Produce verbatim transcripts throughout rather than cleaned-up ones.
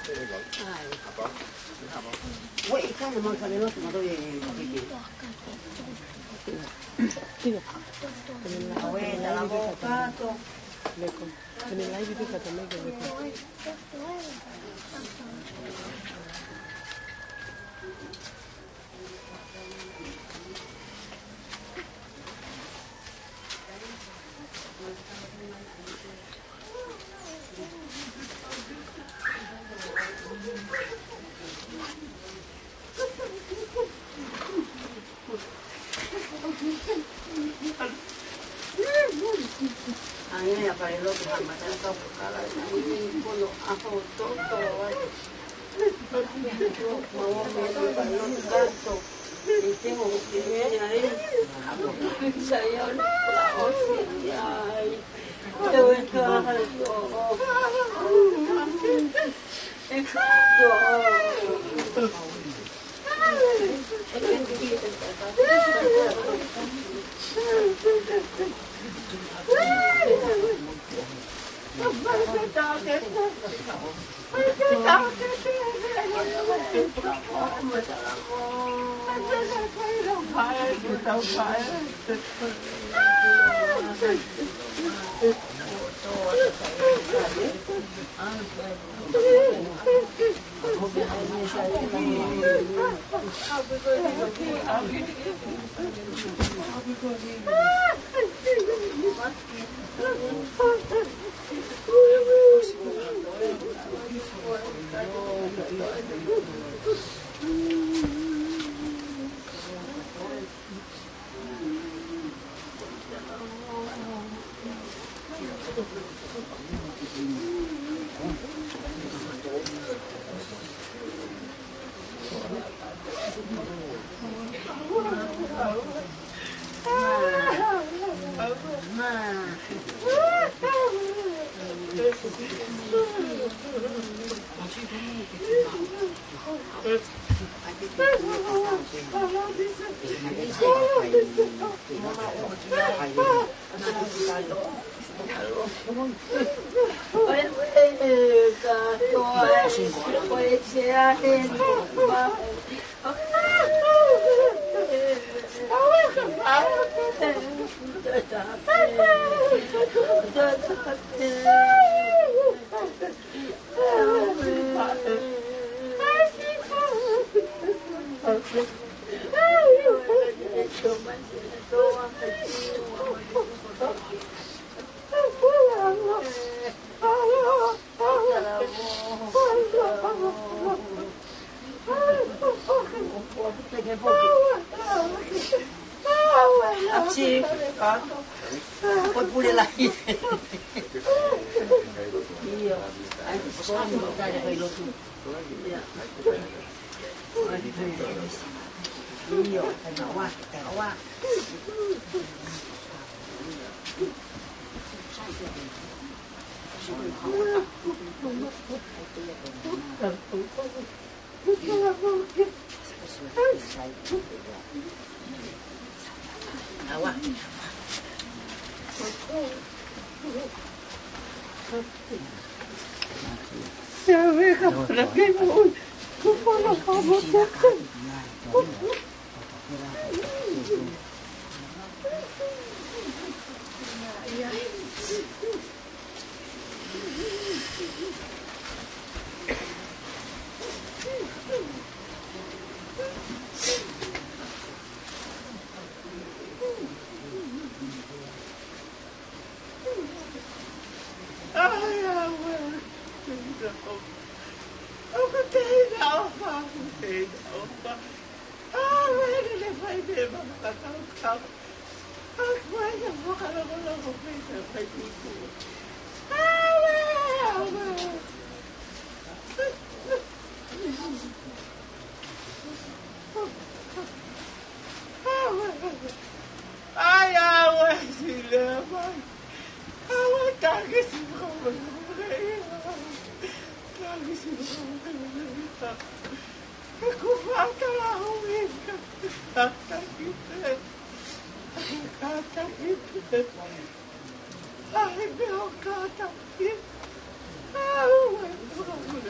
Ué, ʻikai na mau fale lotu, mau toe, ʻikai. Aue, talamo kato. Leko. Kene laivi pē ka ta mei ke leko. Ange a pale lotu ha mata ka pukala. Ange kono a ho toto. Achi, ko e pule lahi. Io, ai, ko e pule lahi. Io. Io, ai, na wa, na wa. Ai, aue, sile mai. Aue, taki si kau mai. Taki si kau mai. He ko fata la hui. Taki te. Taki te. Ai, me o taki. Aue, aue.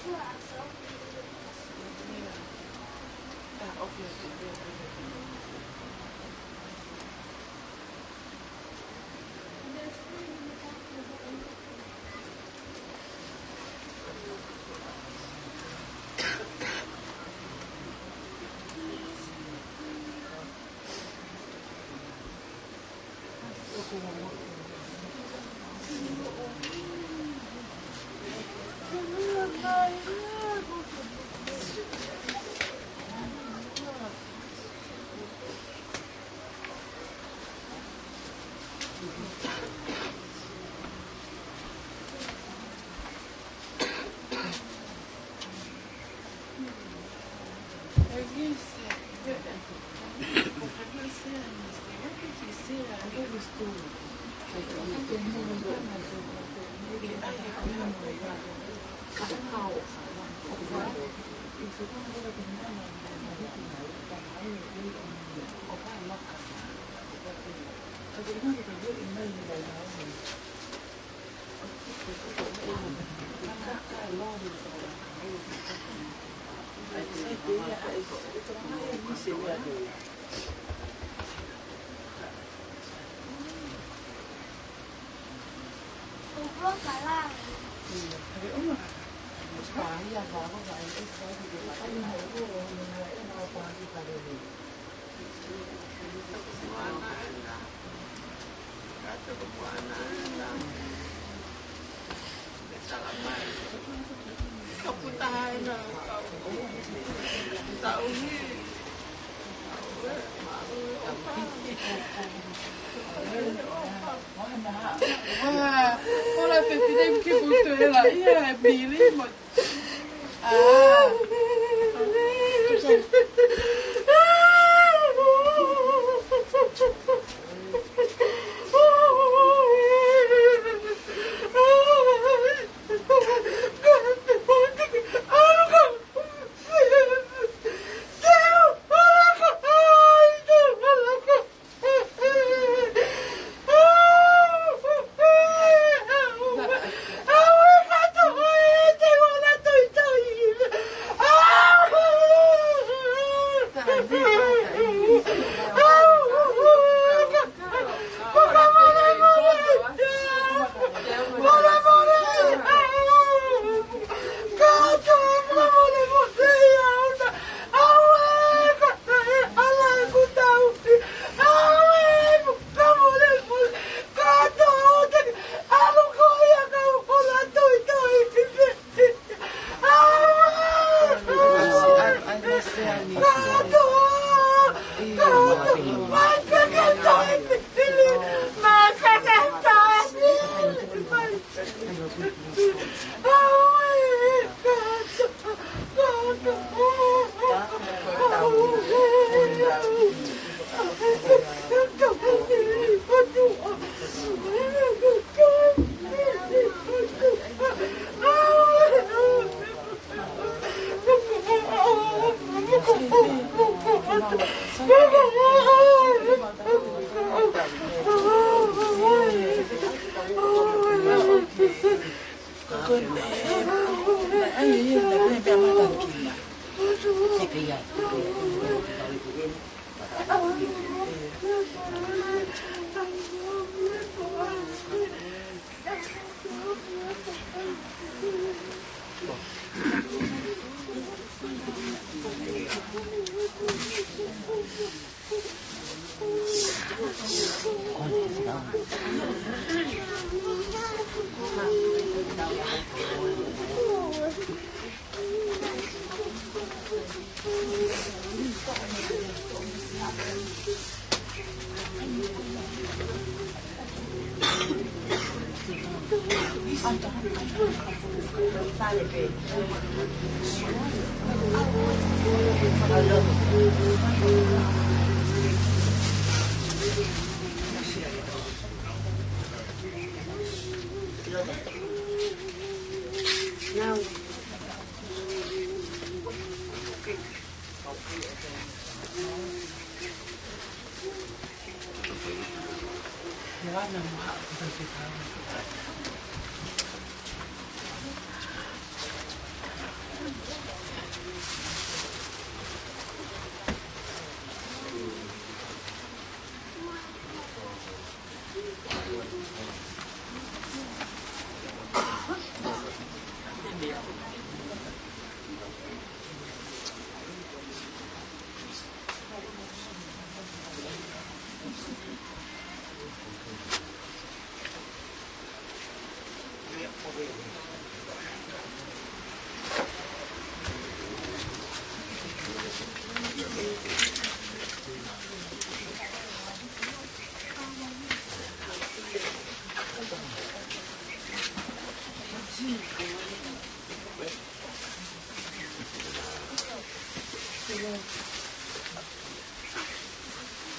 Ua, ʻoua, fefine ke putu e la ia e mili mo. Ah.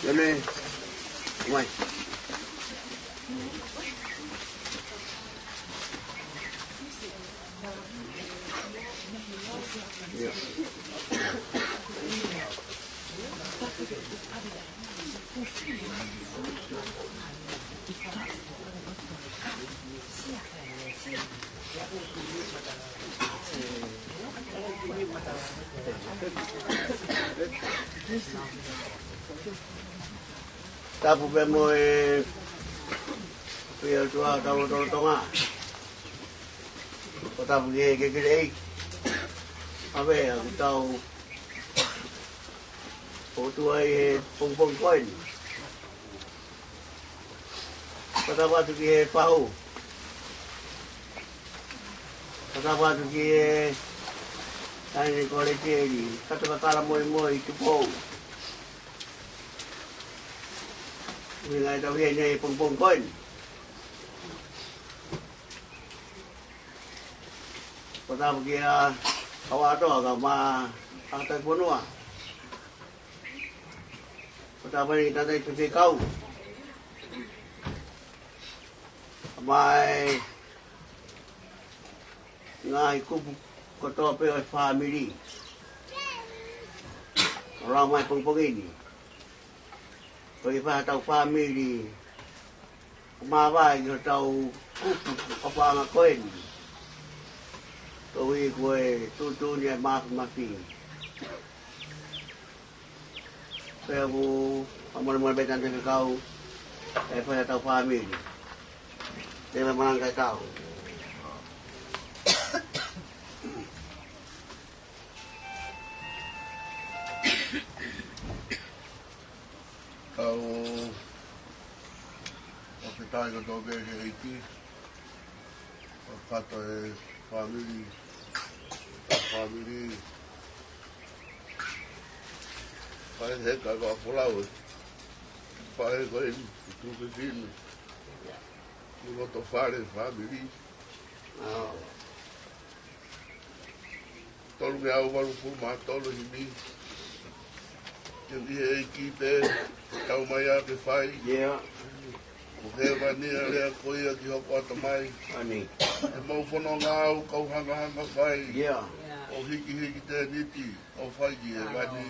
Amen. Mai. Tapu pē mo e pia tua tau tolo tonga. Ko tapu ke ke ke lei. Ave a kutau. O tua i he pongpong koen. Ko tapu atu ki he pahu. Ko tapu atu ki he taini kole teli. Kato kakala moi moi tu pou. Ui ngai tau hia nei pongpong koen. Ko tapu ki a kawatoa ka ma a tai ponua. Ko tapu ni tatai pepe kau. Mai ngaahi kupu kotoa pē ʻo e fāmili. ʻO lau mai pongpong ini. Ko e fā tau fāmili. Ko mavae ki hotau kupu ʻo paʻanga koeni. Ko ui ko e tuʻutuʻuni e mafimafi. Pea ku a mole mole pē tante ke kau e fā tau fāmili. Te me mananga e tau. Kau ʻoku fetai kotoa pē ki he ʻEiki. ʻO kato e fāmili, ka fāmili. Pae he ka ka folau e. Pae ko e tuʻu fefine. Ni loto fale fāmili. Tolu mea au valu pulu mā tolu himi. Ke ʻi he ʻEiki pē, tau mai a ke fai. Yeah. Ko hēvani a lea ko ia ki hoko atu mai. Ani. E mau fononga au kau hangahanga fai. Yeah. ʻO hikihiki tēniti, ʻo fai ki hēvani.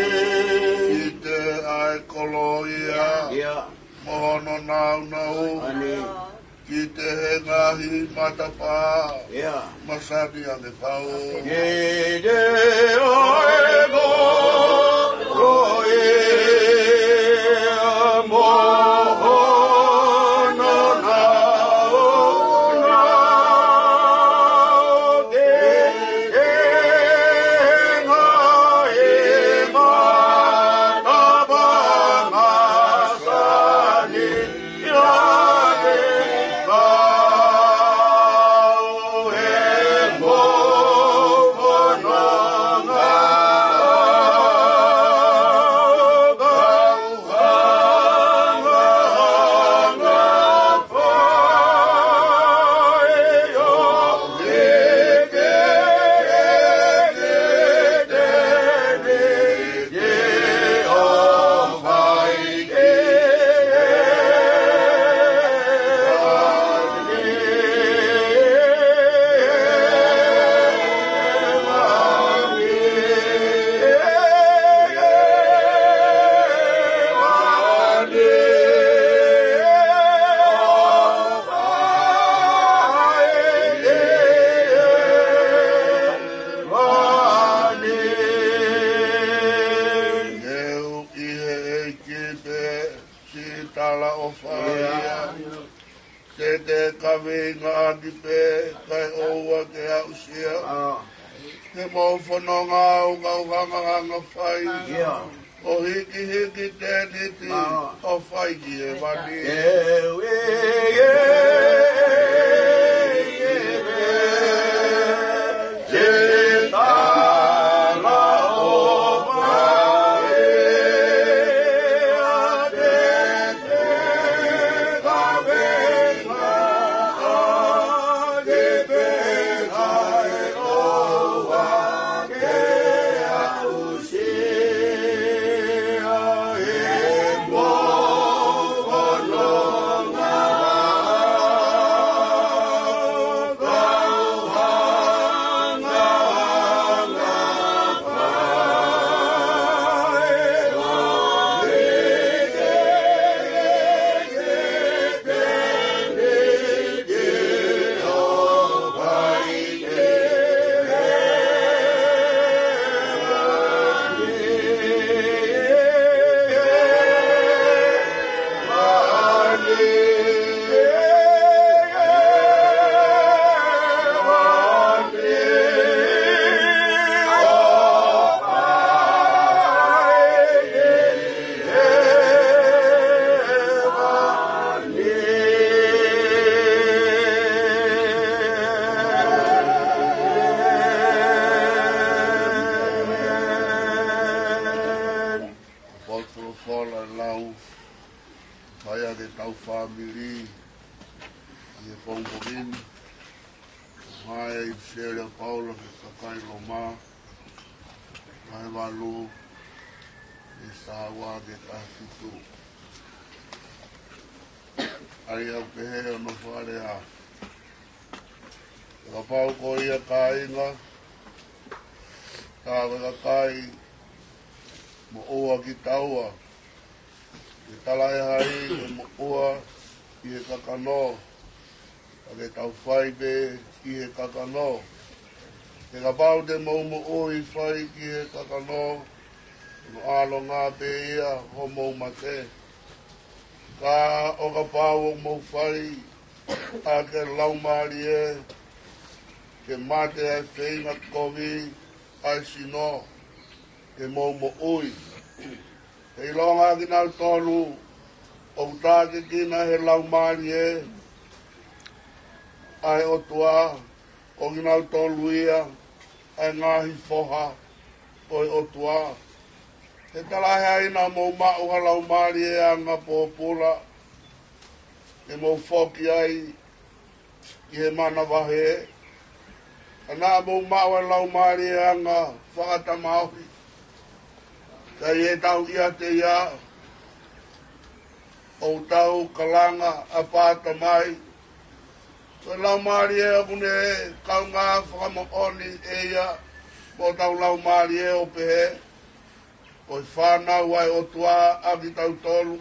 Kiate ʻa e koloa ia. Ia. Mo hono nāunau. Ani. Kiate he ngaahi matapā. Ia. Masani ange fau. Kiate ʻa e koloa ia. Mo hono nāunau. Kiate he ngaahi matapā. Siʻi talaʻofa ia. Te te kaveinga ʻaki pē, kae ʻoua ke aʻusia. He mou fononga ʻo kau hangahanga fai. ʻO hikihiki tēniti, ʻo fai ki hēvani. Potu folofola lau, fai ʻaki ʻetau fāmili ʻi he pongipongi ni. Mai ʻi he ʻEpiseli ʻa Paula ki he kakai Loma, vahe valu, veesi taha ua ki he taha fitu. ʻA ia ʻoku pehē hono fakalea: Kapau ko ia kāinga, ka ko e kakai moʻua kitaua, ʻe talaʻehai ʻa e moʻua ʻi he kakano, ka ke tau fai pē ʻi he kakano. He kapau te mou moʻui fai ki he kakano, ʻoku ʻaonga pē ia homou mate. Ka ʻo kapau ʻoku mou fai ʻaki e Laumālie ke mate ʻa e feinga kovi ʻa e sino, te mou moʻui. He ʻilonga ʻa kinautolu ʻoku tākiekina ʻe he Laumālie ʻa e ʻOtua, ko kinautolu ia ʻa e ngaahi foha ʻo e ʻOtua. He talaʻehai naʻa mou maʻu ha laumālieʻanga pōpula, ke mou foki ai ki he manavahē, ka naʻa mou maʻu ʻa e laumālieʻanga fakatamaioʻeiki, ka ʻi heʻetau ʻiate ia, ʻoku tau kalanga, Āpā Tamai. Ko e laumālie ʻoku ne kaungā fakamoʻoni ʻe ia mo hotau laumālie ʻo pehē, ko e fānau ʻa e ʻOtua ʻa kitautolu.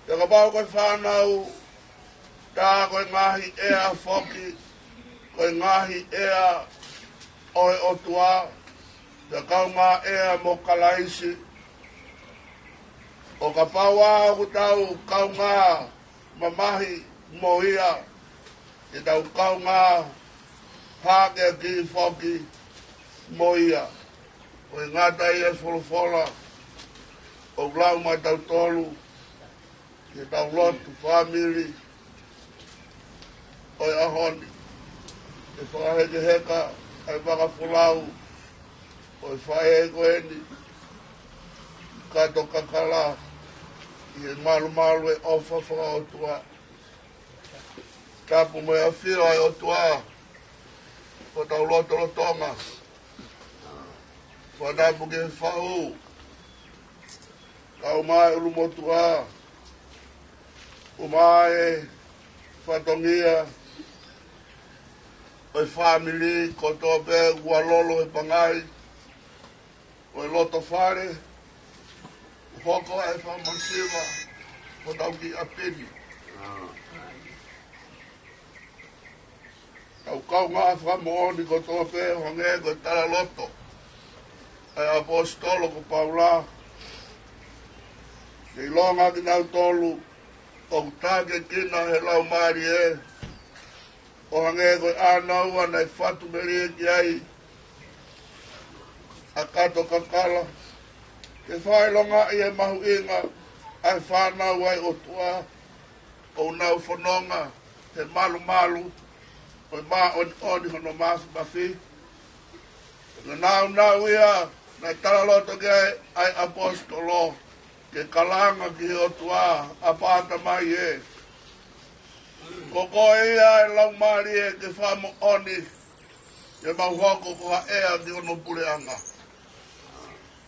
Pea kapau ko e fānau, tā ko e ngaahi ʻea foki, ko e ngaahi ʻea ʻo e ʻOtua, pea kaungā ʻea mo Kalaisi. ʻO kapau ʻoku tau kaungā mamahi mo ia, te tau kaungā hākeakiʻi foki mo ia. ʻOku ngata ʻi he folofola ʻoku lau maʻatautolu, ke tau lotu fāmili ʻo e ʻaho ni, ke fakahekeheka ʻa e vaka folau ʻo e faʻē ko eni, kato kakala ʻi he malumalu ʻo e ʻofa fakaʻotua. Tapu mo e ʻafio ʻa e ʻOtua ʻi hotau lotolotonga. Fakatapu ki he fahu, kau mai ʻulumotuʻa, ʻomai e fatongia ʻo e fāmili kotoa pē ʻoku ʻalolo he pangai ʻo e loto fale, ʻo hoko ai e fakamasiva ʻo hotau kiʻi ʻapi ni. Tau kaungā fakamoʻoni kotoa pē ʻo hangē ko e talaloto ʻa e ʻaposetolo ko Paula, ke ʻilonga kinautolu ʻoku tākiekina he Laumālie, ʻo hangē ko e ʻānaua naʻe fatu melie ki ai ʻa Kato Kakala, ke fakaʻilongaʻi e mahuʻinga ʻa e fānau ʻa e ʻOtua, ʻoku nau fononga he malumalu ʻo e māʻoniʻoni hono māfimafi. Ko e nāunau ia naʻe talaloto ki ai ʻa e ʻaposetolo, ke kalanga ki he ʻOtua, ʻApā Tamai ē, ko koe ia ʻe Laumālie ke fakamoʻoni ke mau hoko ko ha ʻea ki hono puleʻanga.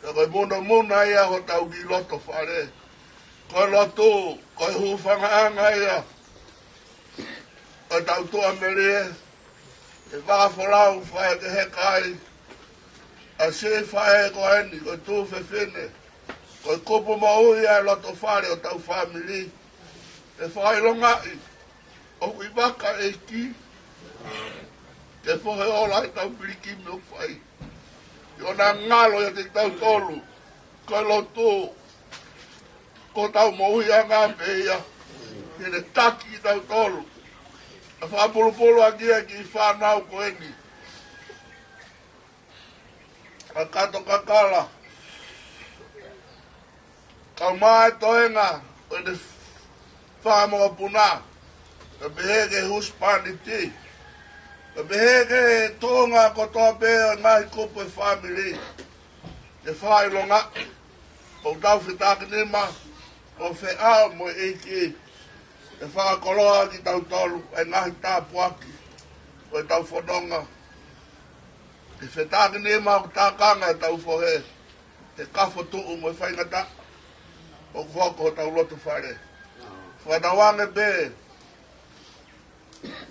Pea ko e munomuna ia hotau kiʻi loto fale. Ko e lotu, ko e hūfangaʻanga ia ʻo ʻetau tuʻamelie, ʻe fakafolau fakahekeheka ai ʻa e siʻi faʻē ko eni, ko e tuofefine, ko e kupu moʻui ʻa e loto fale ʻo hotau fāmili. ʻE fakaʻilongaʻi ʻoku ʻi vaka ʻEiki, ke fohe ola ʻetau pilikimi ʻoku fai. ʻIo, naʻa ngalo ia kiate kitautolu, ko e lotu, ko hotau moʻuiʻanga pē ia, ke ne taki kitautolu, ʻa e fakapulupulu ʻaki ʻa e kiʻi fānau ko eni ʻa Kato Kakala, kaeʻumaʻā e toenga ʻo ʻene fanga mokopuna, kae pehē ki he husepāniti, kae pehē ki he tuʻunga kotoa pē ʻo e ngaahi kupu ʻo e fāmili. ʻE fakaʻilongaʻi ʻoku tau fetākinima ʻo feʻao mo e ʻEiki, ʻe fakakoloa kitautolu ʻa e ngaahi tāpuaki ʻo ʻetau fononga. ʻE fetākinima ʻoku tākanga ʻetau fohe he kafo, tuʻu mo e faingataʻa ʻoku hoko hotau loto fale. Fakatauange pē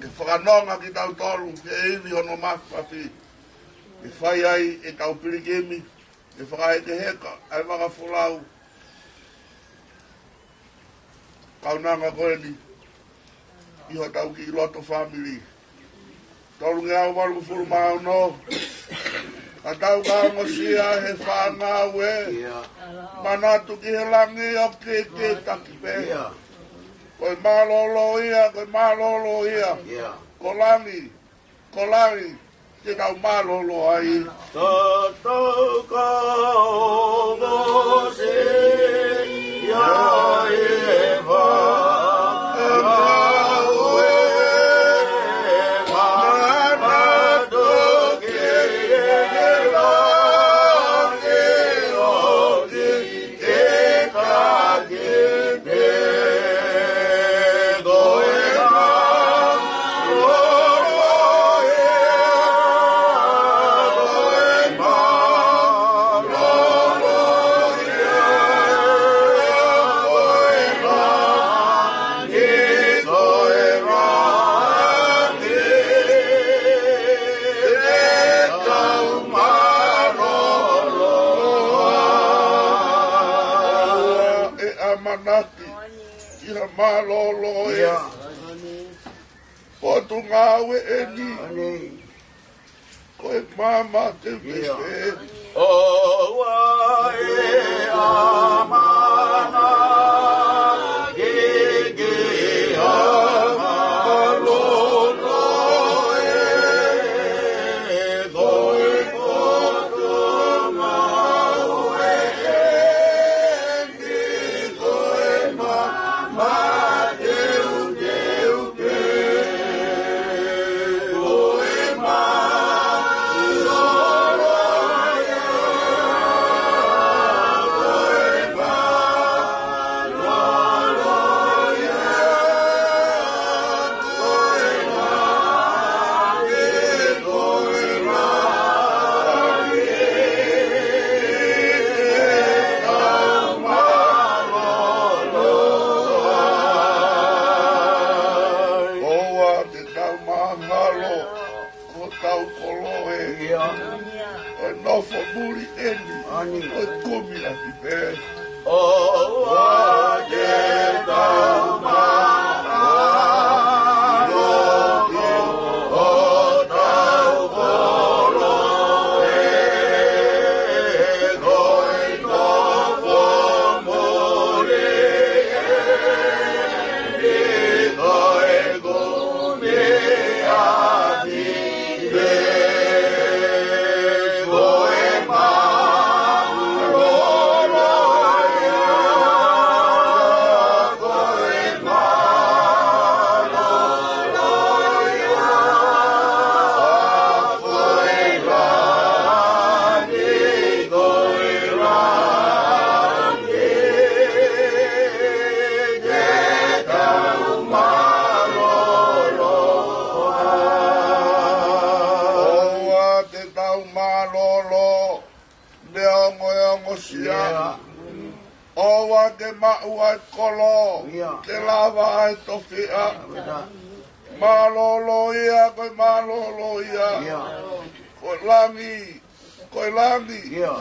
ʻe fakanonga kitautolu he ivi hono māfimafi, ʻe fai ai ʻetau pilikimi, ʻe fakahekeheka ʻa e vaka folau kaunanga ko eni ʻi hotau kiʻi loto fāmili. Tolungeau valungofulu mā ono. Ka tau ka ongosia he fānau ē, ʻIo. manatu ki he langi ʻoku ke taki pē. ʻIo. Ko e mālōlō ia, ko e mālōlō ia. ʻIo. Ko langi, ko langi, te tau mālōlō ai. Tautau ka ongosia he fānau ē, manatu ki he langi ʻoku ke taki pē. Ko e mālōlō ia, ko e mālōlō ia, ko e langi, ko e langi, te tau mālōlō ai. ʻE ʻamanaki ʻi ha mālōlō ē. ʻIo. Potungāue eni. ʻAnei. Ko e maama teuteu ʻIo. pē. ʻOua ʻe ʻamanaki ki ha mālōlō ē. Ko e potungāue eni. Ko e maama teuteu pē. Ko e mālōlō ia, ko e mālōlō ia, ko e langi, ko e langi, te tau mālōlō ai. ʻOua te tau mahalo hotau koloa ē. ʻIo. ʻO nofo muli eni. ʻAnei. ʻO kumi ʻaki pē. ʻOua te tau mahalo hotau koloa ē, ko e nofo muli ʻOua ke maʻu ʻa e kolo, ʻio, ke lava ʻa e tofiʻa. Mālōlō ia, ko e mālōlō ia. ʻIo. Ko e langi, ko e langi. ʻIo.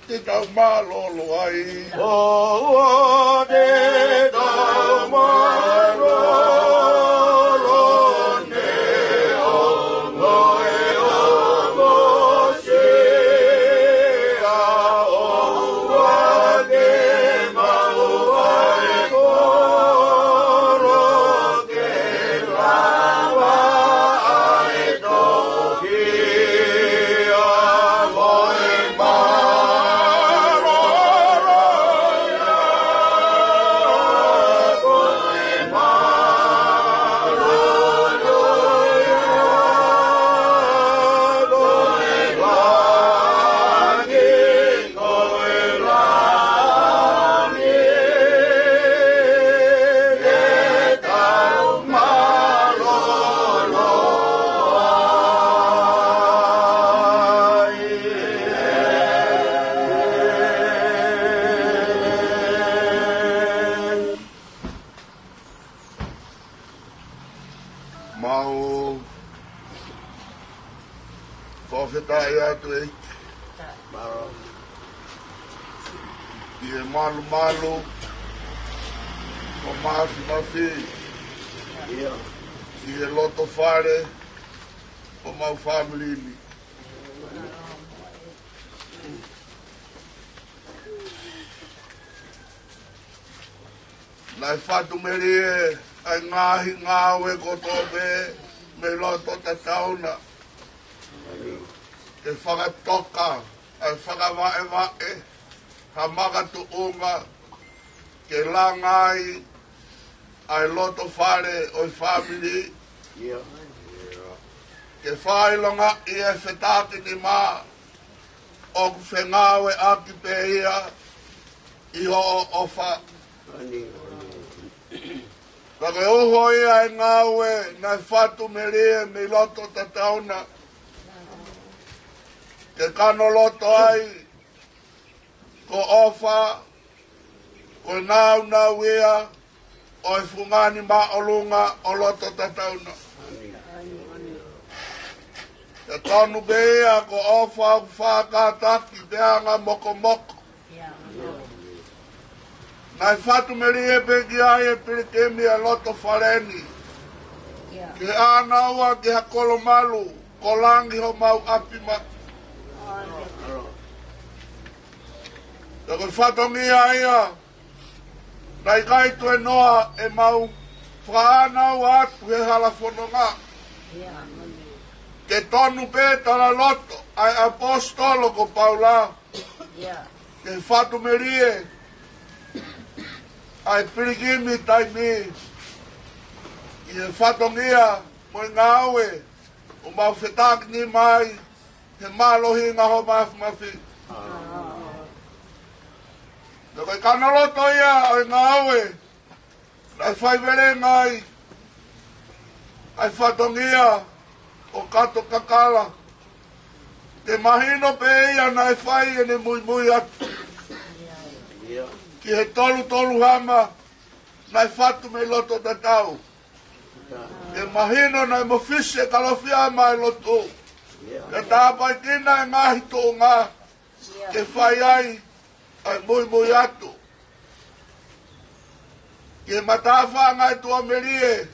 Te tau mālōlō ai. ʻOua te tau mālōlō ne o ngoe o mosia, ʻoua ke maʻu ʻa e kolo ke lava ʻa e tofiʻa. Mau fakafetaʻi atu ʻEiki ʻi he malumalu ʻo Mafimafi, ʻi he loto fale ʻo mau fāmili ni. Naʻe fatu melie ʻa e ngaahi ngāue kotoa pē mei loto Tatauna, ke fakatoka ʻa e fakavaʻevaʻe ha makatuʻunga ke langa ai ʻa e loto fale ʻo e fāmili. ʻIo. Ke fakaʻilongaʻi e fetakinima ʻoku fengāueʻaki pē ia ʻi hoʻo ʻofa. Ka ko e uho ia e ngāue naʻe fatu melie mei loto Tatauna, ke kanoloto ai ko e ʻofa, ko e nāunau ia ʻo e Fungani Māʻolunga ʻo loto Tatauna. Ke tonu pē ia ko e ʻofa ʻoku fakataki pe anga mokomoko. Naʻe fatu melie pē ki ai e pilikimi ʻa e loto fale ni, ke ʻānaua ki ha kolomalu ko langi homau ʻapi maʻu. Ka ko e fatongia ia naʻe ʻikai tuenoa ʻemau fakaʻānaua atu he hala fononga. Ke tonu pē talaloto ʻa e ʻaposetolo ko Paula, ke fatu melie ʻa e pilikimi taimi ʻi he fatongia mo e ngāue ʻoku mau fetakinima ai he mālohinga ho Mafimafi. Ka ko e kanoloto ia ʻo e ngāue naʻe faivelenga ai ʻa e fatongia ʻo Kato Kakala, ke mahino pē ia naʻe fai ʻene muimui atu ki he tolutolu hama naʻe fatu mei loto tatau. Ke mahino naʻe mafisi e Kalofiama ʻa e lotu, ke tāpuekina e ngaahi tuʻunga ke fai ai ʻa e muimui atu ki he matāfanga ʻo e tuʻamelie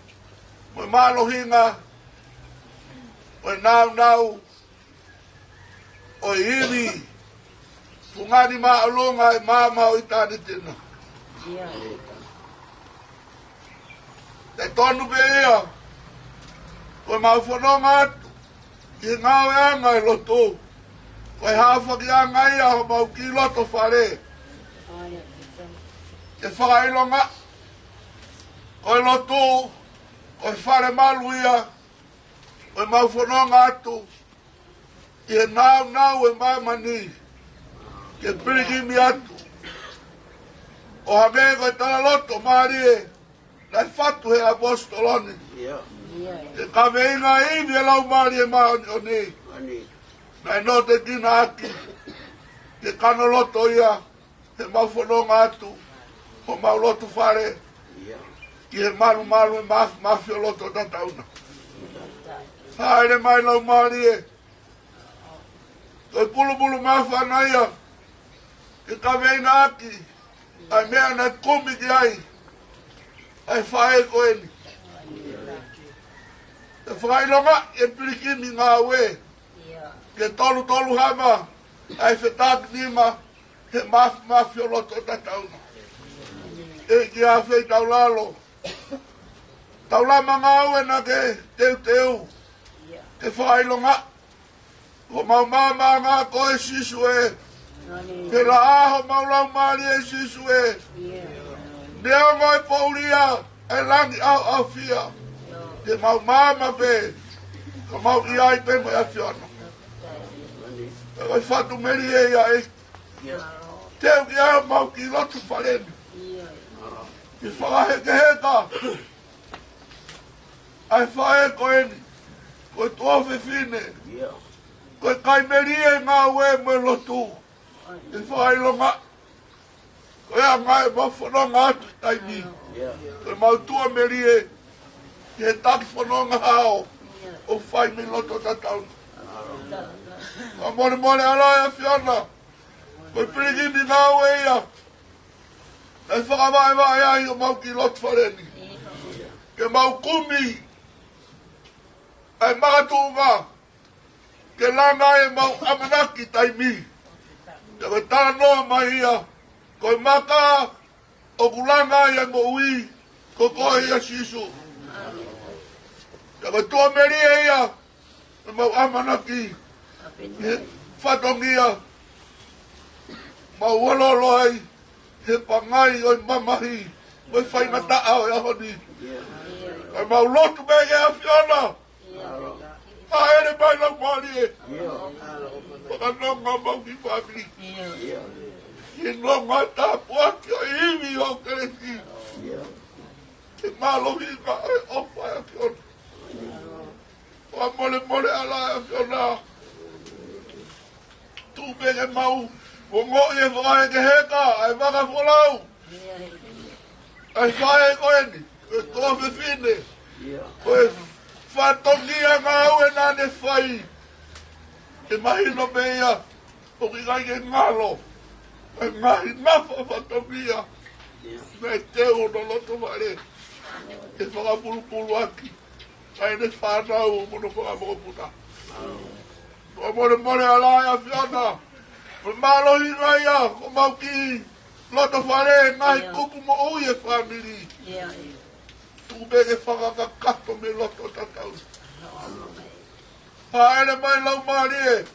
mo e mālohinga ʻo e nāunau ʻo e ivi Fungani Māʻolunga ʻi māmani ʻitāniti na. Ke tonu pē ia ko ʻemau fononga atu ki he ngāueʻanga ʻo e lotu, ko e hafakiʻanga ia homau kiʻi loto fale, ke fakaʻilonga ko e lotu ko e fale malu ia ʻo ʻemau fononga atu ʻi he nāunau ʻo e māmani, ke pilikimi atu ʻo hangē ko e talaloto mālie naʻe fatu he ʻaposetolo ni, ke kaveinga ivi ʻa e Laumālie Māʻoniʻoni naʻe notekina ʻaki, ke kanoloto ia heʻemau fononga atu homau loto fale, ki he malumalu e mafimafi ʻo loto tatauna. Hāʻele mai Laumālie, ko e pulupulu māfana ia, ke kaveingaʻaki ʻa e meʻa naʻe kumi ki ai ʻa e faʻē ko eni. Ke fakaʻilongaʻi e pilikimi ngāue, ke tolutolu hama ʻa e fetakinima he mafimafi ʻo loto tatauna. ʻEiki ʻa fei taulalo, taulama ngāue naʻa ke teuteu ke fakaʻilongaʻi homau maamaʻanga ko e Sīsū ē. Pea ʻa homau Laumālie Sīsū ē, neongo e poʻuli ʻa e langi ʻaoʻaofia, te mau maama pē, ka mau ʻi ai pē mo e ʻAfiona. Ko e fatu melie ia ʻEiki, teu ki ai homau kiʻi loto fale ni, ke fakahekeheka ʻa e faʻē ko eni, ko e tuofefine, ko e kai melie ngāue mo e lotu, ke fakaʻilongaʻi ko e anga ʻemau fononga atu he taimi ni, ko ʻemau tuʻa melie ki he taki fononga hao ʻoku fai mei loto tatauna. Fakamolemole ʻa e ʻAfiona, ko e pilikimi ngāue ia naʻe fakavaʻevaʻe ai homau kiʻi loto fale ni, ke mau kumi ʻa e makatuʻunga ke langa ai ʻemau ʻamanaki taimi ni. Pea ko e talanoa mai ia, ko e maka ʻoku langa ai e moʻui, ko koe ia Sīsū. Pea ko e tuʻa melie ia ʻemau ʻamanaki he fatongia mau ʻololo ai he pangai ʻo e mamahi mo e faingataʻa ʻo e ʻaho ni. Ka mau lotu pē ki he ʻAfiona, hāʻele mai Laumālie, fakanonga homau kiʻi fāmili, ke nonga tāpuaki ʻo e ivi ʻo Kalaisi, ke mālohi ʻa e ʻofa ʻa e ʻAfiona. Fakamolemole ʻa e ʻAfiona, tuku pē ke mau ongoʻi e fakahekeheka ʻa e vaka folau ʻa e faʻē ko eni, ko e tuofefine, ko e fatongia ngāue naʻa ne fai, ke mahino pē ia ʻoku ʻikai ke ngalo ʻa e ngaahi nafa fatongia naʻe teu hono loto fale, ke fakapulupuluaki ʻa ʻene fānau mo hono fanga mokopuna. Fakamolemole ʻa e ʻAfiona, ko e mālohi ngai ʻa homau kiʻi loto fale, ngaahi kupu moʻui e fāmili, tuku pē ke fakakakato mei loto tatauna. Hāʻele mai Laumālie,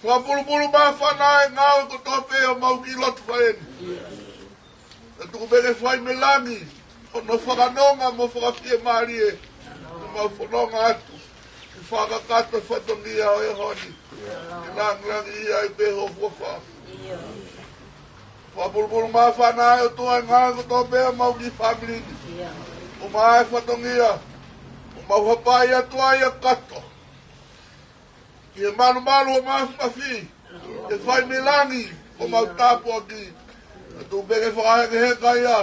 fakapulupulu māfana e ngāue kotoa pē ʻo homau kiʻi loto fale ni. Ka tuku pē ke fai mei langi hono fakanonga mo fakafiemālie homau fononga atu, ke fakakakato e fatongia ʻo e ʻaho ni, ke langilangiʻia ai pē ho huafa. Fakapulupulu māfana ʻe ʻOtua e ngāue kotoa pē ʻa homau kiʻi fāmili ni. ʻOmai e fatongia ʻo mau hapai atu ai ʻo kakato ki he malumalu ʻo e mafimafi, ke fai mei langi homau tāpuaki. Ka tuku pē ke fakahekeheka ia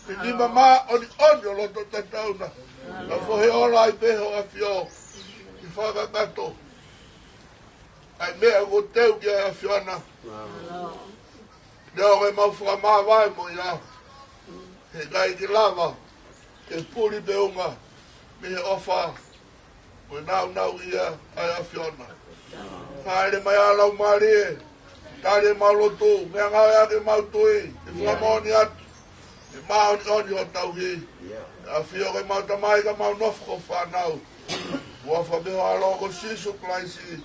he nima māʻoniʻoni ʻo loto tatauna, ka fohe ola ai pē ho ʻAfio, ke fakakakato ʻa e meʻa ʻoku teu ki ai ʻa e ʻAfiona. Neongo ʻemau fakamāvae mo ia, he ʻikai ke lava ke puli pe unga mei he ʻofa mo e nāunauʻia ʻa e ʻAfiona. Hāʻele mai ʻa e Laumālie, tali ʻemau lotu, meʻangāueʻaki ʻemau tui, ke fakamoʻoni atu ʻe māʻoniʻoni hoʻo tauhi. ʻAfio ko ʻemau Tamai, ka mau nofo ko e fānau. Huafa pē ho ʻAlo ko Sīsū Kalaisi,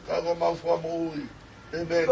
ka ko homau Fakamoʻui. ʻĒmeni.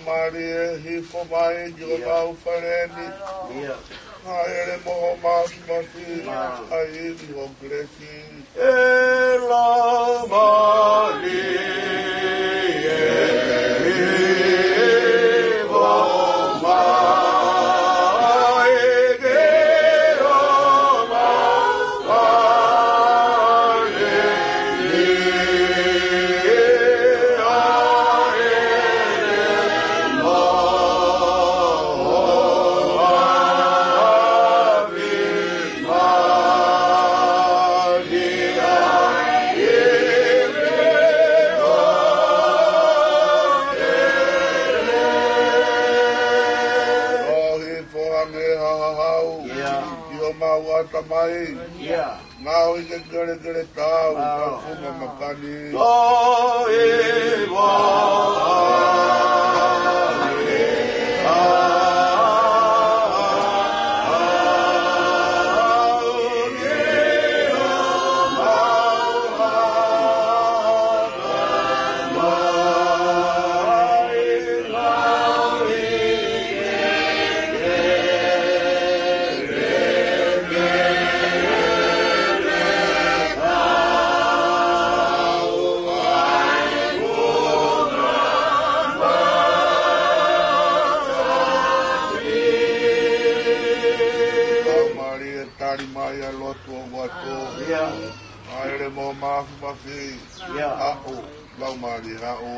Mālie, hifo mai ki homau fale ni. ʻIa. Hāʻele mo ho māfimafi, ʻa e ivi ʻo e kelesi. ʻE Laumālie, hifo mai ki homau fale ni. ʻOhi fohange ha hahau, ʻi homau ʻatamai. Ngaohi ke kelekele taau, ka funga makani. ʻOhi fohange. Laumālie, tali mai ʻa e lotu ʻo e ʻOtua. ʻIa. Hāʻele mo ho māfimafi. ʻIa. Haʻu, Laumālie, haʻu.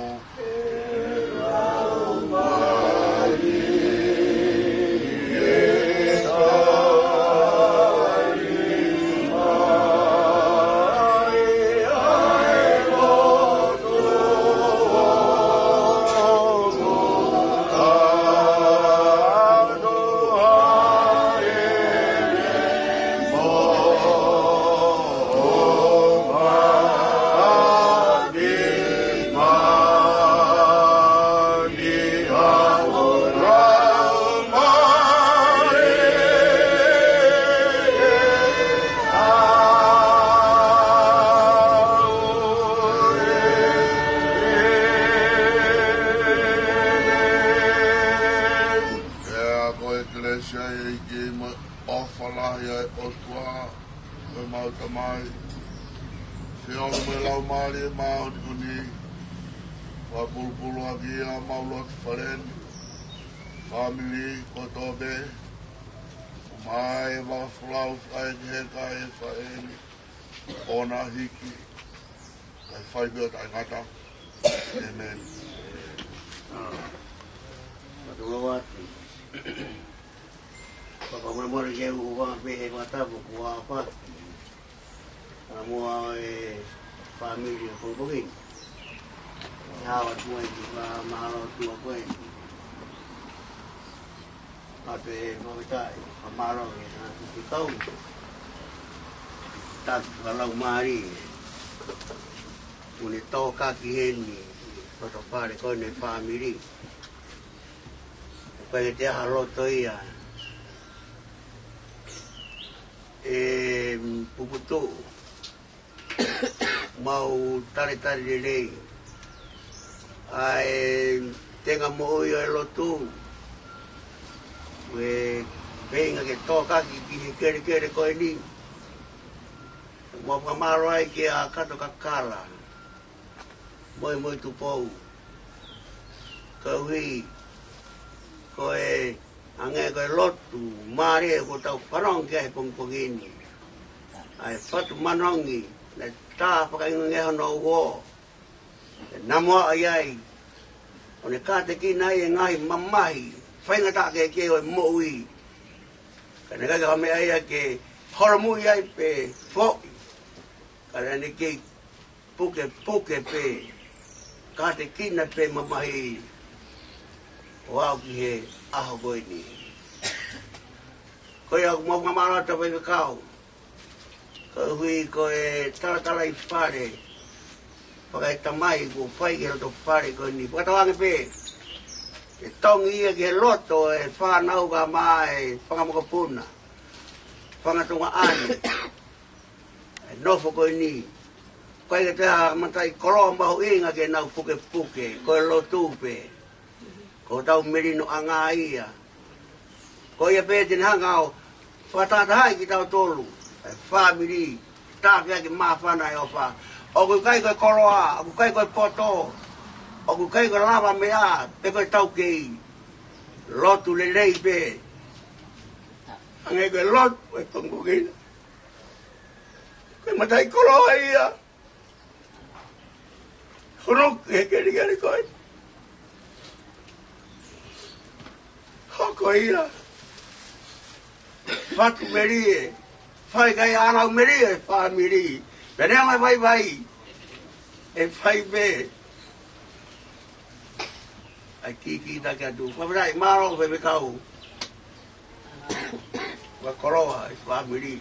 Pea ko e kelesi ʻa e ʻEiki mo e ʻofa lahi ʻa e ʻOtua ko ʻemau Tamai, feohi mo e Laumālie Māʻoniʻoni, fakapulupulu ʻaki ʻa homau loto fale ni, fāmili kotoa pē, mai vakafolau ʻa e kehe kae faʻeni, ʻo na hiki, kae fai pē ʻo taʻengata. ʻĒmeni. Fakamolemole ke u ʻoange pē he fakatapu kuo aofaki. ʻA muʻa e fāmili ʻo Pongipongi ni. ʻE hao atu ai ki he fakamālō ʻOtua ko eni. ʻA pē mo e tai, fakamālō e na ki he kau. Taki fakalaumālie. ʻOku ne tōkaki heni, loto fale ko eni fāmili. ʻOku ʻikai ke ʻi ai ha loto ia ʻe puputuʻu, mau talitali lelei ʻa e tenga moʻui ʻo e lotu. Ko e feinga ke tōkaki ki he kelekele ko eni. Mau fakamālō ai kia Kato Kakala mo e, mo e Tupou. Koeʻuhi ko e hangē ko e lotu mālie kuo tau fanongo ki ai he pongipongi ni. ʻA e fatu manongi, naʻe tā fakaingoingo hono uo. ʻE namoa ai ai, ʻo ne kātekina ai e ngaahi mamahi faingataʻa kehekehe ʻo e moʻui. Ka naʻe ʻikai ke meʻa ia ke holomui ai pe foʻi. Ka naʻa ne kei pukepuke pē, kātekina pē mamahi ʻo aʻu ki he ʻaho ko eni. Ko ia ʻoku mau fakamālō atu Faifekau, koeʻuhi ko e talatalaifale fakaetamai kuo fai ki he loto fale ko eni. Fakatauange pē ke tongi ia ki he loto ʻo e fānau kae ʻumaʻā e fanga mokopuna, fanga tuongaʻane ʻa e nofo ko eni. ʻOku ʻikai ke toe ʻi ai ha mataʻikoloa mahuʻinga ke nau pukepuke, ko e lotu pē. Ko hotau melinoʻanga ia. Ko ia pē te ne hanga ʻo fakatahatahaʻi kitautolu, e fāmili, tāpuakiʻi e māfana ʻa e ʻofa. ʻOku ʻikai ko e koloa, ʻoku ʻikai ko e poto, ʻoku ʻikai ko e lavameʻa, pe ko e taukei. Lotu lelei pē. Hangē ko e lotu ʻo e pongipongi ni. Ko e mataʻikoloa ia. Huluki he kelikeli ko ē. Hoko ia. Fatu melie. Fai kai ʻalu melie fāmili. Pea neongo e vaivai, ʻe fai pē. ʻAi kikitaki atu. Ko e meʻa ia, mālō Faifekau. Ua koloa e fāmili.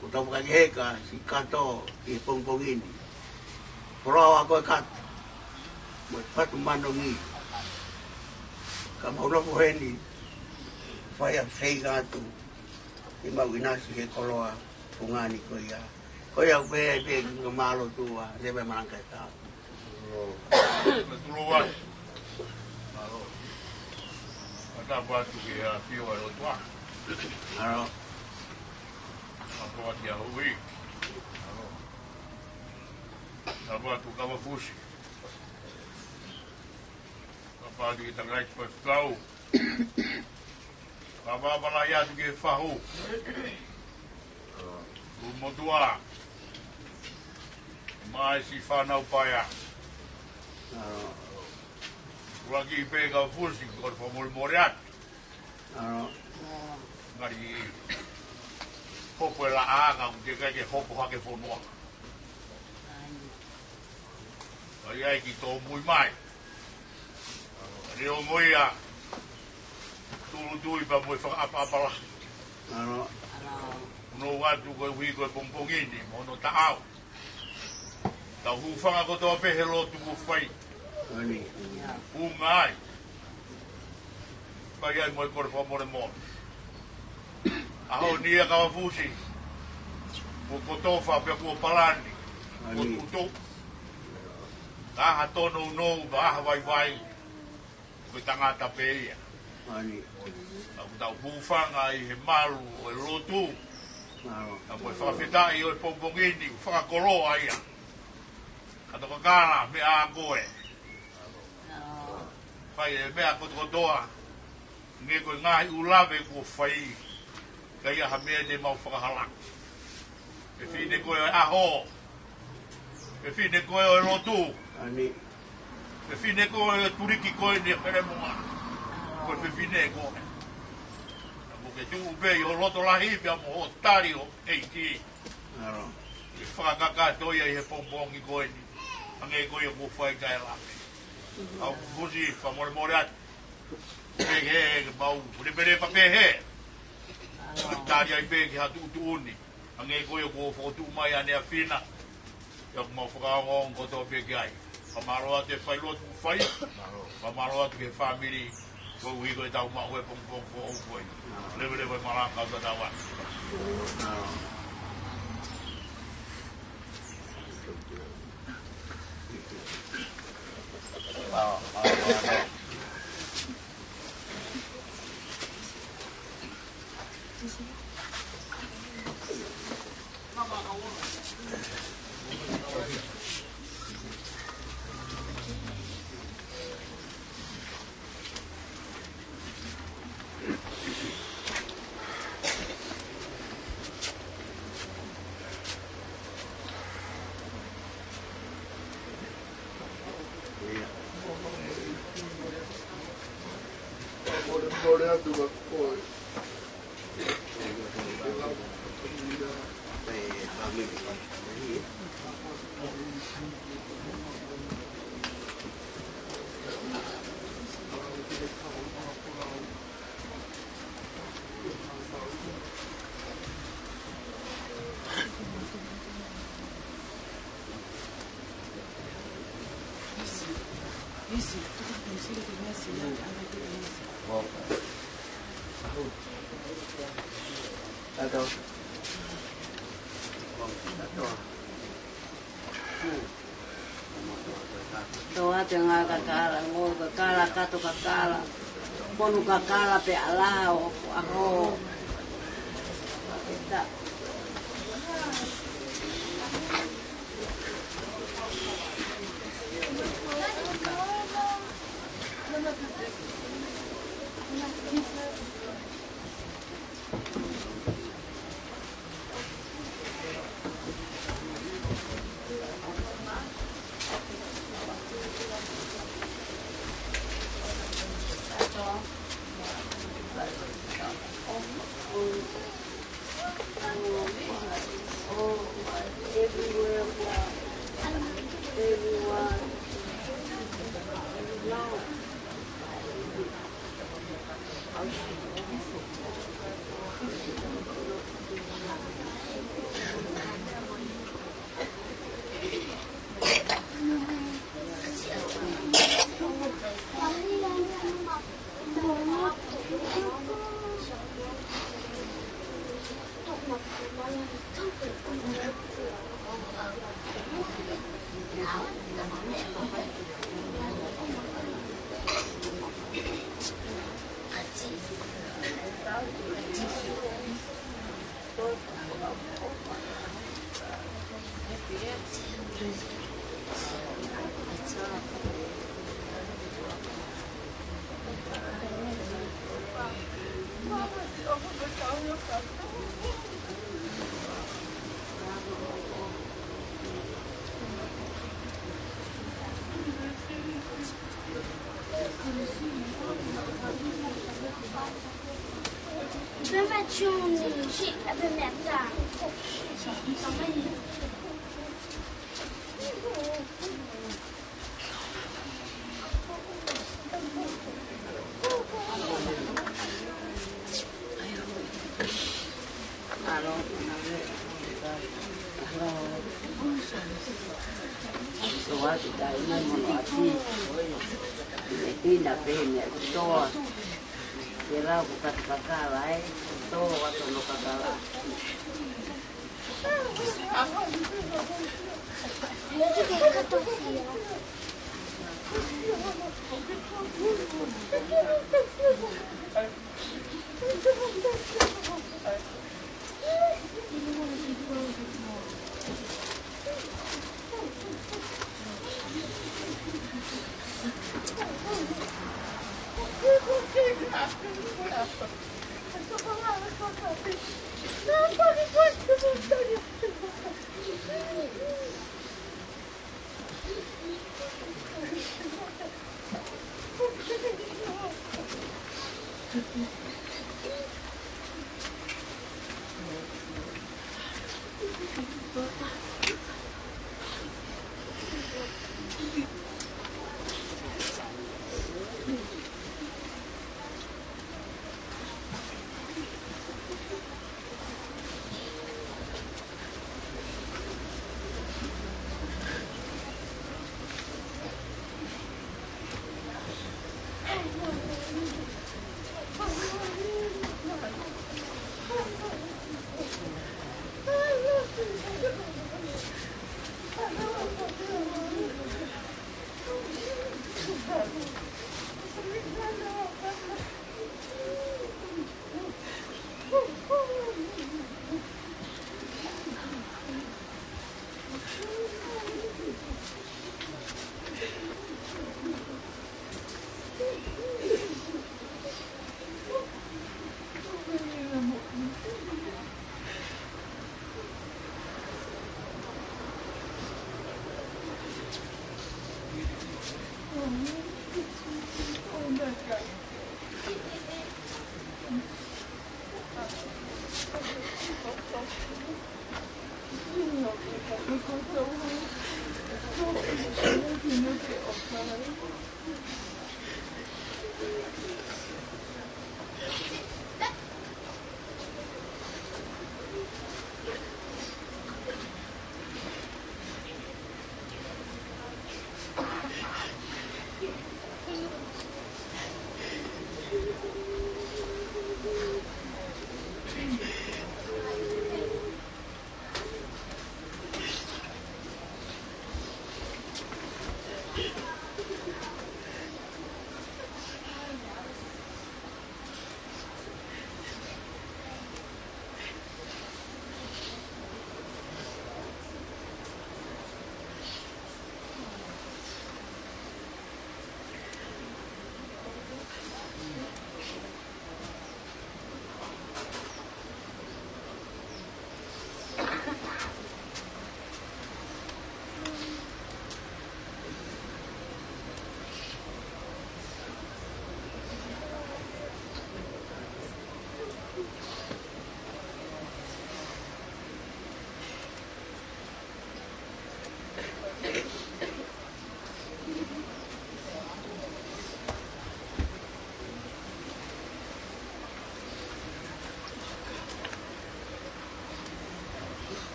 Ko tau fakaheka si kato ʻi he pongipongi ni. Koloa ʻa koe kato. Mo e fatu manongi. Ka mau nofo heni. Fai ʻa feinga atu. ʻI mau ʻinasi he koloa. Fungani ko ia. Ko ia pē, pē, ko mālō tua. Leva e malanga e tau. Mālō. Mālō. Ka tapu atu ki he ʻafio ʻa e ʻOtua. Mālō. Tapu atu ki he hui. Mālō. Tapu atu Kavafusi. Tapu atu ki he tangataʻeiki faifekau. Ka māmālie atu ki he fahu. Ulumotuʻa. Mai si fānau paea. ʻUluaki pē Kavafusi, ko e fakamolemole atu. Ngali hopo e laʻā ka ʻoku teʻeki ke hopo hake fonua. ʻAi ai ki tōmui mai. Leo mo ia. Tūtui pea mo e fakaʻapaʻapa lahi. Ano. Uno atu koeʻuhi ko e pongipongi ni, mo hono taʻau. Tau hūfanga kotoa pē he lotu kuo fai. Ani. Unga ai. Fai ai mo e kole fakamolemole. ʻAho ni ia Kavafusi. Kuo kotofa pea kuo palani. Kuo Ani. Tuʻutuʻu. Ka ʻi ha tōnounou, ka ʻi ha vaivai. Ko e tangata pē ia. Ani. Ka ʻoku tau hūfanga ʻi he malu ʻo e lotu. Ano. Ka ko e fakafetaʻi ʻo e pongipongi ni, fakakoloa ia. Ka tokakala, meʻa ʻa koe. Fai e meʻa kotokotoa. Hangē ko e ngaahi ʻū lave kuo fai. Ka ʻi ai ha meʻa te mau fakahalaki. Fefine koe ʻo e ʻaho. Fefine koe ʻo e lotu. Ani. Fefine koe ʻo e tuliki ko eni ʻa Pelemoa. Ko e fefine koe. Ka ʻoku ke tuʻu pē ʻi ho loto lahi pea mo hoʻo tali ʻo ʻEiki. Ano. ʻE fakakakato ia ʻi he pongipongi ko eni. Hangē ko ia kuo fai kae lave. Kavafusi, fakamolemole atu. Pehē, mau, lepelepa pehē. Tali ai pē ki ha tuʻutuʻuni. Hangē ko ia kuo fokotuʻu mai ʻaneafi na. ʻIo, mau fakaongoongo kotoa pē ki ai. Fakamālō atu e fai lotu kuo fai. Fakamālō atu ki he fāmili. Koeʻuhi ko e tau maʻu e pongipongi foʻou ko ē. Leveleva e malanga kae tau atu. Tō atu e ngaahi kakala, ngaahi kakala, kato kakala, ponu kakala pē ʻa lao, ʻaho.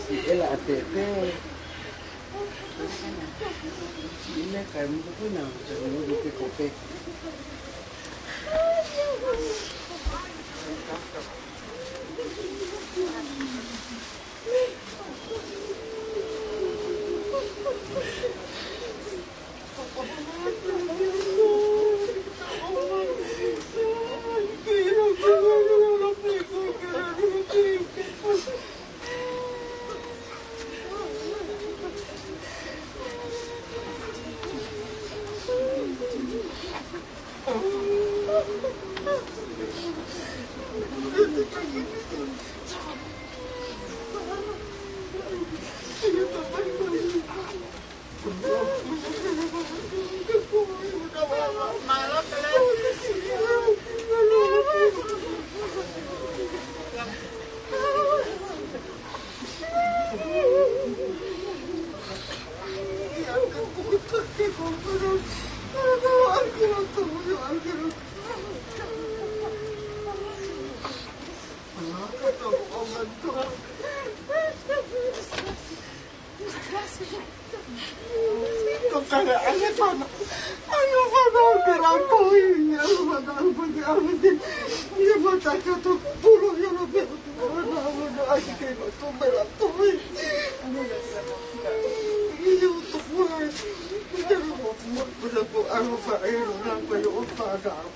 Sila a Pepe. Sila kai muka puna, muka peko peko. Ko kare ane fana. Ane fana o te la toi. Ane fana o te la toi. Ia mata ka to puro ia no pe. Ane fana o te la toi. Ia to puro. Ia to puro. Ia to puro. Ane fana o te la toi.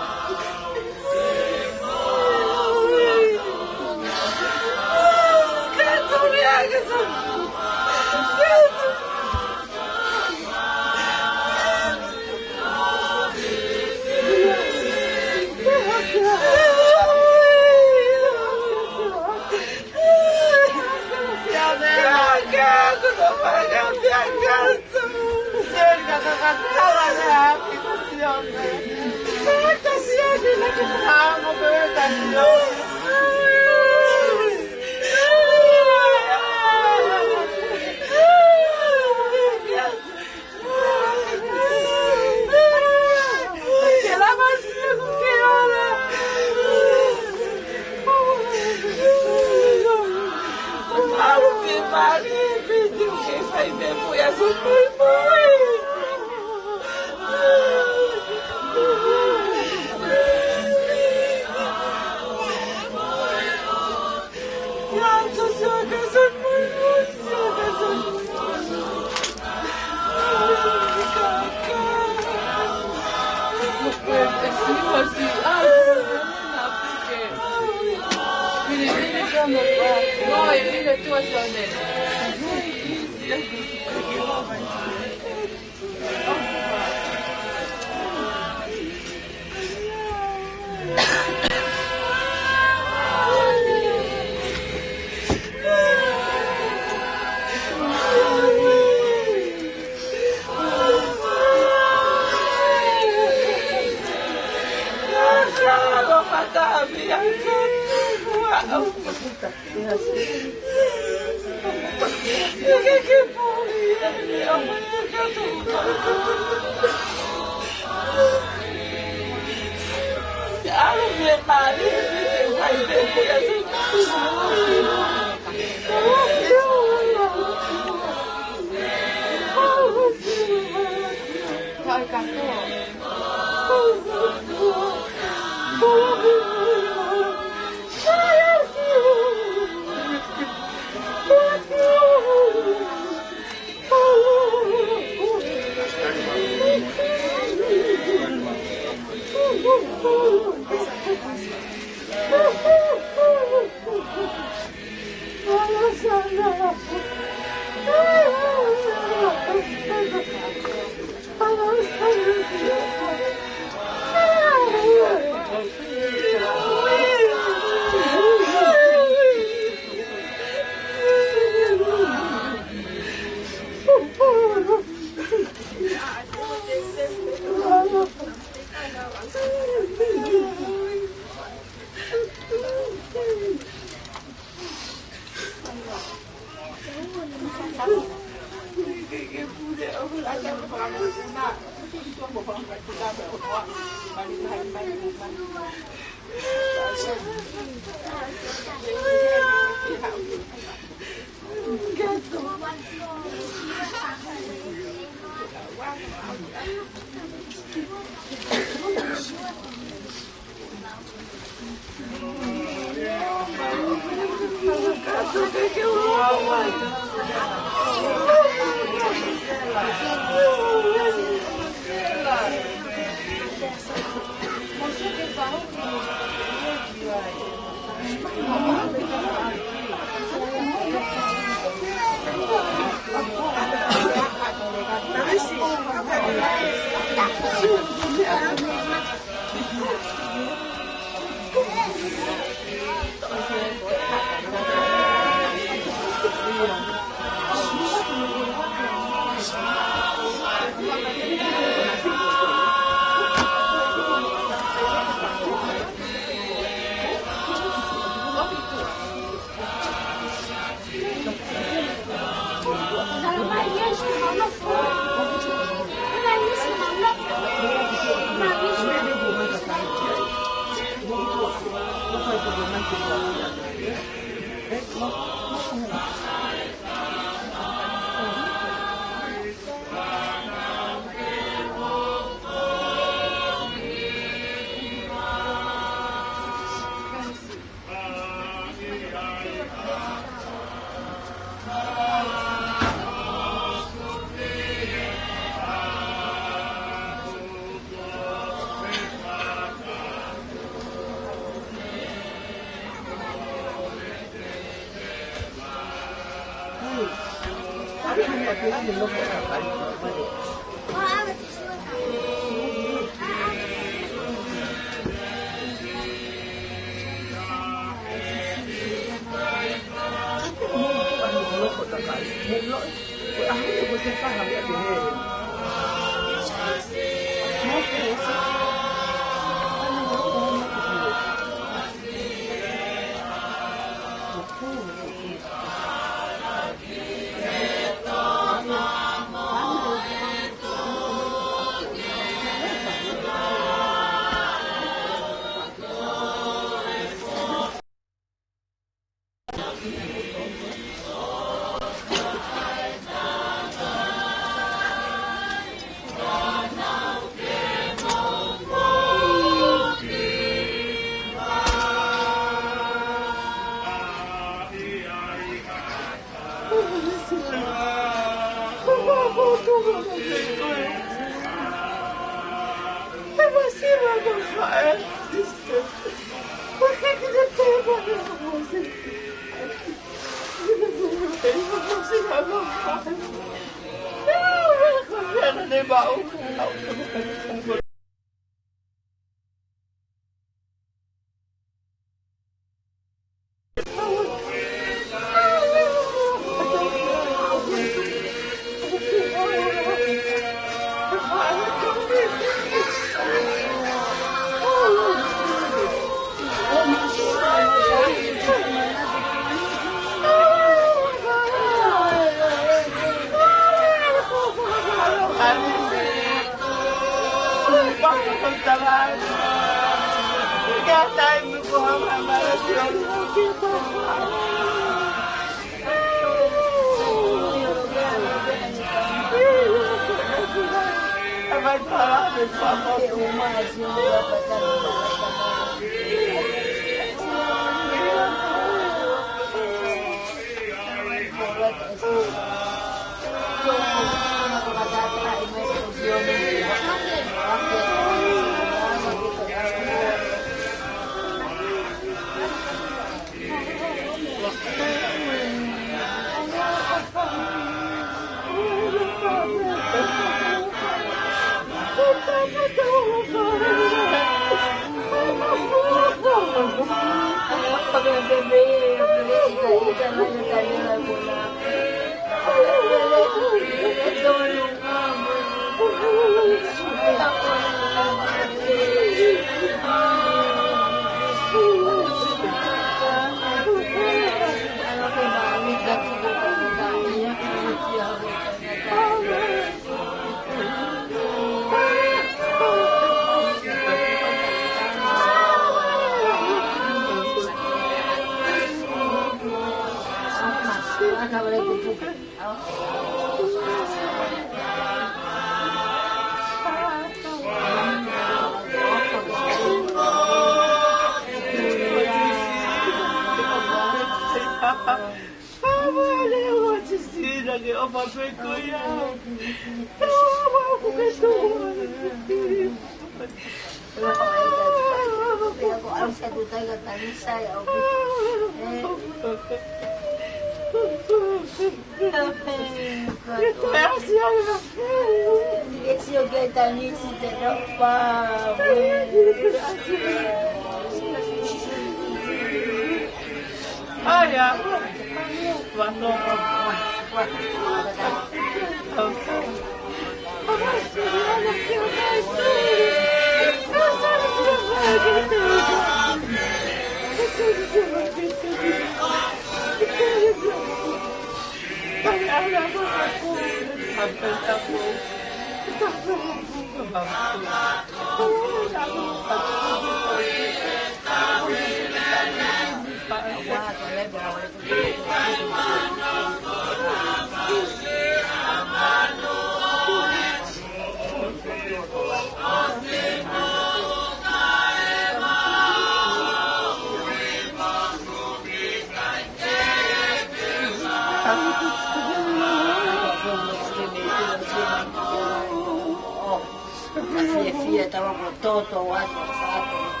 Toto atu, atu, atu.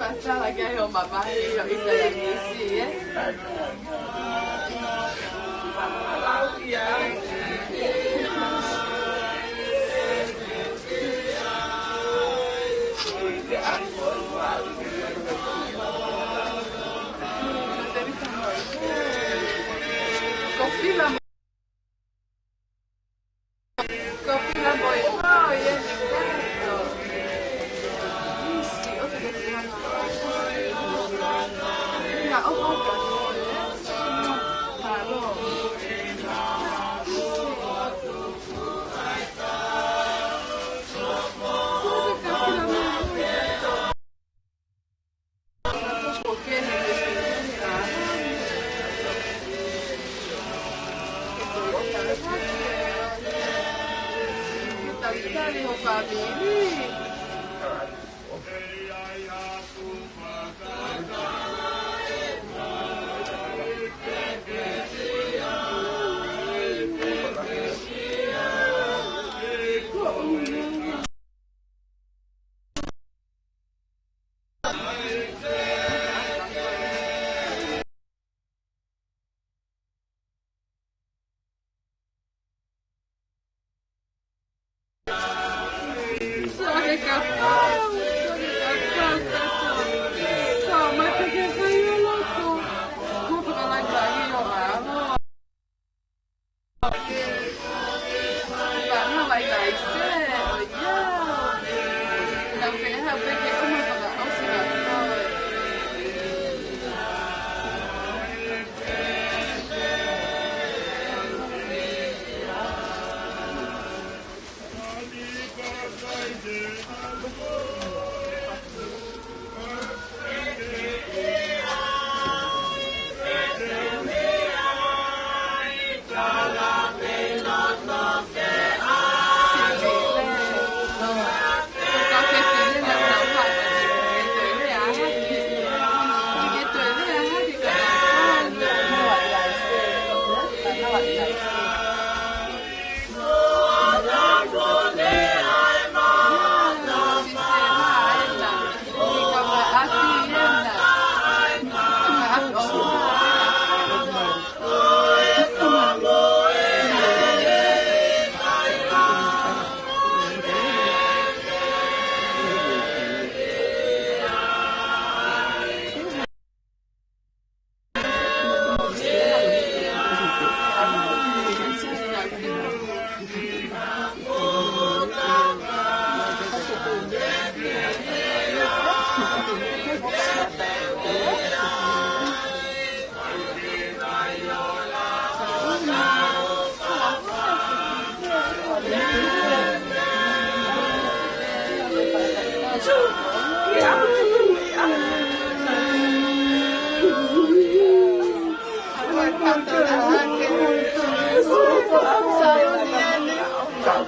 Fatala ki ai ʻo mamahi ʻo ʻita ia nisi, ē?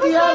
Ia,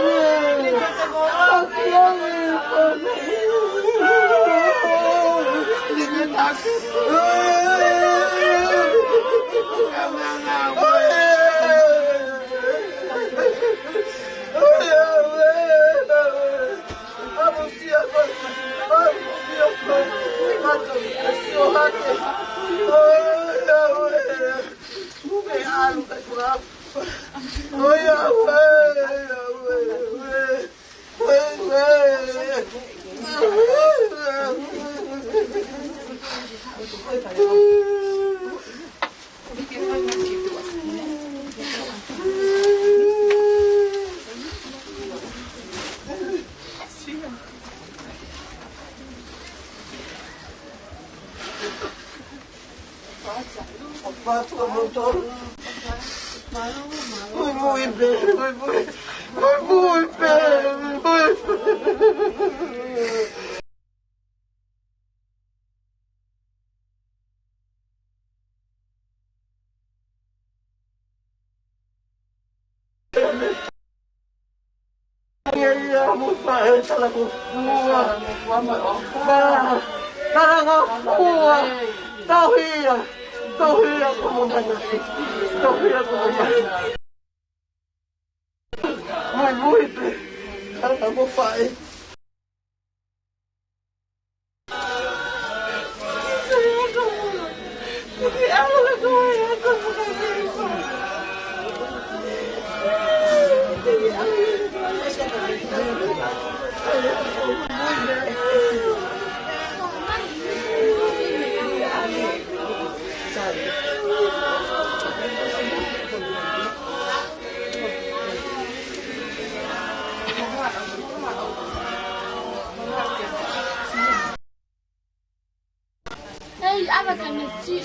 ia, mo faʻē, tala ko fua. Fa, tala ko fua. Tauhia, tauhia ko mo manasi. Tauhia ko mo manasi. Muimui pē, tala mo faʻē. Hei, ava ka ne ti.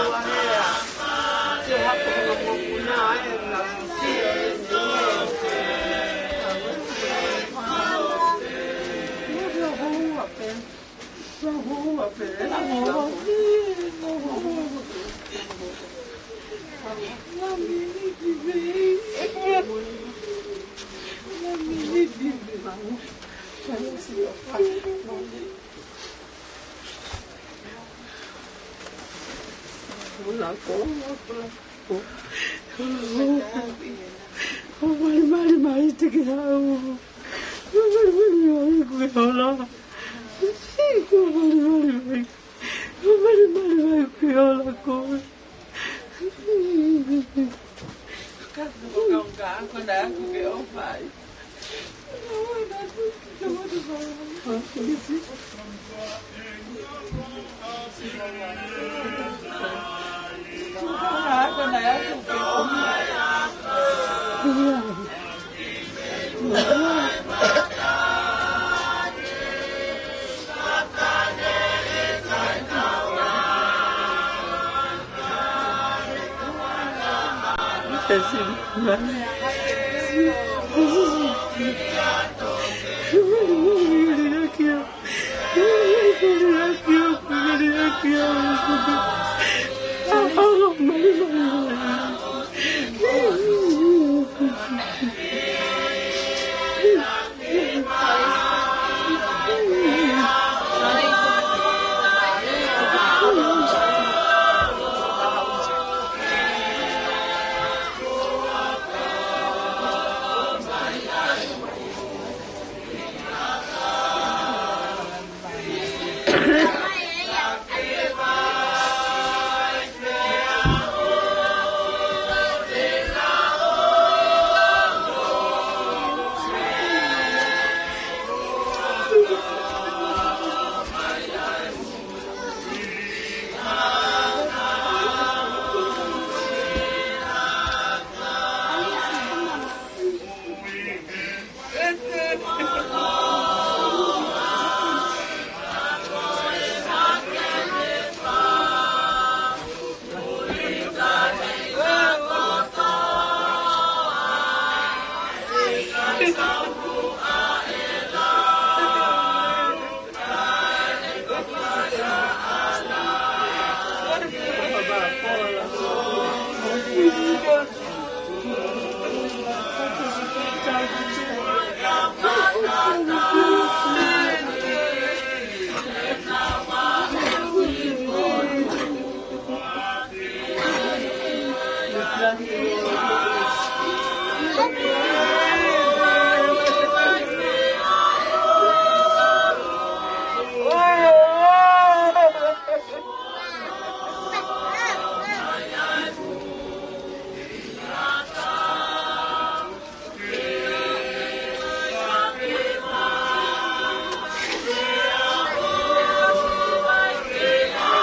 Hola, hola, hola. Hola, hola. Hola, hola, hola. Hola, hola, hola. Hola, hola, hola. Hola, hola, hola. Hola, hola, hola. Hola, hola, hola.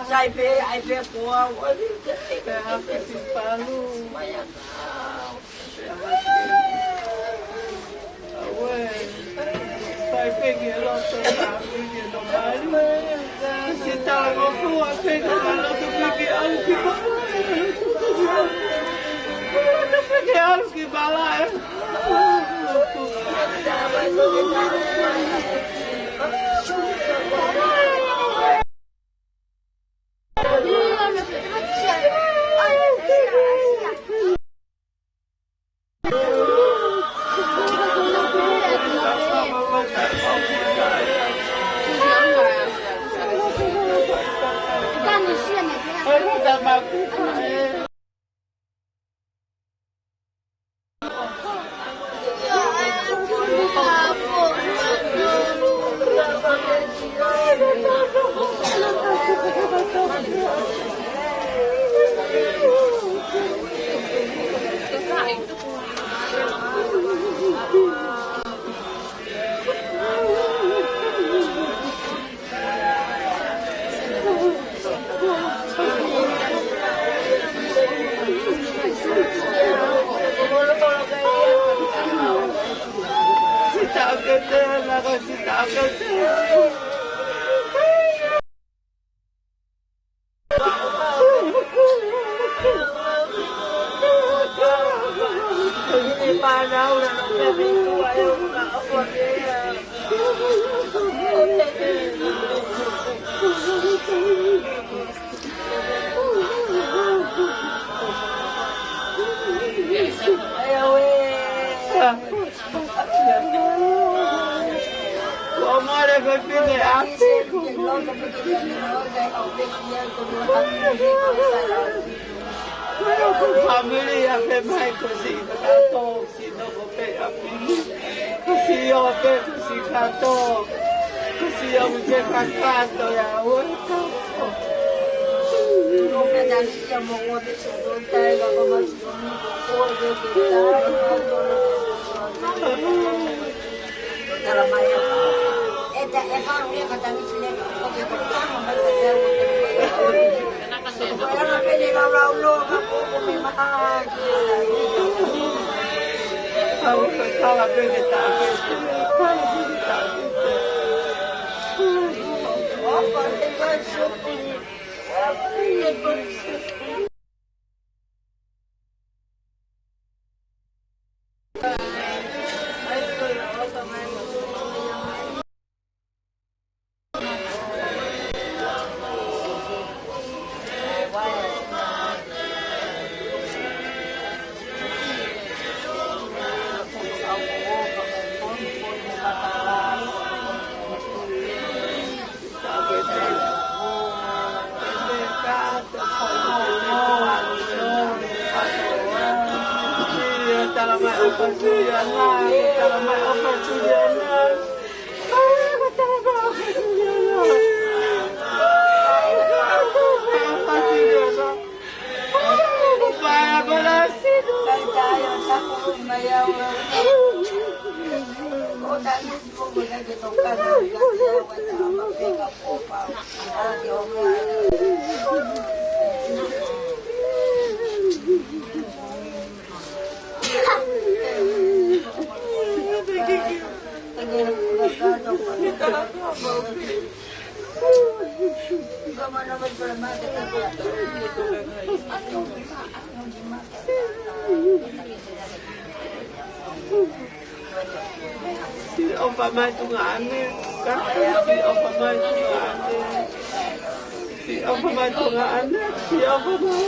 Sai pē, ai pē koa, ua. Familia, fe mai ko si, kato, si no ko pe api. Ko si o pe, ko si kato. Ko si o pe kakato ya, ue kato. Siʻi ʻofa mai tuʻunga ʻanai. Ka siʻi ʻofa mai tuʻunga ʻanai. Siʻi ʻofa mai tuʻunga ʻanai. Siʻi ʻofa mai.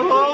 Thank you.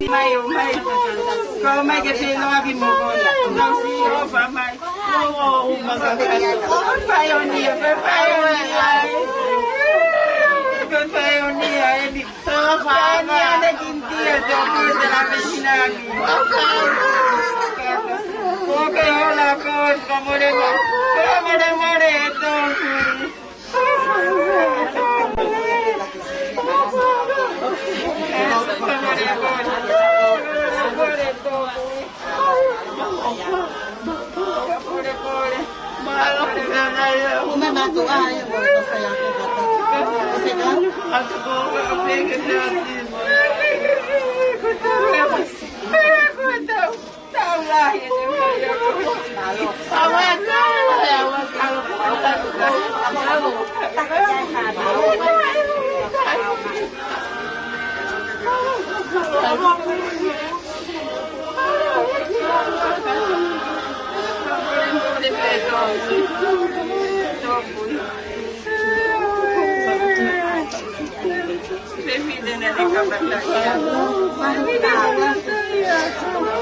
Mai, mai. Ko mai ke te loa ki mo kona. Nau si o pa mai. Paionia, paionia. Paionia, e ni. Paionia, ne kintia, te o kute la vecina. Oke, hola, ko, ko more, ko more, more, to.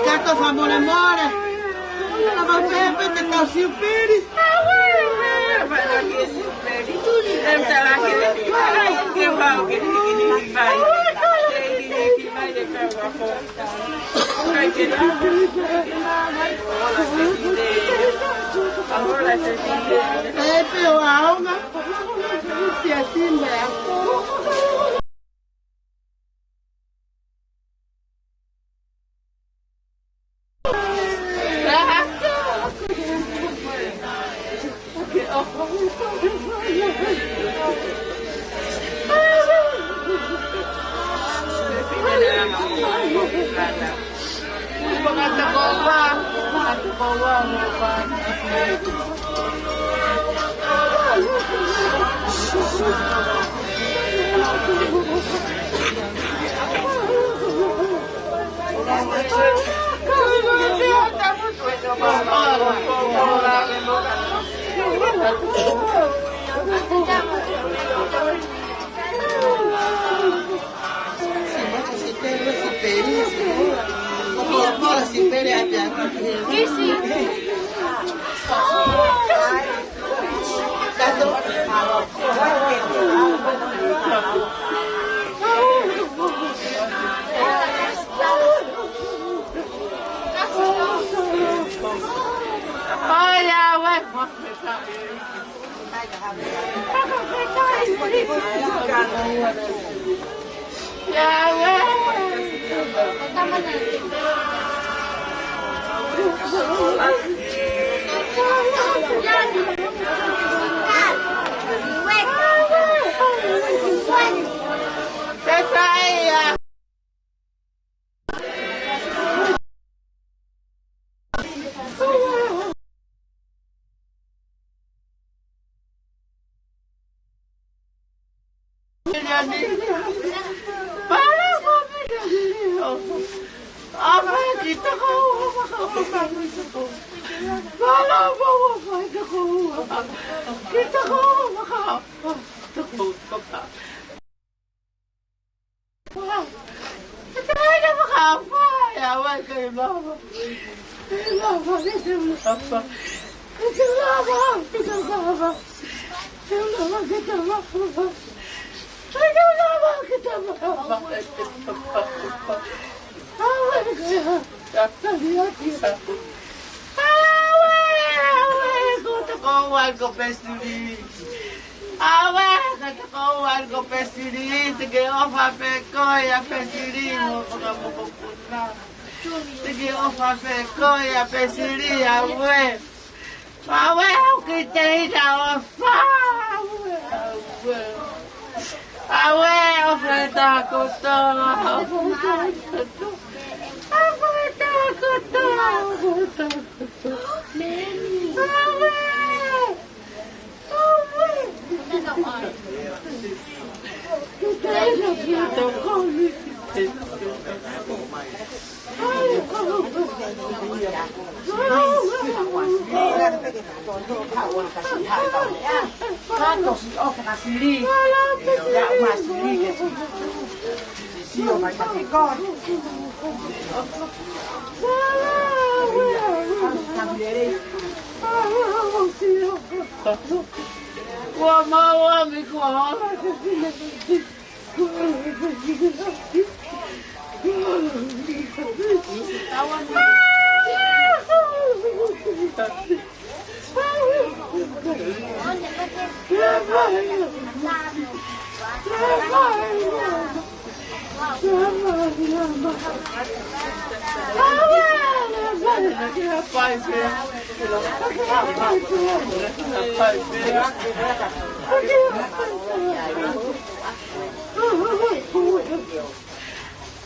Kato famolemole. Lava pepe te tau siupeli. Pepe o aonga. Sia simba ya. Awe, awe, ko te koua ko Pesuli. Awe, ko te koua ko Pesuli, te ke ʻofa pē koe ʻia Pesuli mo fakamokopuna. Te ke ʻofa pē koe ʻia Pesuli, awe. Awe, ʻoku ʻikai te u ʻofa. Awe, awe. Awe, ʻofa ʻi he taha kotoa, ʻofa ʻi he taha kotoa. ʻOfa ʻi he taha kotoa, ʻofa ʻi he taha kotoa. Awe. Awe. Ua mau ami kua ola ke fina.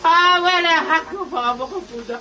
Awele haku fa moko puta.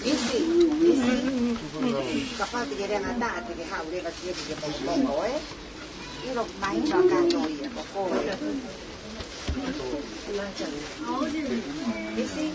Isi, isi. Kapau te ke lea ngata, te ke haʻu leva ki he, ki he pongipongi, ē? ʻIlo mai fakatoa ia, ko koe. Isi.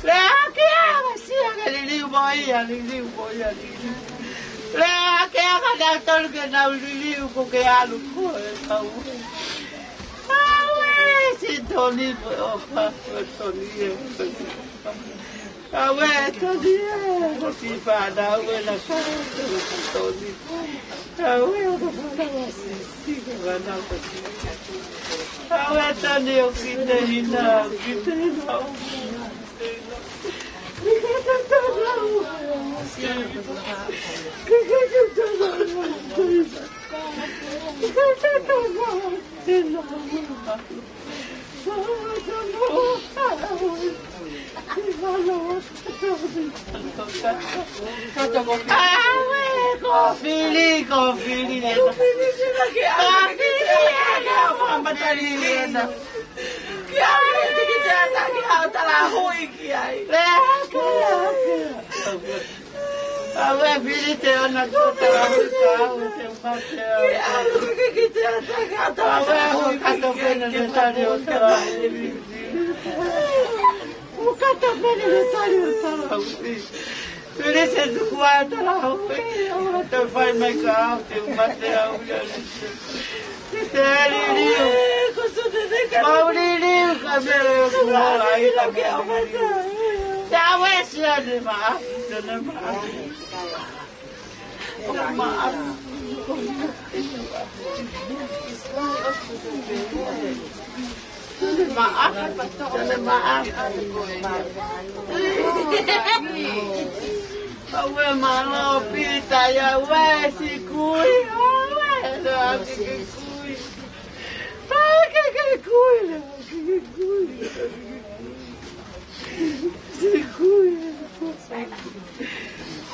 Lea ke ʻa Masia ke liliu mo ia, liliu mo ia, liliu. Lea ke ʻa ka nau tolu ke nau liliu ko ke ʻalu ko e kau. Aue, si Toni ko e ʻofa, ko Toni ē. Aue, Toni ē, ko ki fānau ē na ka, ko Toni. Aue, ko fānau ē, si, si, ko fānau ē. Aue, Toni ʻoku ke hina, ʻoku ke hina. Aue, ko fili, ko fili ē. Ko fili ē, ko fili ē. Kia ʻoku ke kikitea ʻaki haʻo talahui ki ai. Lea ke ʻa ke. Aue, fili te ona ko talahui ka au te mate au. Kia ʻoku ke kikitea ʻaki haʻo talahui. Aue, ʻoku kato pene ne tali ʻo talahui. ʻOku kato pene ne tali ʻo talahui. Fili se tuku ai talahui. ʻOku kato fai mai ka au te mate au ia. Te liliu. Mau liliu ka mele o kumola ai ka mele. Te awe sia ne maʻa, sia ne maʻa. Maʻa. Sia ne maʻa, sia ne maʻa. Awe mālō Pita, ia awe si kui, awe, awe si kui. Awe ke ke kui, awe ke ke kui. Si kui.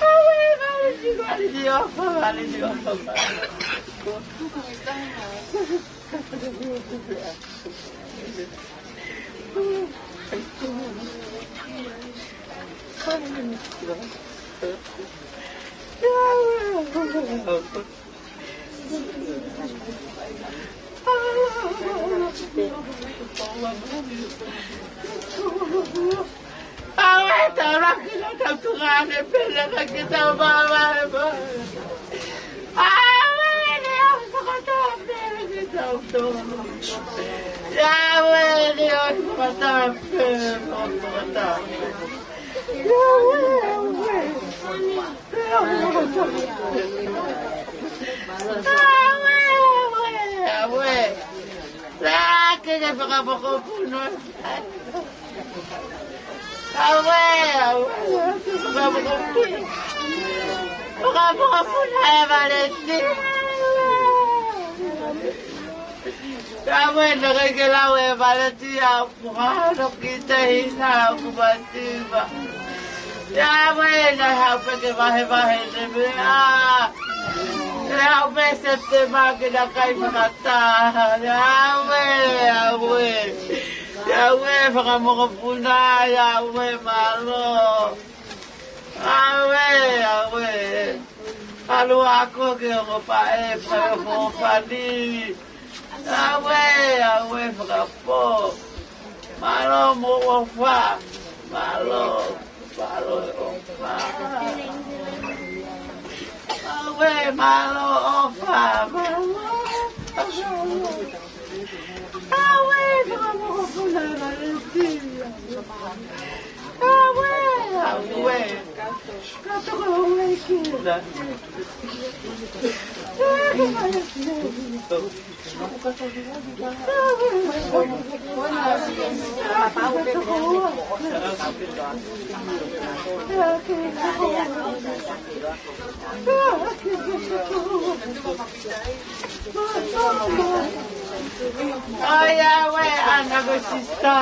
Awe, awe si kui, awe si kui, awe si kui. Awe, tau laki na tau tungane pele ka ke tau vavale pa. Awe, ne au sakata pele ke tau tō. Awe, ne au sakata pele, sakata pele. Awe, awe. Awe, awe, awe. Lea ke ke fakamokopuna. Awe, awe. Fakamokopuna. Fakamokopuna e Valeti. Awe, naʻe ʻikai ke lau e Valeti au. Kuo hano ki te hina kuo mativa. Ia awe, naʻe haʻu pē ke vahevahe ne meʻa. Naʻe haʻu pē Sepitema ke na kai fakataha. Ia awe, awe. Ia awe, fakamokopuna, ia awe, mālō. Awe, awe. ʻAlu ako ke ongo pae, pae hōfani. Awe, awe, fakapō. Mālō mo ʻofa. Mālō, mālō ʻofa. Awe, mālō ʻofa. Mālō. Awe, fakamokopuna Valeti. Awe, awe. Ka toko awe ki. Ai, ʻauē, ʻana ko e sisitā.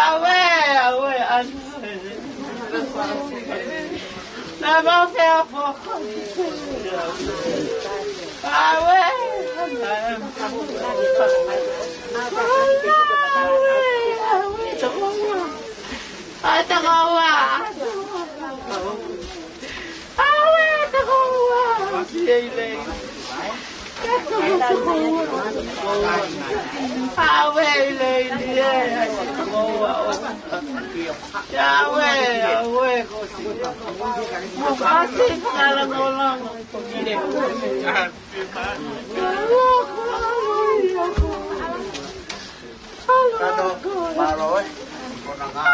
Awe, awe, anu. Nā mau fea foko. Awe, awe, awe, toko ua. Ai, toko ua. Awe, toko ua, ʻosi e lei. Toko ua. Awe, lei, lei, toko ua. Awe, awe, kosi. Mo kasi kala no lango. Kato, mālō, ē. Konga ngā.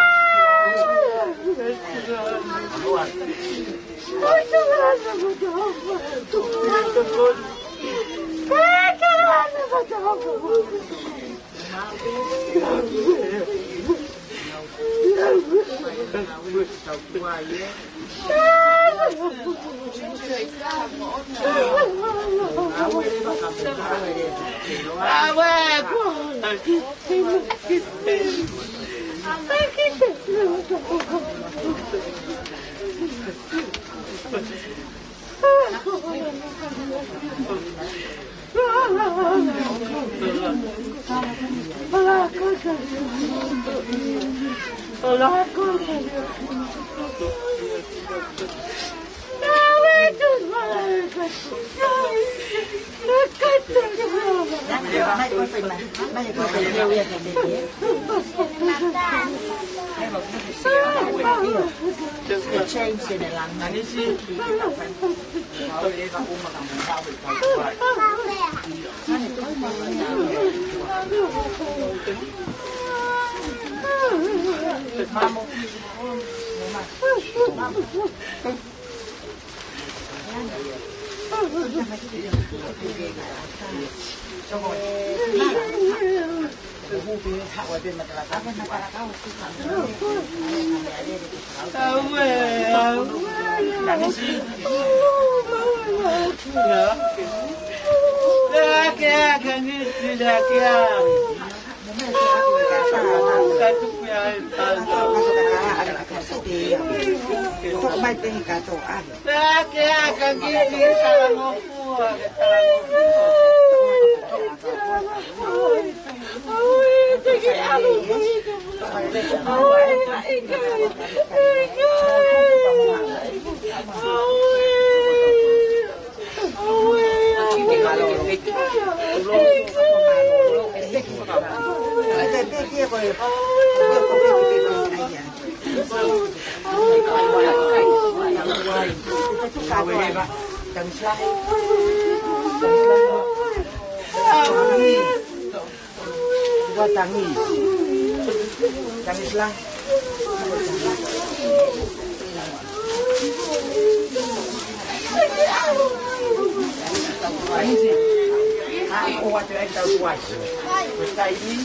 Ua tangi. Tangi sila. Tangi si. A, o atu ai tau tuai. Ko tai ni.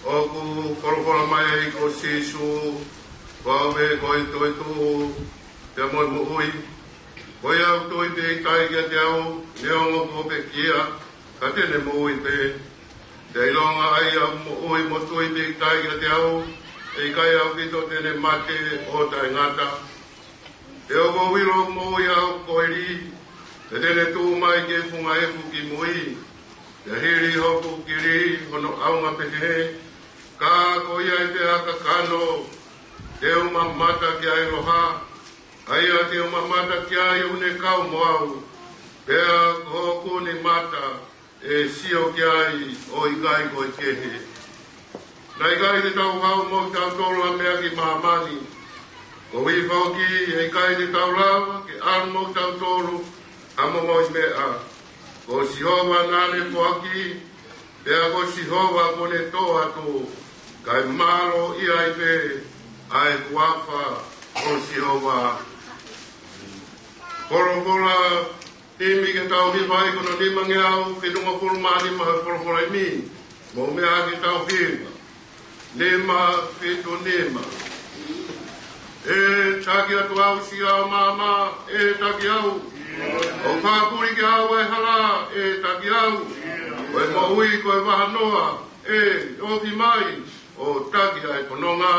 ʻOku folofola mai ai ko Sīsū, ko au pē ko e toetuʻu pea mo e moʻui. Ko ia ʻoku tui pē ʻe ʻikai kiate au, neongo kuo pekia, ka te ne moʻui pē. Pea ʻilonga ʻa ia ʻoku moʻui mo tui pē ʻe ʻikai kiate au, ʻe ʻikai ʻaupito te ne mate ʻo taʻengata. He ʻoku ou ʻilo ʻoku moʻui ʻa hoku koeli, pea te ne tuʻu mai ki he funga efu kimui. Pea hili hoku kili hono ʻaonga pehē, ka ko ia ʻi he kakano, te u mamata ki ai loha, ʻa ia te u mamata ki ai ʻoku ne kau mo au, pea ko hoku ni mata, ʻe sio ki ai ʻo ʻikai ko e kehe. Naʻe ʻikai te tau haʻu mo kitautolu ʻa e meʻa ki māmani. Ko ia foki ʻe ʻikai te tau lava ke ʻalu mo kitautolu ha momoʻi meʻa. Ko Sihova naʻa ne foaki, pea ko Sihova kuo ne tō atu, kae mālō ia ai pē ʻa e huafa ʻo Sihova. Folofola Himi ke tau hiva ai ko hono nimangeau fitungofulu mā nima he folofola himi. Mou meʻa ke tau hiva. Nima fitu nima. ʻE taki atu au siʻa māmā, ʻe taki au. ʻOku fakapuli kiate au ʻa e hala, ʻe taki au. Ko e moʻui ko e vahanoa, ʻe ofi mai, ʻo taki ʻa e fononga.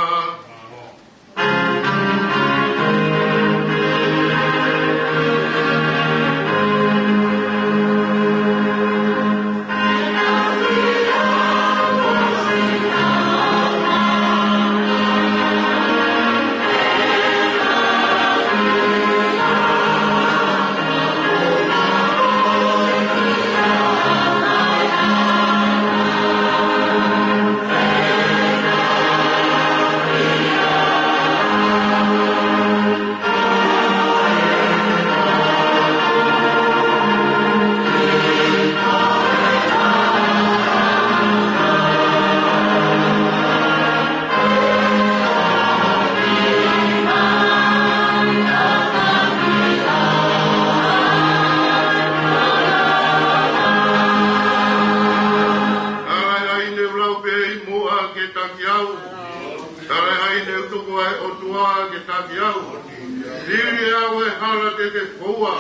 Tala ʻe haʻine ʻoku lau pē ʻi muʻa ke taki au. Tala ʻe haʻine ʻoku tuku ʻa e ʻOtua ke taki au. Hili ʻe au ʻa e hala te te foua.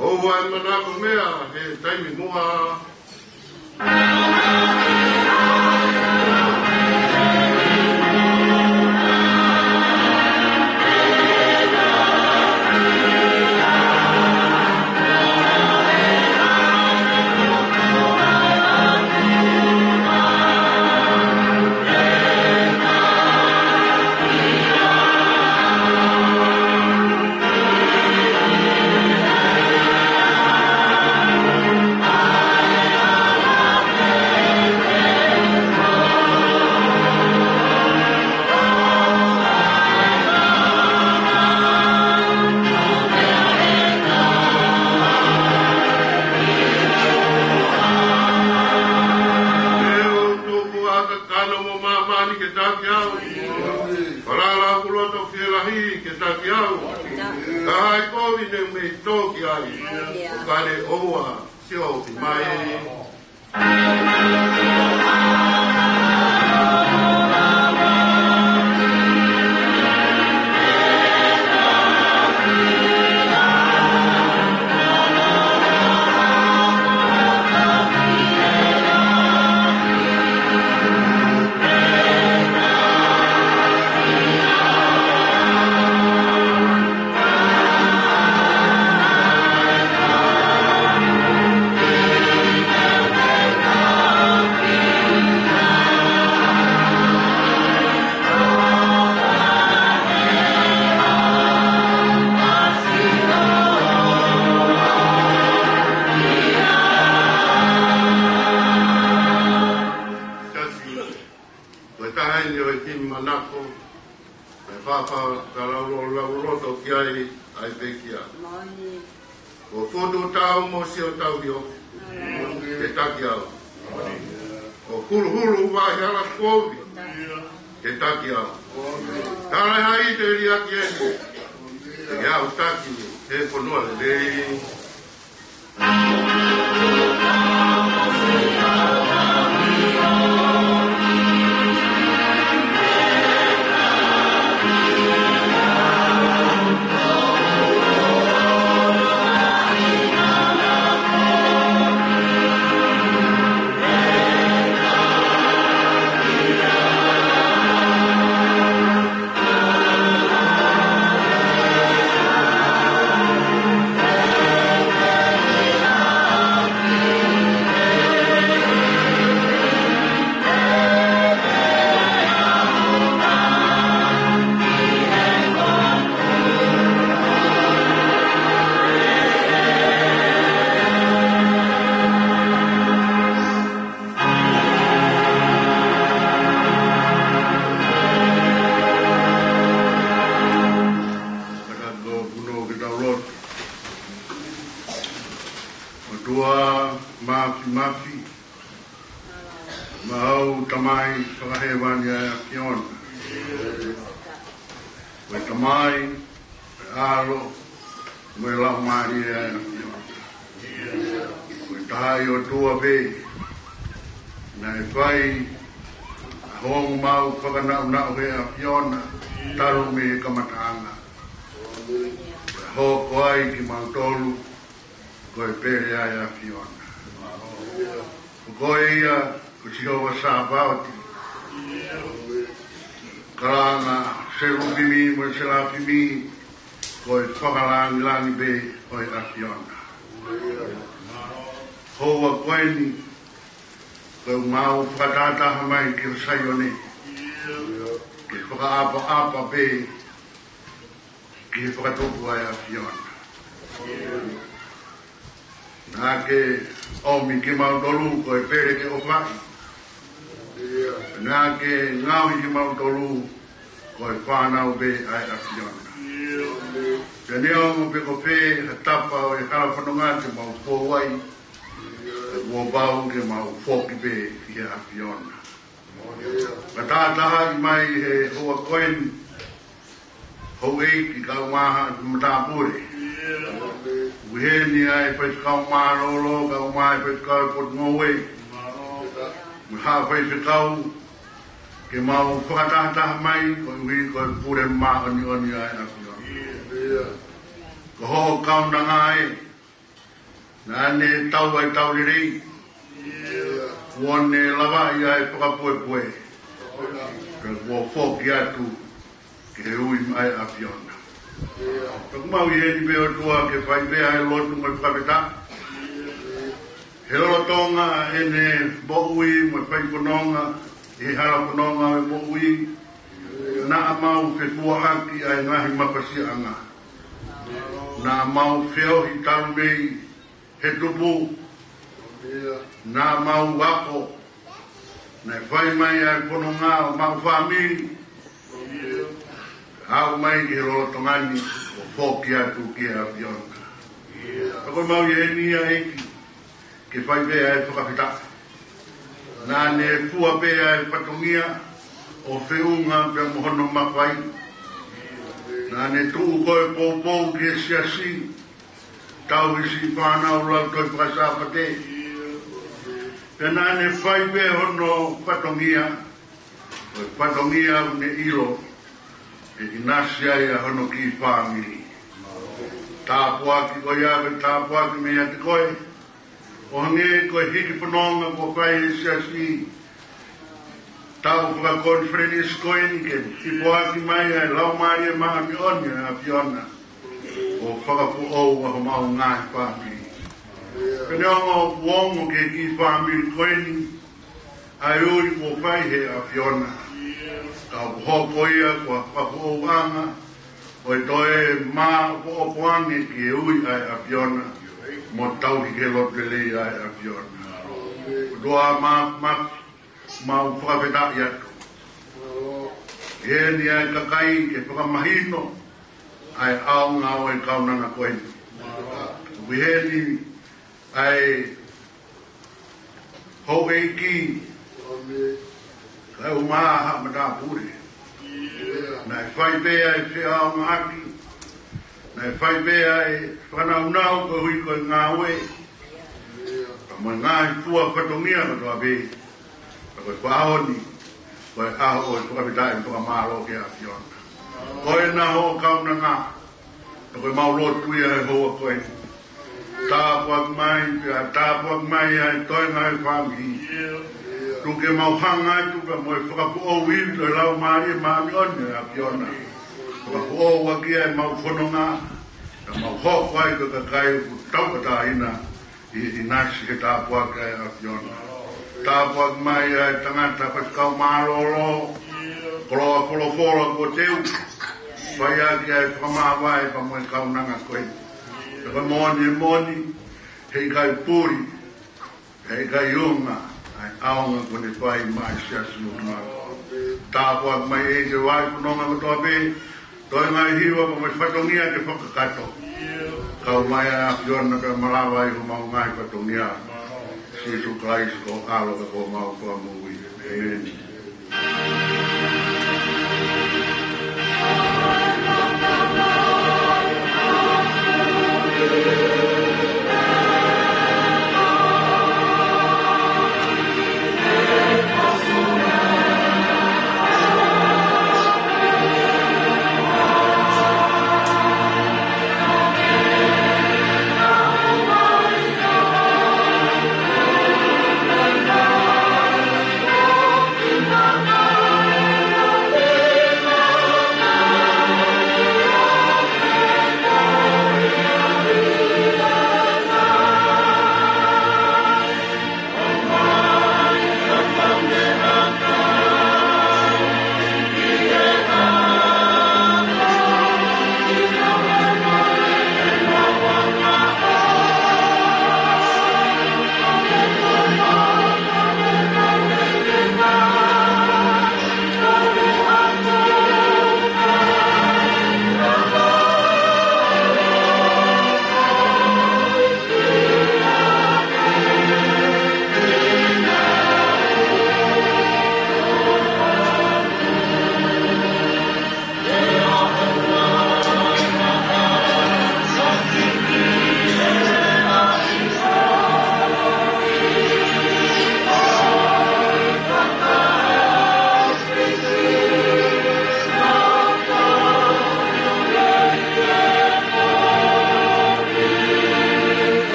ʻOua ʻe manako meʻa he taimi muʻa. Te u tuku ʻa e kakano mo māmani ke taki au. Falala ʻoku loto fielahi ke taki au. Ka ʻi ai kovi ne mei tō ki ai. ʻOka ne ʻoua, sio ki mai. Ko e taha eni ʻo e himi manako, ʻe fāfā ka laulo-, lauloto ki ai ʻa e pekia. Ko Fotu Tau mo Sio Tau Hio, ke taki au. Ko Huluhulu Vahehala Kovi, ke taki au. Tala ʻe haʻine liʻaki eni, ke au taki he fonua lelei. Mai, fakahēvani ʻa e ʻAfiona. Ko e Tamai, ko e ʻAlo, mo e Laumālie ʻa e ʻAfiona. Ko e taha ʻOtua pē, naʻe fai ʻa hoʻomou fakanaunau he ʻAfiona, talu mei he kamataʻanga. Ko e hoko ai kimautolu, ko e pele ʻa e ʻAfiona. Ko koe ia, ko Sihova Sāpaoti. Kalanga ʻa e selupimi mo e selafimi, ko e fakalāngilangi pē ʻo e ʻAfiona. Houa ko eni, ko ʻemau fakatahataha mai ki Saione, ke fakaʻapaʻapa pē ki he fakatupu ʻa e ʻAfiona. Naʻa ke ʻomi kimautolu ko e pele ke ʻofaʻi. Naʻa ke ngaohi kimautolu ko e fānau pē ʻa e ʻAfiona. Pea neongo pe ko fē ha tapa ʻo e hala fononga te mau fou ai, kuo pau ke mau foki pē ki he ʻAfiona. Fakatahatahaʻi mai he houa ko eni houʻeiki kae ʻumaʻā haʻa matāpule. ʻOku ʻi heni ʻa e faifekau mālōlō, kae ʻumaʻā e faifekau ʻo e potungāue, mo e haʻa faifekau, ke mau fakatahataha mai koeʻuhi ko e pule māʻoniʻoni ʻa e ʻAfiona. Ko hoʻo kaunanga ē, naʻa ne tau ʻa e tau lelei, kuo ne lavaʻi ʻa e fakapuepue, pea kuo foki atu ki he ui mai ʻa e ʻAfiona. Pea ʻoku mau ʻi heni pē ʻOtua ke fai pē ʻa e lotu mo e fakafetaʻi. He lolotonga ʻene moʻui mo e fai fononga ʻi he hala fononga ʻo e moʻui, naʻa mau fefuaʻaki ʻa e ngaahi mafasiaʻanga. Naʻa mau feohi talu mei he tupu. Naʻa mau ako. Naʻe fai mai ʻa e fononga ʻo homau fāmili, aʻu mai ki he lolotonga ni, ʻo foki atu ki he ʻAfiona. Ka ko ʻemau ʻi heni ʻa e ʻEiki, ke fai pē ʻa e fakafetaʻi. Naʻa ne fua pē ʻa e fatongia ʻo feʻunga pea mo hono mafai. Naʻa ne tuʻu ko e poupou ki he siasi, tauhi siʻi fānau lautohi faka-Sāpate. Pea naʻa ne fai pē hono fatongia, ko e fatongia ʻoku ne ʻilo ʻe ʻinasi ai ʻa hono kiʻi fāmili. Tāpuaki ko ia, ko e tāpuaki meiate koe. ʻO hangē ko e hiki fononga kuo fai ʻe he siasi, tau fakakonifelenisi ko eni ke hipoaki mai ʻa e Laumālie Māʻoniʻoni ʻa e ʻAfiona, ʻo fakafoʻou ʻa homau ngaahi fāmili. Pea neongo ʻoku ongo ki he kiʻi fāmili ko eni ʻa e ui kuo fai ʻe he ʻAfiona, ka ʻoku hoko ia ko ha fakafoʻouʻanga ʻo e toe māʻopoʻopo ange ki he ui ʻa e ʻAfiona, mo tauhi ki he lotu lelei ʻa e ʻAfiona. ʻOtua Māfimafi, mau fakafetaʻi atu. ʻI heni ʻa e kakai ke fakamahino ʻa e ʻaonga ʻo e kaunanga ko eni. ʻOku ʻi heni ʻa e houʻeiki, kae ʻumaʻā haʻa matāpule. Naʻe fai pē ʻa e feʻaongaʻaki, naʻe fai pē ʻa e fakanaunau koeʻuhi ko e ngāue, pea mo e ngaahi fua fatongia kotoa pē. Ka ko e ʻaho ni, ko e ʻaho ʻo e fakafetaʻi mo e fakamālō ki he ʻAfiona. Ko ena hoʻo kaunanga, ka ko ʻemau lotu ia he houa ko eni. Tāpuaki mai, pea tāpuaki mai ʻa e toenga ʻo e fāmili. Tuku ke mau hanga atu pea mo e fakafoʻou ivi ʻo e Laumālie Māʻoniʻoni ʻa e ʻAfiona. Fakafoʻou ʻaki ʻa ʻemau fononga, pea mau hoko ai ko e kakai ʻoku tauʻatāina ʻi he ʻinasi he tāpuaki ʻa e ʻAfiona. Tāpuaki mai ʻa e tangata faifekau mālōlō, koloa folofola kuo teu, fai ʻaki ʻa e fakamāvae pea mo e kaunanga ko eni. Pea ko e moʻoni, moʻoni, heʻikai puli, heʻikai unga ʻa e ʻaonga kuo ne fai maʻa e siasi mo e mako. Tāpuaki mai ʻEiki ʻa e fononga kotoa pē, toe ngaahi hiva pea mo e fatongia ke fakakakato. Kau mai ʻa e ʻAfiona pea malava ai homau ngaahi fatongia. Sīsū Kalaisi ko ho ʻAlo ka ko homau Fakamoʻui. ʻEmeni.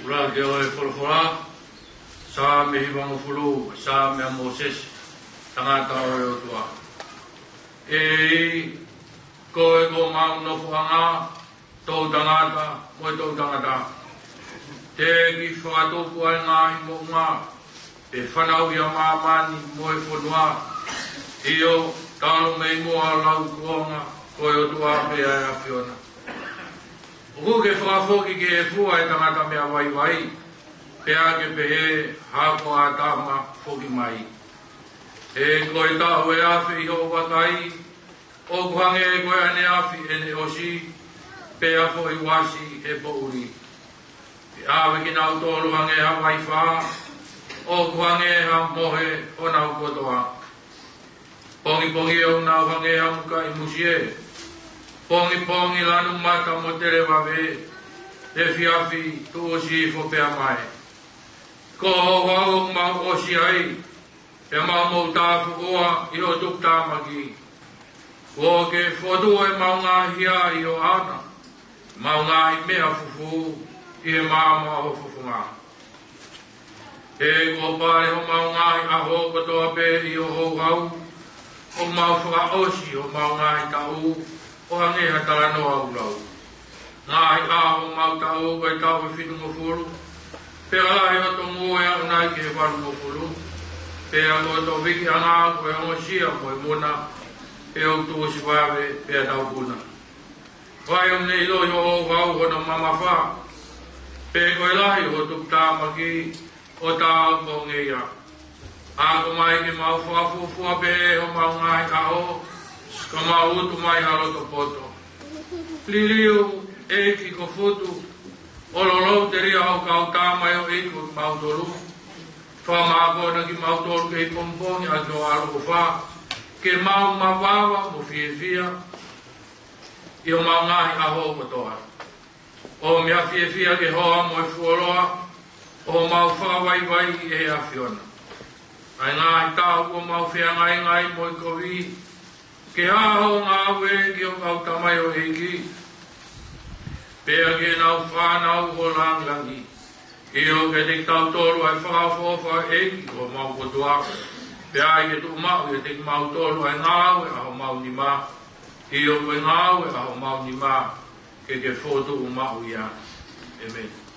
Ua ke ʻo e folofola, Saame hivangofulu, Saame ʻa Mōsese, tangata ʻo e ʻOtua. ʻEiki, ko koe ko homau nofoʻanga, toʻutangata mo e toʻutangata. Teʻeki fakatupu ʻa e ngaahi moʻunga, pe fanauʻi ʻa māmani mo e fonua. ʻIo, talu mei muʻa ʻa lau kuonga, ko e ʻOtua pē ʻa e ʻAfiona. ʻOku ke fakafoki ki he fua ʻo e tangata meʻa vaivai, pea ke pehē, Hako ʻa ʻĀtama, foki mai. He ko e taʻu ʻe afe ʻi hoʻo vakai, ʻoku hangē ko e ʻaneafi ʻene ʻosi, pea foʻi uasi he poʻuli. Ke ʻave kinautolu hangē ha vaifā, ʻoku hangē ha mohe honau kotoa. Pongipongi ʻoku nau hangē ha mukaʻi musie. Pongipongi lanu mata mo televave, efiafi tuʻusi hifo pea mae. Ko Houhau ʻoku mau ʻosi ai, pea mau moʻutāfukoa ʻi hoʻo tuputāmaki. Kuo ke fotu ʻemau ngaahi hia ʻi ho ʻana, ʻemau ngaahi meʻa fufū ʻi he maama ʻo ho fofonga. He kuo pale homau ngaahi ʻaho kotoa pē ʻi ho houhau, ʻoku mau fakaʻosi homau ngaahi taʻu ʻo hangē ha talanoa ʻoku lau. Ngaahi ʻaho homau taʻu ko e taʻu ʻe fitungofulu, pea lahi hoto ngū ʻe aʻu nai ki he valungofulu, pea ko hoto vikiʻanga ko e ongosia mo e muna, pea ʻoku tuʻusi vave pea taupuna. Fai ʻoku ne ʻiloʻi ho houhau hono mamafa, pe ko e lahi ho tuputāmaki ʻo tāupoongeia. Ako mai ke mau fakafuofua pē homau ngaahi ʻaho, ka mau utu mai ha loto poto. Liliu, ʻEiki, ko Futu, ʻo lolou telia hoʻo kau tama ʻo iku kimautolu. Fakamākona kimautolu kei pongipongi ʻaki hoʻo ʻaloʻofa, ke mau mavava mo fiefia ʻi homau ngaahi ʻaho kotoa. ʻOmi ha fiefia ke hoa mo e fuoloa ʻo homau fakavaivaiʻi ʻe he ʻAfiona. ʻa e ngaahi taʻu kuo mau feangaingai mo e kovi, ke hā hoʻo ngāue ki ho kau tamaioʻeiki, pea ki heʻenau fānau ʻo langilangi. ʻIo, ke tau tolu ai fakaʻofoʻofa ʻEiki ʻo homau kotoa, pea ʻai ke tuʻu maʻu ʻiate kimautolu ʻa e ngāue ʻa homau nima. ʻIo, ko e ngāue ʻa homau nima, ke ke fokotuʻu maʻu ia. ʻĒmeni.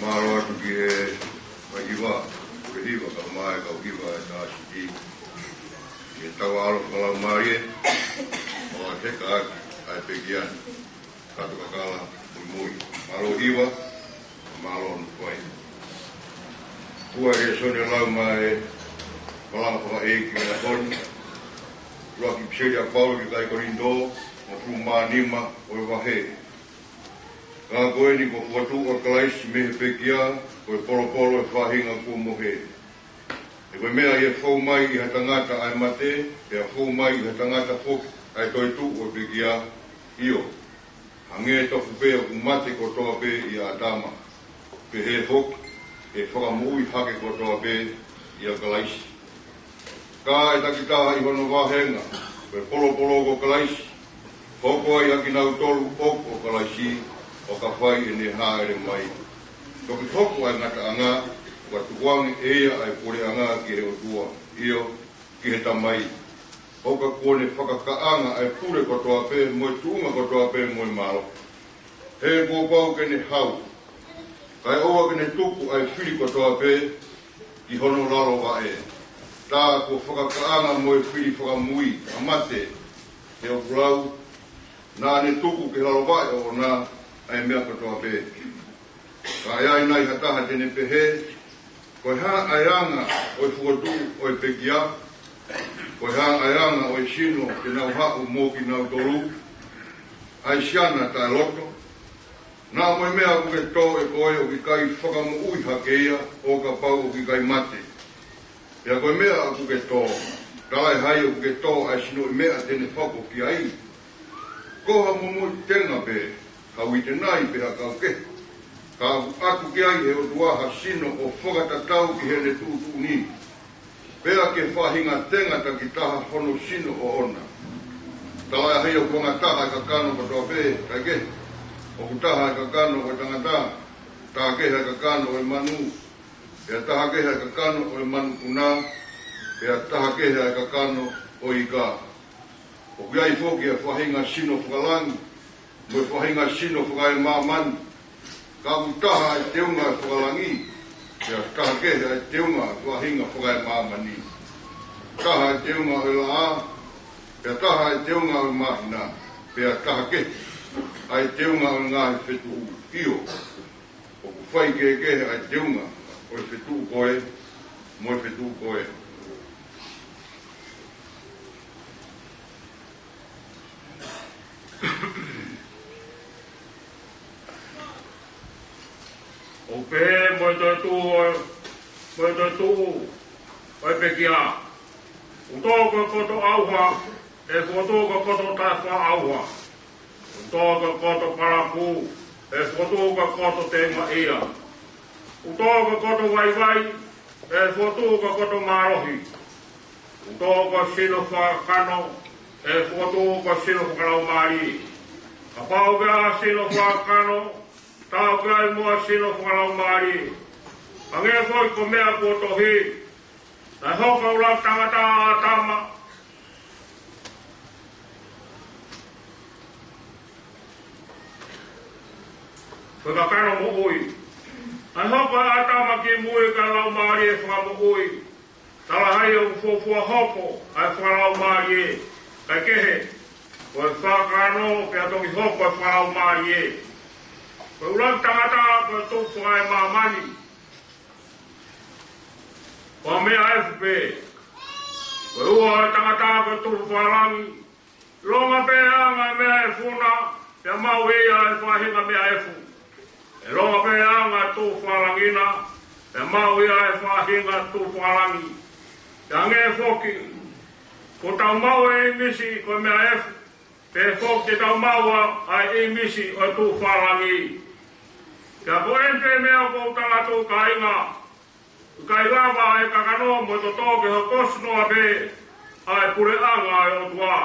Mālō atu ki he kau hiva, ki he hiva, kae ʻumaʻā e kau hiva ʻa e Taʻasiti. Ki he tau ʻalo fakalaumālie, ʻo heka ʻaki ʻa e pekia ni, kato kakala muimui. Mālō hiva, mālō nofo ai. Ko e lēsoni lau mai ʻe he malanga fakaʻeiki ʻo e ʻaho ni. ʻUluaki ʻipiseli ʻa Paula ki he kakai Kolinitō, hongofulu mā nima ʻo e vahe. Ka ko eni kuo fokotuʻu ʻa Kalaisi mei he pekia, ko e polopolo ʻo e faʻahinga kuo mohe. He ko e meʻa ʻi he fou mai ʻi ha tangata ʻa e mate, pea fou mai ʻi ha tangata foki ʻa e toetuʻu ʻo e pekia, ʻio, hangē tofu pē ʻoku mate kotoa pē ʻia ʻĀtama, pehē foki ʻe fakamoʻui hake kotoa pē ʻia Kalaisi. Ka ʻe takitaha ʻi hono vāhenga, ko e polopolo ko Kalaisi, hoko ai ʻa kinautolu ʻoku ʻo Kalaisi, ʻo ka fai ʻene hāʻele mai. Toki hoko ʻa e ngataʻanga, ʻo ka tukuange ʻe ia ʻa e puleʻanga ki he ʻOtua, ʻio, ki he Tamai. ʻO ka kuo ne fakakaʻanga ʻa e pule kotoa pē, mo e tuʻunga kotoa pē, mo e mālohi. He kuo pau ke ne hau, kae ʻoua ke ne tuku ʻa e fili kotoa pē ki hono lalo vaʻe. Tā kuo fakakaʻanga mo e fili fakamui ʻa mate, he ʻoku lau, naʻa ne tuku ki he lalo vaʻe ʻoʻona ʻa e meʻa kotoa pē. Ka ʻe ai nai ha taha te ne pehē, ko e hā ʻa e anga ʻo e fokotuʻu ʻo e pekia? Ko e hā ʻa e anga ʻo e sino te nau haʻu mo kinautolu? ʻA e siana taʻeloto. Naʻa mo e meʻa ʻoku ke tō ʻe koe ʻoku ʻikai fakamoʻui hake ia ʻo kapau ʻoku ʻikai mate. Pea ko e meʻa ʻoku ke tō, talaʻehai ʻoku ke tō ʻa e sinoʻi meʻa te ne hoko ki ai? Ko ha momoʻi tenga pē, ha uitenai pe ha kau kehe, ka ʻoku ʻatu ki ai ʻe he ʻOtua ha sino ʻo fakatatau ki heʻene tuʻutuʻuni, pea ke faʻahinga tenga takitaha hono sino ʻoʻona. Talaʻehai ʻoku angataha ʻa e kakano kotoa pē, kae kehe, ʻoku taha ʻa e kakano ʻo e tangata, taha kehe ʻa e kakano ʻo e manu, pea taha kehe ʻa e kakano ʻo e manupuna, pea taha kehe ʻa e kakano ʻo e ika. ʻOku ʻi ai foki ʻa e faʻahinga sino fakalangi, mo e faʻahinga sino fakaemāmani. Ka ʻoku taha ʻa e teunga ʻo e fakalangi, pea taha kehe ʻa e teunga ʻo e faʻahinga fakaemāmani. Taha ʻa e teunga ʻo e laʻā, pea taha ʻa e teunga ʻo e māhina, pea taha kehe ʻa e teunga ʻo e ngaahi fetuʻu. ʻIo, ʻoku faikehekehe ʻa e teunga ʻo e fetuʻu ko ē mo e fetuʻu ko ē. ʻOku pehē mo e toetuʻu ʻo e, mo e toetuʻu ʻo e pekia. ʻOku tō ko e koto ʻauha, ʻe fokotuʻu ko e koto taʻefaʻaʻauha. ʻOku tō ko e koto palakū, ʻe fokotuʻu ko e koto teimaʻia. ʻOku tō ko e koto vaivai, ʻe fokotuʻu ko e koto mālohi. ʻOku tō ko e sino fakakakano, ʻe fokotuʻu ko e sino fakalaumālie. Kapau ʻoku ʻi ai ha sino fakakakano, tā ʻoku ʻi ai mo ha sino fakalaumālie. Hangē foki ko e meʻa kuo tohi, naʻe hoko ʻa e ʻuluaki tangata ʻa ʻĀtama ko e kakano moʻui. Naʻe hoko ʻa ʻĀtama ki mui ko e laumālie fakamoʻui. Talaʻehai ʻoku fuofua hoko ʻa e fakalaumālie, kae kehe, ko e fakakakano pea toki hoko ʻa e fakalaumālie. Ko e ʻuluaki tangata ko e tupu fakaemāmani, ko e meʻa efu pē. Ko e ua ʻo e tangata ko e tupu fakalangi. ʻIlonga pē ʻa e anga ʻo e meʻa efu na, pea maʻu ʻe ia ʻa e faʻahinga meʻa efu. ʻIlonga pē ʻa e anga ʻo e tupu fakalangi na, pea maʻu ʻe ia ʻa e faʻahinga tupu fakalangi. Pea hangē foki, kuo tau maʻu ʻa e ʻīmisi ko e meʻa efu, pehē foki te tau maʻu ʻa e ʻīmisi ʻo e tupu fakalangi. Pea ko eni pē meʻa ʻoku ou tala atu, kāinga, ʻoku ʻikai lava ʻa e kakano mo e toto ke hokosi noa pē ʻa e puleʻanga ʻo e ʻOtua.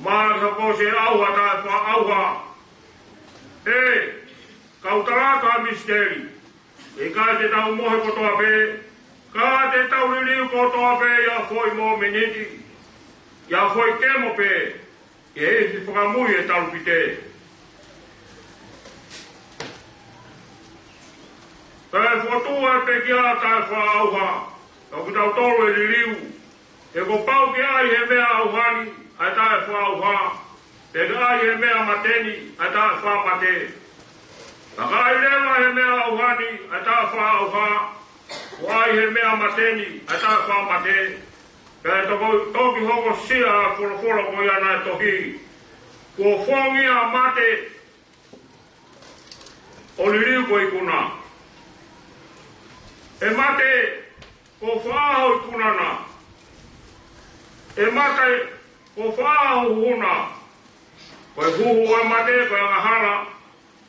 Mahalo ke hokosi ʻa e ʻauha taʻefaʻaʻauha. ʻE, ka u tala atu ʻa e misiteli. ʻIkai te tau mohe kotoa pē, ka te tau liliu kotoa pē ʻi ha foʻi mōmeniti, ʻi ha foʻi kemo pē, ʻi he ifi fakamui ʻo e talupite. Kae fokotuʻu ʻa e pekia taʻefakaʻauha, ʻoku tau tolo e liliu. He kuo pau ke ʻai he meʻa ʻauha ni ʻa e taʻefakaʻauha, pea ke ʻai he meʻa mate ni ʻa e taʻefakamate. Ka ka ʻai leva he meʻa ʻauha ni ʻa e taʻefakaʻauha, kuo ʻai he meʻa mate ni ʻa e taʻefakamate. Pea ʻe toki, toki hokosia ʻa e folofola ko ia naʻe tohi: Kuo fongi ʻa mate, ʻo liliu ko e ikuna. ʻE mate, kuo fai ho ikuna na? ʻE mate, kuo fai ho huhu na? Ko e huhu ʻo e mate ko e angahala,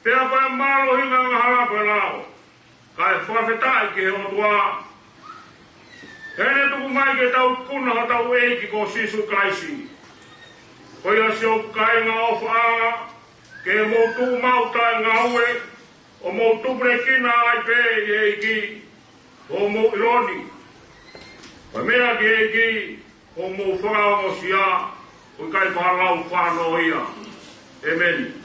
pea ko e mālohinga angahala ko e lao. Kae fakafetaʻi ki he ʻOtua, heʻene tuku mai ke tau ikuna hotau ʻEiki ko Sīsū Kalaisi. Ko ia, siʻoku kāinga ʻofaʻanga, ke mou tuʻu maʻu taʻengaue, ʻo mou tupulekina ai pē ʻi he ʻEiki, ʻo mou ʻilo ni. Ko e meʻa ki he ʻEiki, ʻo mou fakaongosia, ʻoku ʻikai ko ha lau fano ia. ʻEmeni.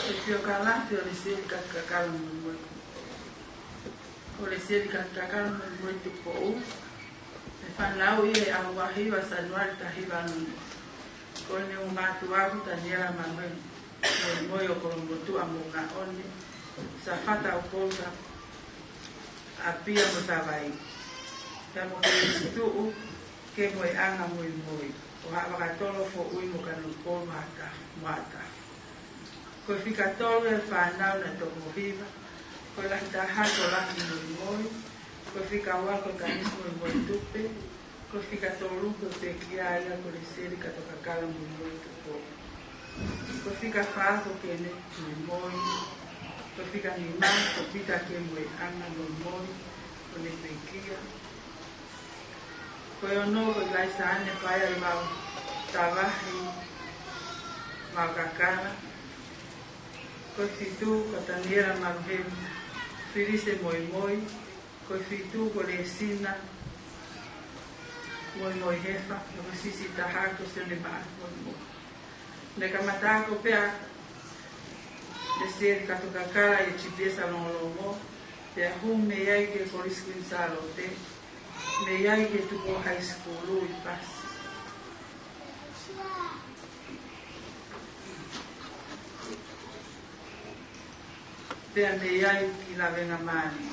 ʻE pio kalafi ʻo e Lesieli Kakato Kakala Moʻui Moʻui. ʻO e Lesieli Kakato Kakala Moʻui Moʻui Tupou. ʻE fanauʻi ʻi he ʻaho hiva Sānuali taha hiva noa noa. Ko ʻene ongo mātuʻa ko Taniela Manuhelu Moʻui Moʻui ʻo Kolomotuʻa Moʻungaʻone, Safata ʻo Kouta, ʻApia mo Savaiʻi. Pea mo Kilisituʻu ke Moeʻanga Moʻui Moʻui, ʻo Haʻavakatolo Foʻui mo Kanokupolu Haʻata-, mo Haʻatafu. Ko e fika tolu e fānau naʻe toko hiva. Ko e lahi taha ko Laki Moʻui Moʻui. Ko e fika ua ko Kanisi Moʻui Moʻui Tupe. Ko e fika tolu ko e pekia ia ko Lesieli Kato Kakala Moʻui Moʻui Tupou. Ko e fika fā ko Kene Moʻui Moʻui. Ko e fika nima ko Pita ke Moeʻanga Moʻui Moʻui, ko ʻene pekia. Ko e ono ko Laisane Paea ʻi Mau Tavahi, Mau Kakala. Ko e fitu ko Taniela Manuhelu Filise Moʻui Moʻui. Ko e fitu ko Lesina Moʻui Moʻui Hefa, ko e sisi taha ko Sione Maʻa Moʻui Moʻui. Naʻe kamata ako pē ʻa Lesieli Kato Kakala ʻi he G P S ʻa Longolongo, pea hū mei ai ki he Kolisi Kuini Sālote, mei ai ki he Tupou High School ʻi Fasi. Pea mei ai ki Lavengamālie.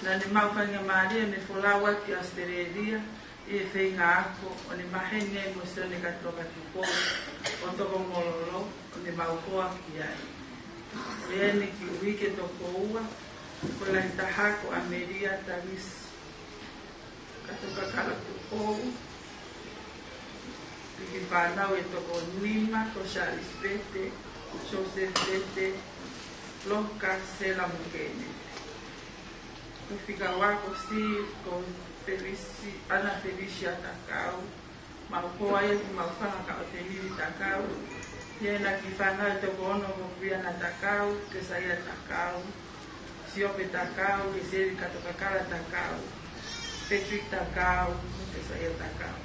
Naʻa ne maʻu faingamālie ʻo ne folau atu ki ʻAositelēlia ʻi he feinga ako, ʻo ne maheni ai mo Sione Katoka Tupou ʻo Tokomololo, ʻo ne maʻu hoa ki ai. ʻO ʻi ai ʻene kiʻi uike toko ua, ko e lahi taha ko ʻAmelia Tangisi Kato Kakala Tupou. Piki fānau ʻe toko nima ko Charles Vete, Joseph Vete, Loka, Sela mo Kene. Ko e fika ua ko Steve, ko Felisi-, Ana Felicia Takau. Maʻu hoa ia ki Maʻufanga ka ʻoku ʻi ai ʻa Lili Takau. ʻI ai ʻena kiʻi fānau ʻe toko ono ko Briana Takau, Kesaia Takau, Siope Takau, Lesieli Kato Kakala Takau, Patrick Takau, Kesaia Takau.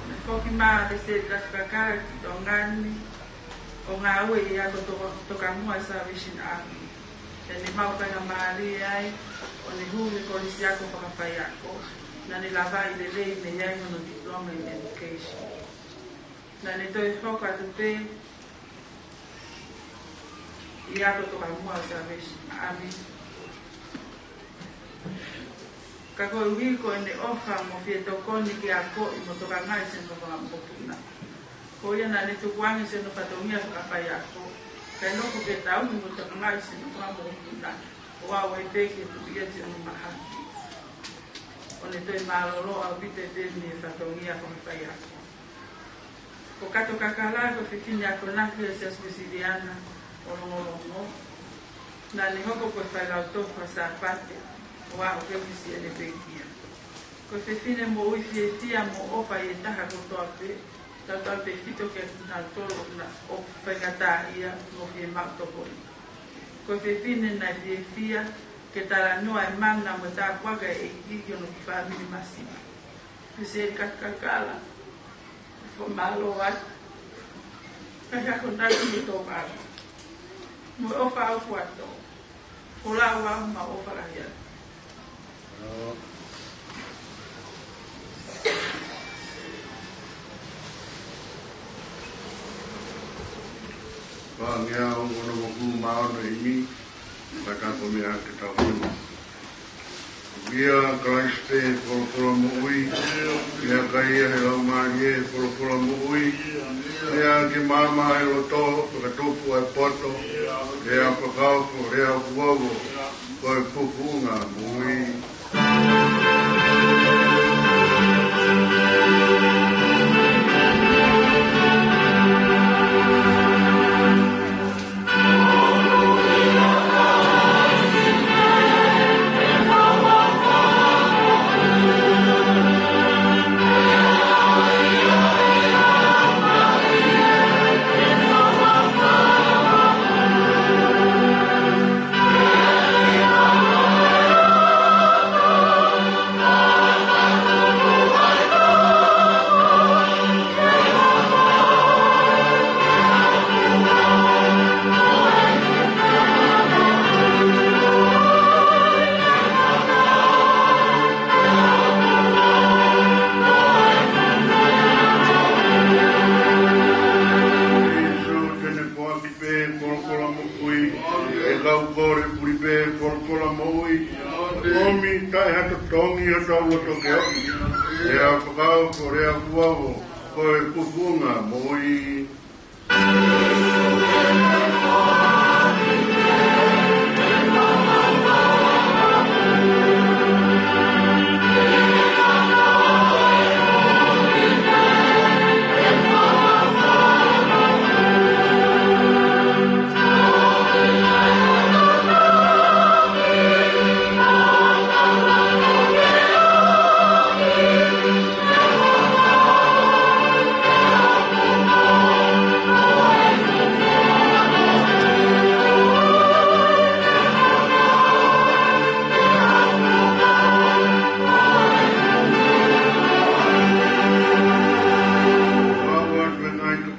Naʻe foki mai ʻa Lesieli Kato Kakala ki Tonga ni ʻo ngāue ʻi he ako toka-, tokamuʻa ʻa e Salvation Army. Pea ne maʻu faingamālie ai ʻo ne hū ki he Kolisi Ako Fakafaiako, naʻa ne lavaʻi lelei mei ai hono Diploma in Education. Naʻa ne toe hoko atu pē ʻi he ako tokamuʻa ʻo Salvation Army. Ka koeʻuhi ko ʻene ʻofa mo fie tokoni ke akoʻi mo tokangaʻi siʻono fanga mokopuna, ko ia naʻá ne tukuange siʻono fatongia fakafaiako, kae nofo ke tauhi mo tokangaʻi siʻono fanga mokopuna, ʻo aʻu ai pē ki he tuʻu ia ʻi hono mahaki. ʻO ne toe mālōlō ʻaupito pē mei he fatongia fakafaiako. Ko Kato Kakala ko e fefine akonaki ʻo e Siasi Uēsiliana ʻo Longolongo. Naʻá ne hoko ko e failautohi Sāpate ʻo aʻu ki he siʻene pekia. Ko e fefine moʻui fiefia mo ʻofa ʻi he taha kotoa pē, tautautefito kiate kinautolu ʻoku faingataʻaʻia mo fiemaʻu tokoni. Ko e fefine naʻe fiefia ke talanoa e mana mo e tāpuaki ʻa e ʻEiki ki hono kiʻi fāmili masiva. Pea Seli Kato Kakala, fakamālō atu. Kae akonaki mo tō mālō. Mo e ʻofa au kuato. Ko lau au ma ʻofa lahi atu. Pangea ongo no moku maono imi, ka ka ko mea ke tau kima. ʻIa Kalaisi pē folofola moʻui, ʻia ka ʻi ai e Laumālie folofola moʻui, ʻia ke maama e loto, fakatupu e poto, lea fakaofo, lea fuofo, ko e pupunga moʻui. Sīsū te ne foaki pē folofola moʻui, ʻe kau kole puli pē folofola moʻui, ʻomi taʻe ha totongi ʻo tau loto ke omi, lea fakaofo, lea fuofo, ko e pupunga moʻui.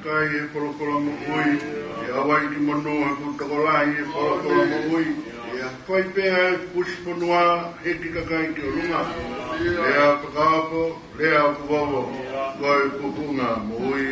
Kakai e folofola moʻui, ʻe ʻave ki monū ʻa e tokolahi e folofola moʻui, ʻe fai pē ʻa e pusi fonua, hiki kakai ki ʻolunga, lea fakaofo, lea fuofo, ko e pupunga moʻui.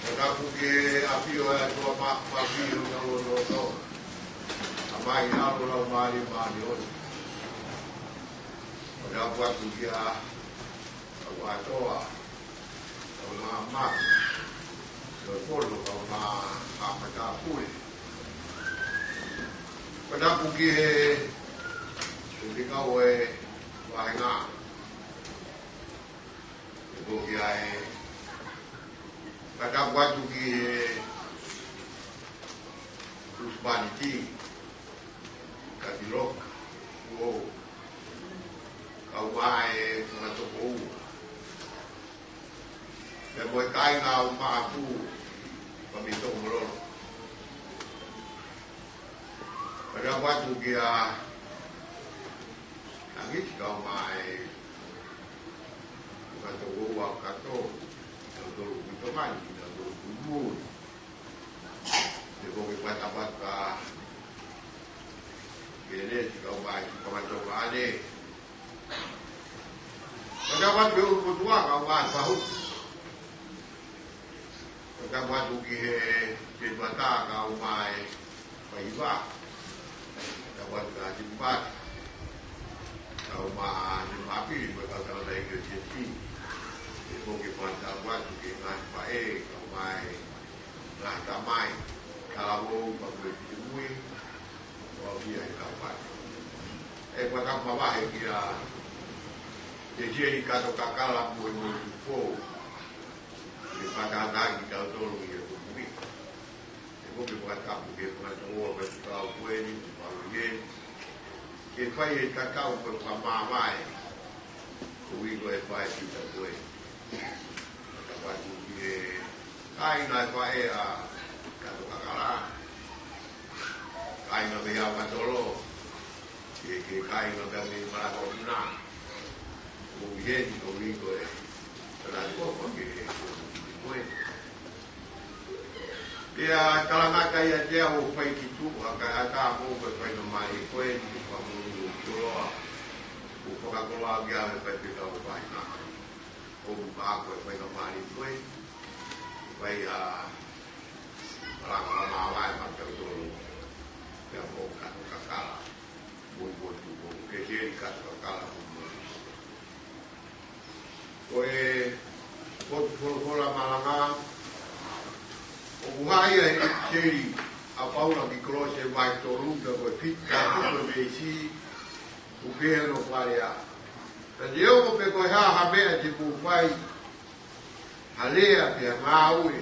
Ko taku ke ʻafio ʻa e ʻOtua ma, ma pio na lo lo lo. ʻA mai na lo lau mali mali o. Ko taku atu kia ʻa ua toa. Kau mā mā. Kau polo, kau mā, mā mā tā pui. Ko taku ki he, ki he kau e, Vahenga. Ko ia ʻe fakatapu atu ki he husepāniti, Katiloka, ʻo kau mai e fanga tokoua. Pea mo e kāinga ʻo Maʻapu, fāmili Tokomololo. Fakatapu atu kia Tangiti kau mai e fanga tokoua ʻo Kato, kitautolu ʻoku tokoni, kitautolu ʻoku mui. Pea mo e fakatapu atu kia Kenesi kau mai e fanga tokoua ʻa ʻAne. Fakatapu atu ki he ʻulumotuʻa kau mai e Pahu. Fakatapu atu ki he Tetuata kau mai e Faiva. Fakatapu atu kia Timipata kau mai e Mapili, mo e kau tangataʻeiki ʻo Siasi. Pea mo e fakatapu atu ki he ngaahi faʻē kau mai e ngaahi tamai, talavou, pea mo e finemui, ʻo aʻu ki he kau fānau. ʻE fakatapu mavahe kia Seseli Kato Kakala mo e Motu Pou. ʻE fakataha kitautolu ʻi he kupu ni. Pea mo e fakatapu ki he fanga tokoua ʻo e kau ko eni, ʻo e kau ʻi heni. Ke fai e tatau ko e fakamāvae, koeʻuhi ko e fai kita ko eni. Fakatapu atu ki he kāinga ʻo e faʻē ʻa Kato Kakala, kāinga mei Aukatolo, ki he, ki he kāinga mei Malakopuna, ʻoku ʻi heni koeʻuhi ko e, ko e lātū ko e, ko e. Pea talangata ia te au ʻo fai ki tuʻa, ka ʻatā mo e faingamālie ko eni, ʻoku ou koloa, ʻoku fakakoloa ki ai e fai pē kau faingamālie. ʻOku ou koloa ko e faingamālie ko eni, fai ʻa e laka fakamāvae maʻatautolu, pea mo Kato Kakala mo e Motu Pou, Seseli Kato Kakala mo e Motu Pou. Ko e potu folofola malanga, ʻoku hā ia he ʻipiseli ʻa Paula ki Kolose vahe tolu, pea ko e fitu, pea ko e veesi ʻoku pehē hono fakalea: Pea neongo pe ko e hā ha meʻa te mou fai, ha lea pe ha ngāue,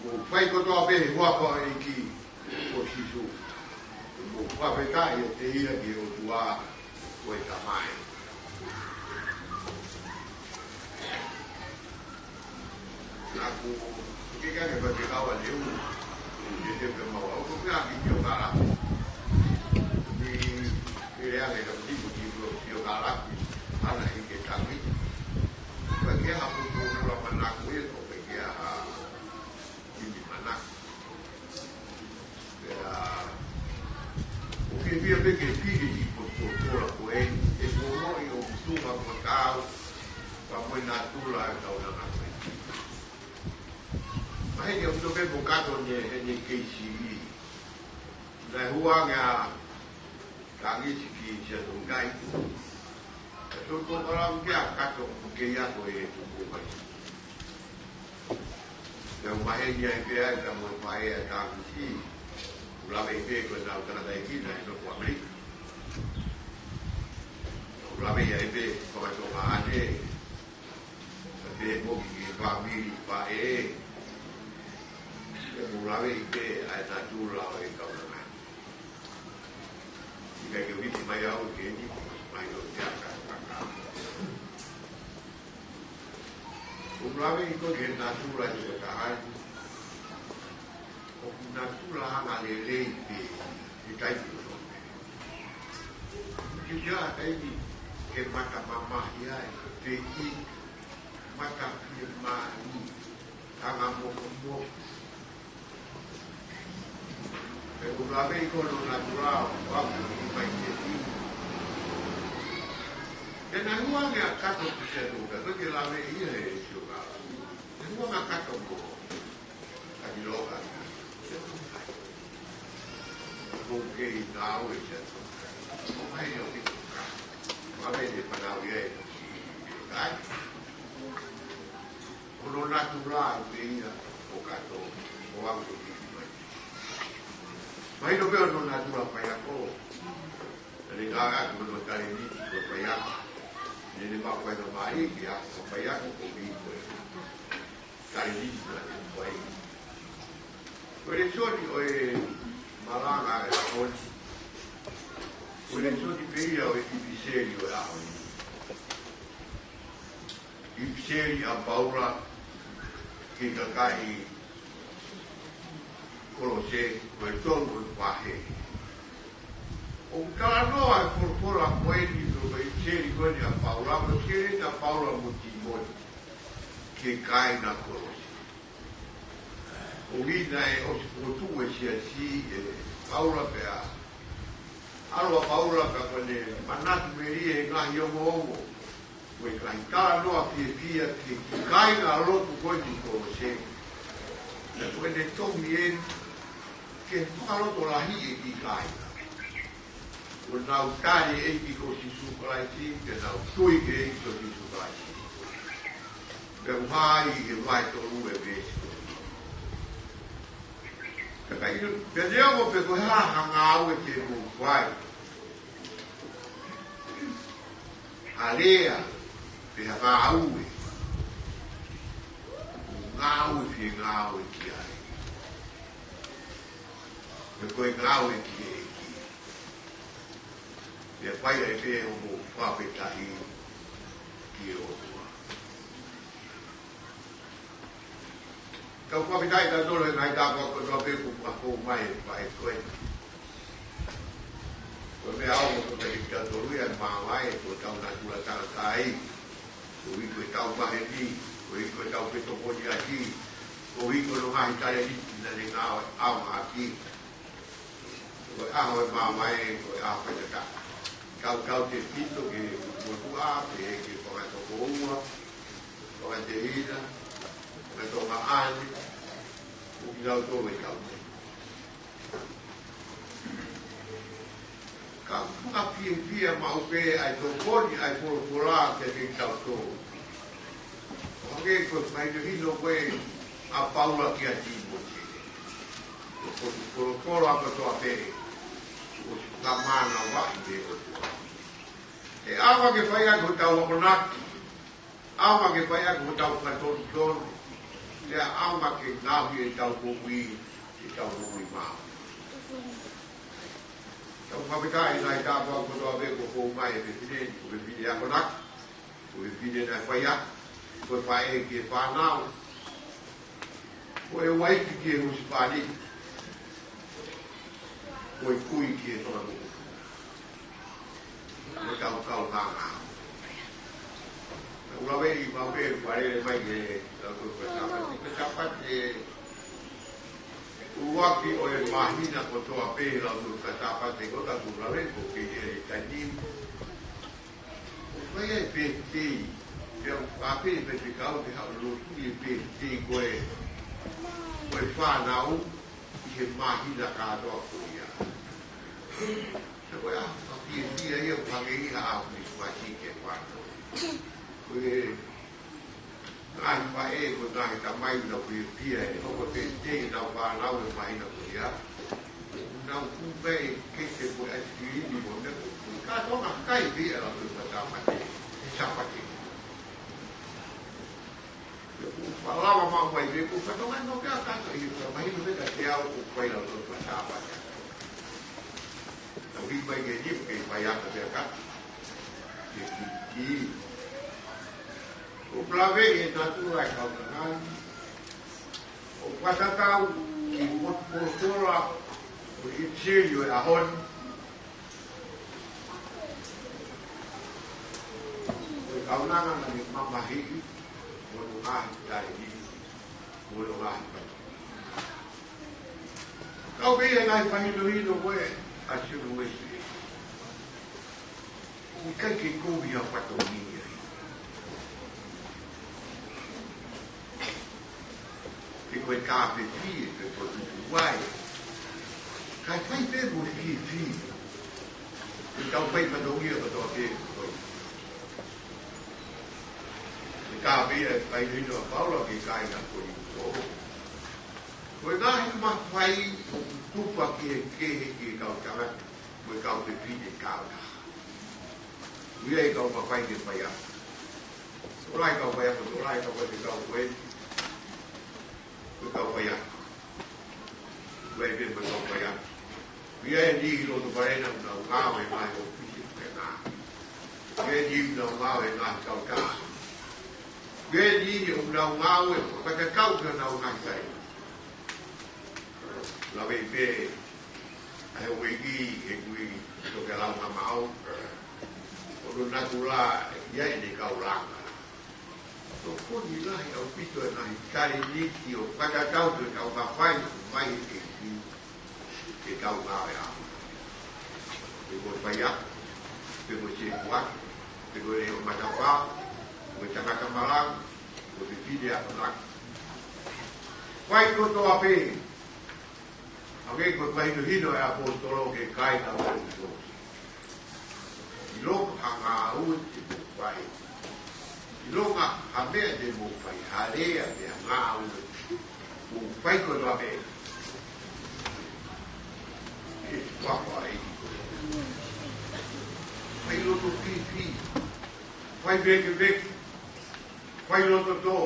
mou fai kotoa pē he huafa ʻo e ʻEiki ko Sīsū, mou fakafetaʻi ʻiate ia ki he ʻOtua ko e Tamai. Naʻá ku ʻeke ange ʻa e faifekau ʻaneuhu, ʻi he tepe maua, ʻoku pehē ʻa e fiokālafi. Ni, ke lea ange ʻa e fiokālafi, fiokālafi, ʻa ia ʻi he tangi. Pea ke ha pupu ʻo la manako ia, ʻo pehē ke ha timi manako. Pea, ʻoku ke fie pē ke fili ʻi he potu folofola ko eni, ʻe ko moʻi ʻo mutunga mo tau, pea mo e natula ʻo e kaunanga ko eni. Maheni ʻoku tau pē mo Kato ni, he ni kei sivi. Naʻe hū ange ʻa Tangiti ki Siaʻatoutai. Pea tō tō kala ke ʻa Kato ʻoku kei ako e tuku mai. Pea u maheni ai pē ai pea mo e faʻē ʻa Tangiti. ʻOku lave pē ko e nau tangataʻeiki naʻe nofo ʻAmelika. ʻOku lave ai pē fakatonga ʻAne. Pea pehē mo e kiʻi fāmili faʻē. Pea ʻoku lave ai pē ʻa e natula ʻo e kaunanga. ʻIkai ke u hiki mai au ki heni, mai ʻo te aka kaka. ʻOku lave ai ko e natula ʻo e kakai. ʻOku natula anga lelei pē, ʻi he taimi ʻoku nau pē. Kiʻi taimi ke mata mamahi ai, pē ʻi mata fiemālie, anga mokomoko. Pea ʻoku lave ai ko hono natula ʻo aʻu ki he mai ke ʻi. Pea naʻe hū ange ʻa Kato ki Siaʻatoutai, pea ke lave ia he sio ka. Naʻe hū ange ʻa Kato mo Katiloka. ʻOku kei ngāue Siaʻatoutai. ʻOku ʻi ai ʻo ki tuka. Lave ʻe fanauʻi ai. Kai. Ko hono natula pē ia ʻo Kato, ʻo aʻu ki he mai. Mahino pē hono natula faiako. Naʻe ngāueʻaki hono talēniti ko e faiako. Naʻe maʻu ʻa e faingamālie ke ʻalu ʻo fai ʻaki ʻa e kovi ko e kalelisi naʻe fai. Ko e lēsoni ʻo e malanga ʻo e ʻaho ni, ko e lēsoni pē ia ʻo e ʻipiseli ʻo e ʻaho ni. ʻIpiseli ʻa Paula ki he kakai Kolose, ko e tolu ʻo e vahe. ʻOku talanoa e folofola ko eni, ko e ʻipiseli ko eni ʻa Paula, ko e ʻipiseli ʻa Paula mo Tīmote ki he kāinga Kolose. ʻOku ʻi ai ʻa e ʻosi fokotuʻu e siasi ʻe Paula pea ʻalu ʻa Paula pea ko ʻene manatu melie he ngaahi ongoongo, ko e ngaahi talanoa fiefia ki he kāingalotu ko eni Kolose. Pea ko ʻene tohi eni ke fakalotolahiʻi e kiʻi kāinga. Kuo nau tali e ʻEiki ko Sīsū Kalaisi, pea nau tui ki he ʻEiki ko Sīsū Kalaisi. Pea ʻoku hā ʻi he vahe tolu e veesi ko eni. Ka ʻi he, pea neongo pe ko e hā ha ngāue te mou fai, ha lea, pe ha ngāue, ngāue fie ngāue ki ai. Pe ko e ngāue ki he ʻEiki. Pea fai ai pē hoʻomou fakafetaʻi ki he ʻOtua. Tau fakafetaʻi tautolu he ngaahi tāpuaki kotoa pē kuo ʻomai ʻe he faʻē ko ē. Ko e meʻa ʻoku tokoni kiate kitautolu ia ʻa e māvae, ko ʻetau natula tangataʻi, koeʻuhi ko ʻetau maheni, koeʻuhi ko ʻetau fetokoniʻaki, koeʻuhi ko hono ngaahi talēniti naʻa ne ngāue ʻaonga ʻaki. Ko e ʻaho ʻo e māvae, ko e ʻaho faingataʻa. Tautautefito ki he motuʻa, pehē ki he fanga tokoua, fanga tehina, fanga tuongaʻane, mo kitautolu ʻi he kakai. Ka ʻoku fakafiefia maʻu pē ʻa e tokoni ʻa e folofola kiate kitautolu. ʻO hangē ko e fakahinohino ko ē ʻa Paula kia Tīmote. Ko e folofola kotoa pē, ʻoku fakamānavaʻi ʻe he ʻOtua. ʻE ʻaonga ke fai ʻaki hotau akonaki, ʻaonga ke fai ʻaki hotau fakatonutonu, pea ʻaonga ke ngaohi ʻetau moʻui, ʻetau moʻui maʻu. Tau fakafetaʻi he ngaahi tāpuaki kotoa pē kuo ʻomai ʻe he fefine ni, ko e fefine akonaki, ko e fefine naʻe fai ʻaki, ko e faʻē ki he fānau, ko e uaifi ki he husepāniti, ko e kui ki he fanga moʻui. Ko ʻetau kaungā ngāue. Naʻa ku lave ʻi maʻu pē ʻeku fakalele mai ki he Lautohi Faka-Sāpate, ko e Sāpate ʻuluaki ʻo e māhina kotoa pē he Lautohi Faka-Sāpate, ko ʻetau lave ko e kei ʻi ai e taimi ʻoku fai ai e pētitei. Pea ʻoku pehē ʻe he faifekau ke haʻu ʻo lotu ʻi he pētitei ko ē, ko e fānau ʻi he māhina kātoa ko ia. Pea ko e ʻaho fakafiefia ia ʻo hangē ia ha ʻaho Kilisimasi ki he fānau. Ko e ngaahi faʻē, ko e ngaahi tamai naʻa nau fiefia he hoko e pētitei ʻenau fānau he māhina ko ia. Nau kumi pē e keke mo e ʻaisikilimi mo e meʻa, ko e kātoanga kai pē ia ʻa e Lautohi Faka-Sāpate, Sāpate. Pea ʻoku fakalava maʻu mai pē, ʻoku fatongia noa pē ʻa e kātoa ʻi he fakamahino pē kiate au ʻoku fai Lautohi Faka-Sāpate. Tau hiki mai ki he nipo ke fai ʻaki pē ʻa e kātoa. Ke kiki. ʻOku lave ʻi he natula ʻo e kaunanga ni. ʻOku fakatatau ki he folofola ʻo e ʻipiseli ʻo e ʻaho ni. Ko e kaunanga naʻa ne mamahiʻi hono ngaahi talēniti, mo hono ngaahi fatongia. Kau pē ia he ngaahi fakahinohino ko ē ʻa Sione Uesi. ʻOku ʻikai ke kovi ha fatongia ia. Pe ko e tāpepie, pe ko e tutuvae. Kae fai pē mo e fiefia. Ko ʻetau fai fatongia kotoa pē ko ē. Ko e tāpepie ʻa e fakahinohino ʻa Paula ki he kāinga Kolinitō. Ko e ngaahi mafai ʻoku tufa kehekehe ki he kau tangata mo e kau fefine tāutaha. Ko ʻI ai e kau mafai ke fai ʻa. Tokolahi e kau faiako, tokolahi e kau faiako, ko e kau faiako. Ko e pē mo e kau faiako. ʻI ai e niʻihi ʻi loto fale na ʻoku nau ngāue he ngaahi ʻōfisi ʻoku nau ngāue. ʻI ai e niʻihi ʻoku nau ngāue he ngaahi kautaha. ʻI ai e niʻihi ʻoku nau ngāue ʻo fakatatau ki honau ngaahi kai. Lave pē ʻa e houʻeiki he kui tokelau ngamaʻau. ʻO no natula ia ʻene kau langa. Tokoni lahi ʻaupito e ngaahi talēniti ʻo fakatatau ki he kau mafai mai he ʻEiki ke tau ngāue ai. Pe ko e faiako, pe ko e sētuata, pe ko e leʻo matapā, pe ko e tangata malanga, pe ko e fefine akonaki. Fai kotoa pē. Hangē ko e fakahinohino ʻa e ʻaposetolo ki he kāinga ʻo ʻEfesō. ʻIlonga ha ngāue te mou fai. ʻIlonga ha meʻa te mou fai, ha lea pe ha ngāue, mou fai kotoa pē ʻi he huafa ʻo e ʻEiki. Fai loto fifi, fai vēkeveke, fai loto tō.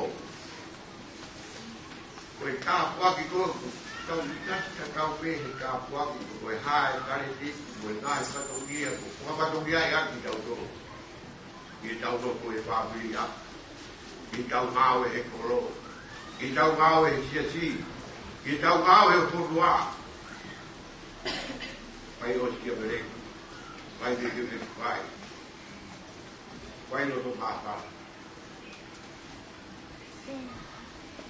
Ko e tāpuaki ko ē, tau ʻinasi tatau pē he tāpuaki, ko e hā e talēniti, ko e ngaahi fatongia, ko e fakafatongiaʻaki kitautolu. Ke tau nofo he fāmili, ke tau ngāue he kolo, ke tau ngāue he siasi, ke tau ngāue he fonua. Fai ʻosi kia Meleki, fai ke ke fai, fai loto māfana.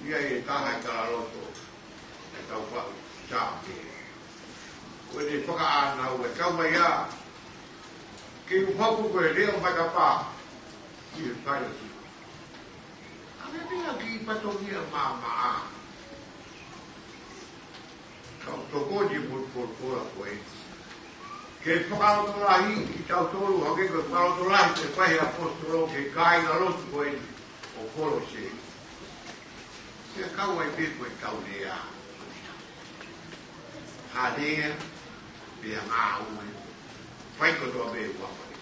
ʻI ai e taha e kala loto, ʻe tau faʻu sāme. Ko ʻene fakaʻānaua, tau mai ā, ke u hoko ko e leʻo matapā ʻi he fale sipi. ʻA e meʻa ki he fatongia māmā. Kau tokoni mo e folofola ko ē. Ke fakalotolahi kitautolu, hangē ko e fakalotolahi ko ē ʻa e ʻaposetolo ki he kāingalotu ko ē ʻo Kolose. Ke kau ai pē ko e tau lea. Ha lea, pe ha ngāue. Fai kotoa pē ʻi he huafa ʻo e ʻEiki.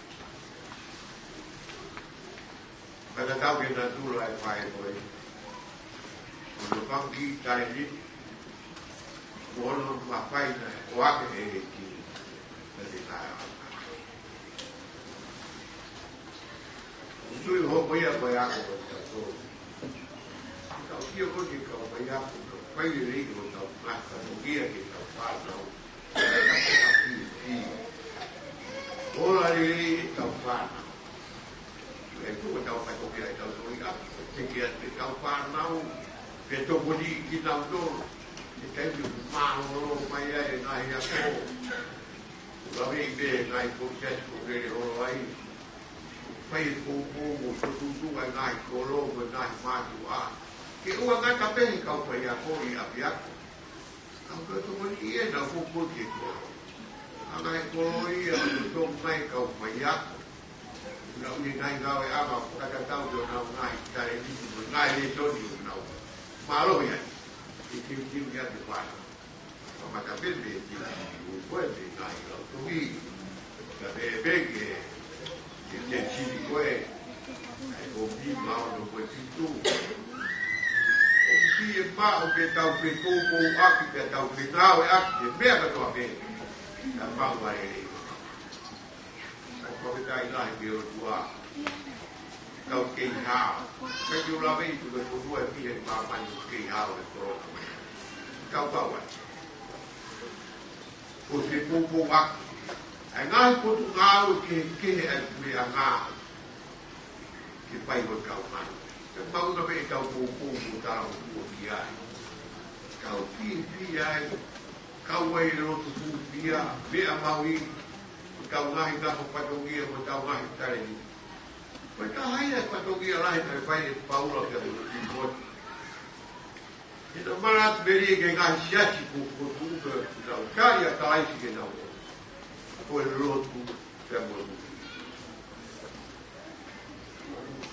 Fakatatau ki he natula ʻo e faiako ē. Ko hono fanga kiʻi talēniti, ko hono mafai naʻe ʻoange ʻe he ʻEiki. Naʻe te tae au. ʻOku tui hoko ia ko e ako ko e tau tō. Tau kia ko e kau faiako, tau fai lelei ʻo tau ngata mo kia ke tau fānau. Ola lelei ʻetau fānau. ʻOku ʻikai ko ʻetau fatongia ʻetau tōʻonga, ke teke atu ʻetau fānau, ke tokoni kinautolu, he taimi ʻoku mālōlō mai ai e ngaahi ako. ʻOku laveʻi pē e ngaahi kōsiasi ʻoku lele holo ai. Fai e poupou mo e fokotuʻutuʻu ʻa e ngaahi kolo mo e ngaahi mātuʻa. Ke ʻoua ngata pē he kau faiako ʻi ʻapiako. Ka ʻoku tokoni ia ʻenau poupou ki he kolo. ʻA e ngaahi kolo ia ʻoku tō mai kau faiako. Nau ʻi he ngaahi ngāueʻanga ʻo fakatatau ki honau ngaahi talēniti mo e ngaahi lēsoni ʻoku nau mālohi ai. ʻI he tiutiuʻi ʻa e fānau. Kamata pē mei he tiutiuʻi ko ē mei he ngaahi lautohi. Ka pehē pē ki he, ki he tēsini ko ē, ʻa e ko mima ono ko e fitu. ʻOku fiemaʻu ke tau fepoupouʻaki, ke tau fengāueʻaki, he meʻa kotoa pē, ka mau ʻa e lelei. ʻOku fakafetaʻi lahi ki he ʻOtua. Tau kei hao. Ka ke u laveʻi tuku e fonua ʻi he māmani ʻoku kei hao he kolo. Tau pau ai. Ko e fepoupouʻaki. ʻA e ngaahi potungāue kehekehe ʻa e puleʻanga. Ke fai hotau ngāue. Ke maʻu na pē ʻetau poupou mo tau kuo ki ai. Tau fiefia ai. Kau ai e lotu hūfia. Meʻa mahuʻinga. Ko ʻetau ngaahi ngāue fatongia, ko ʻetau ngaahi talēniti. Ko e taha ia e fatongia lahi naʻe fai ʻe Paula pea mo Tīmote. He naʻa nau manatu melie ki he ngaahi siasi kuo fokotuʻu pea nau tali ʻa Kalaisi ke nau ō. Ko e lotu pea mo e hūfia.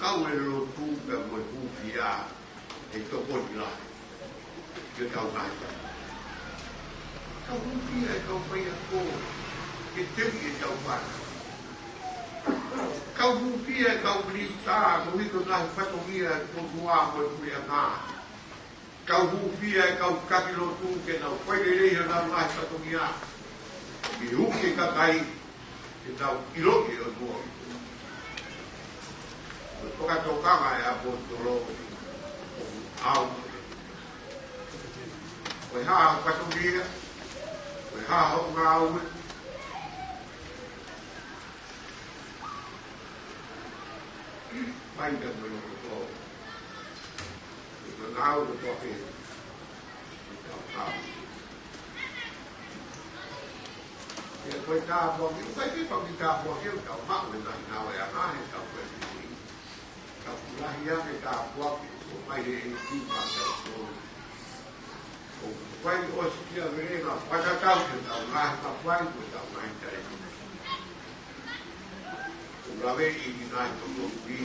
Kau e lotu pea mo e hūfia he tokoni lahi ki heʻetau ngaahi. Kau hūfia ʻetau faiako ke teki ʻetau fānau. Kau hūfia e kau minita, koeʻuhi ko e ngaahi fatongia ʻo e fonua mo e puleʻanga. Kau hūfia e kau taki lotu ke nau fai lelei honau ngaahi fatongia. Ke uke e kakai, ke nau ʻiloʻi e ʻOtua. Ko e fakatokanga ʻa e ʻaposetolo, ʻoku ʻaonga. Ko e hā hoʻo fatongia, ko e hā hoʻo ngāue, fai ka mo e loto tō. Ko e ngāue kotoa pē, ko e tau tau. Ia ko e tāpuaki, ʻoku ʻikai ke pau ke tāpuaki ʻo tau maʻu e ngaahi ngāue ʻa e ngaahi tau ko e piti. Ka ʻoku lahi ange e tāpuaki ʻoku ʻomai he ʻEiki maʻa kitautolu. ʻOku fai ʻosikiavelenga fakatatau ki heʻetau ngaahi mafai mo ʻetau ngaahi talēniti. ʻOku laveʻi ʻi he ngaahi tokoni, ʻi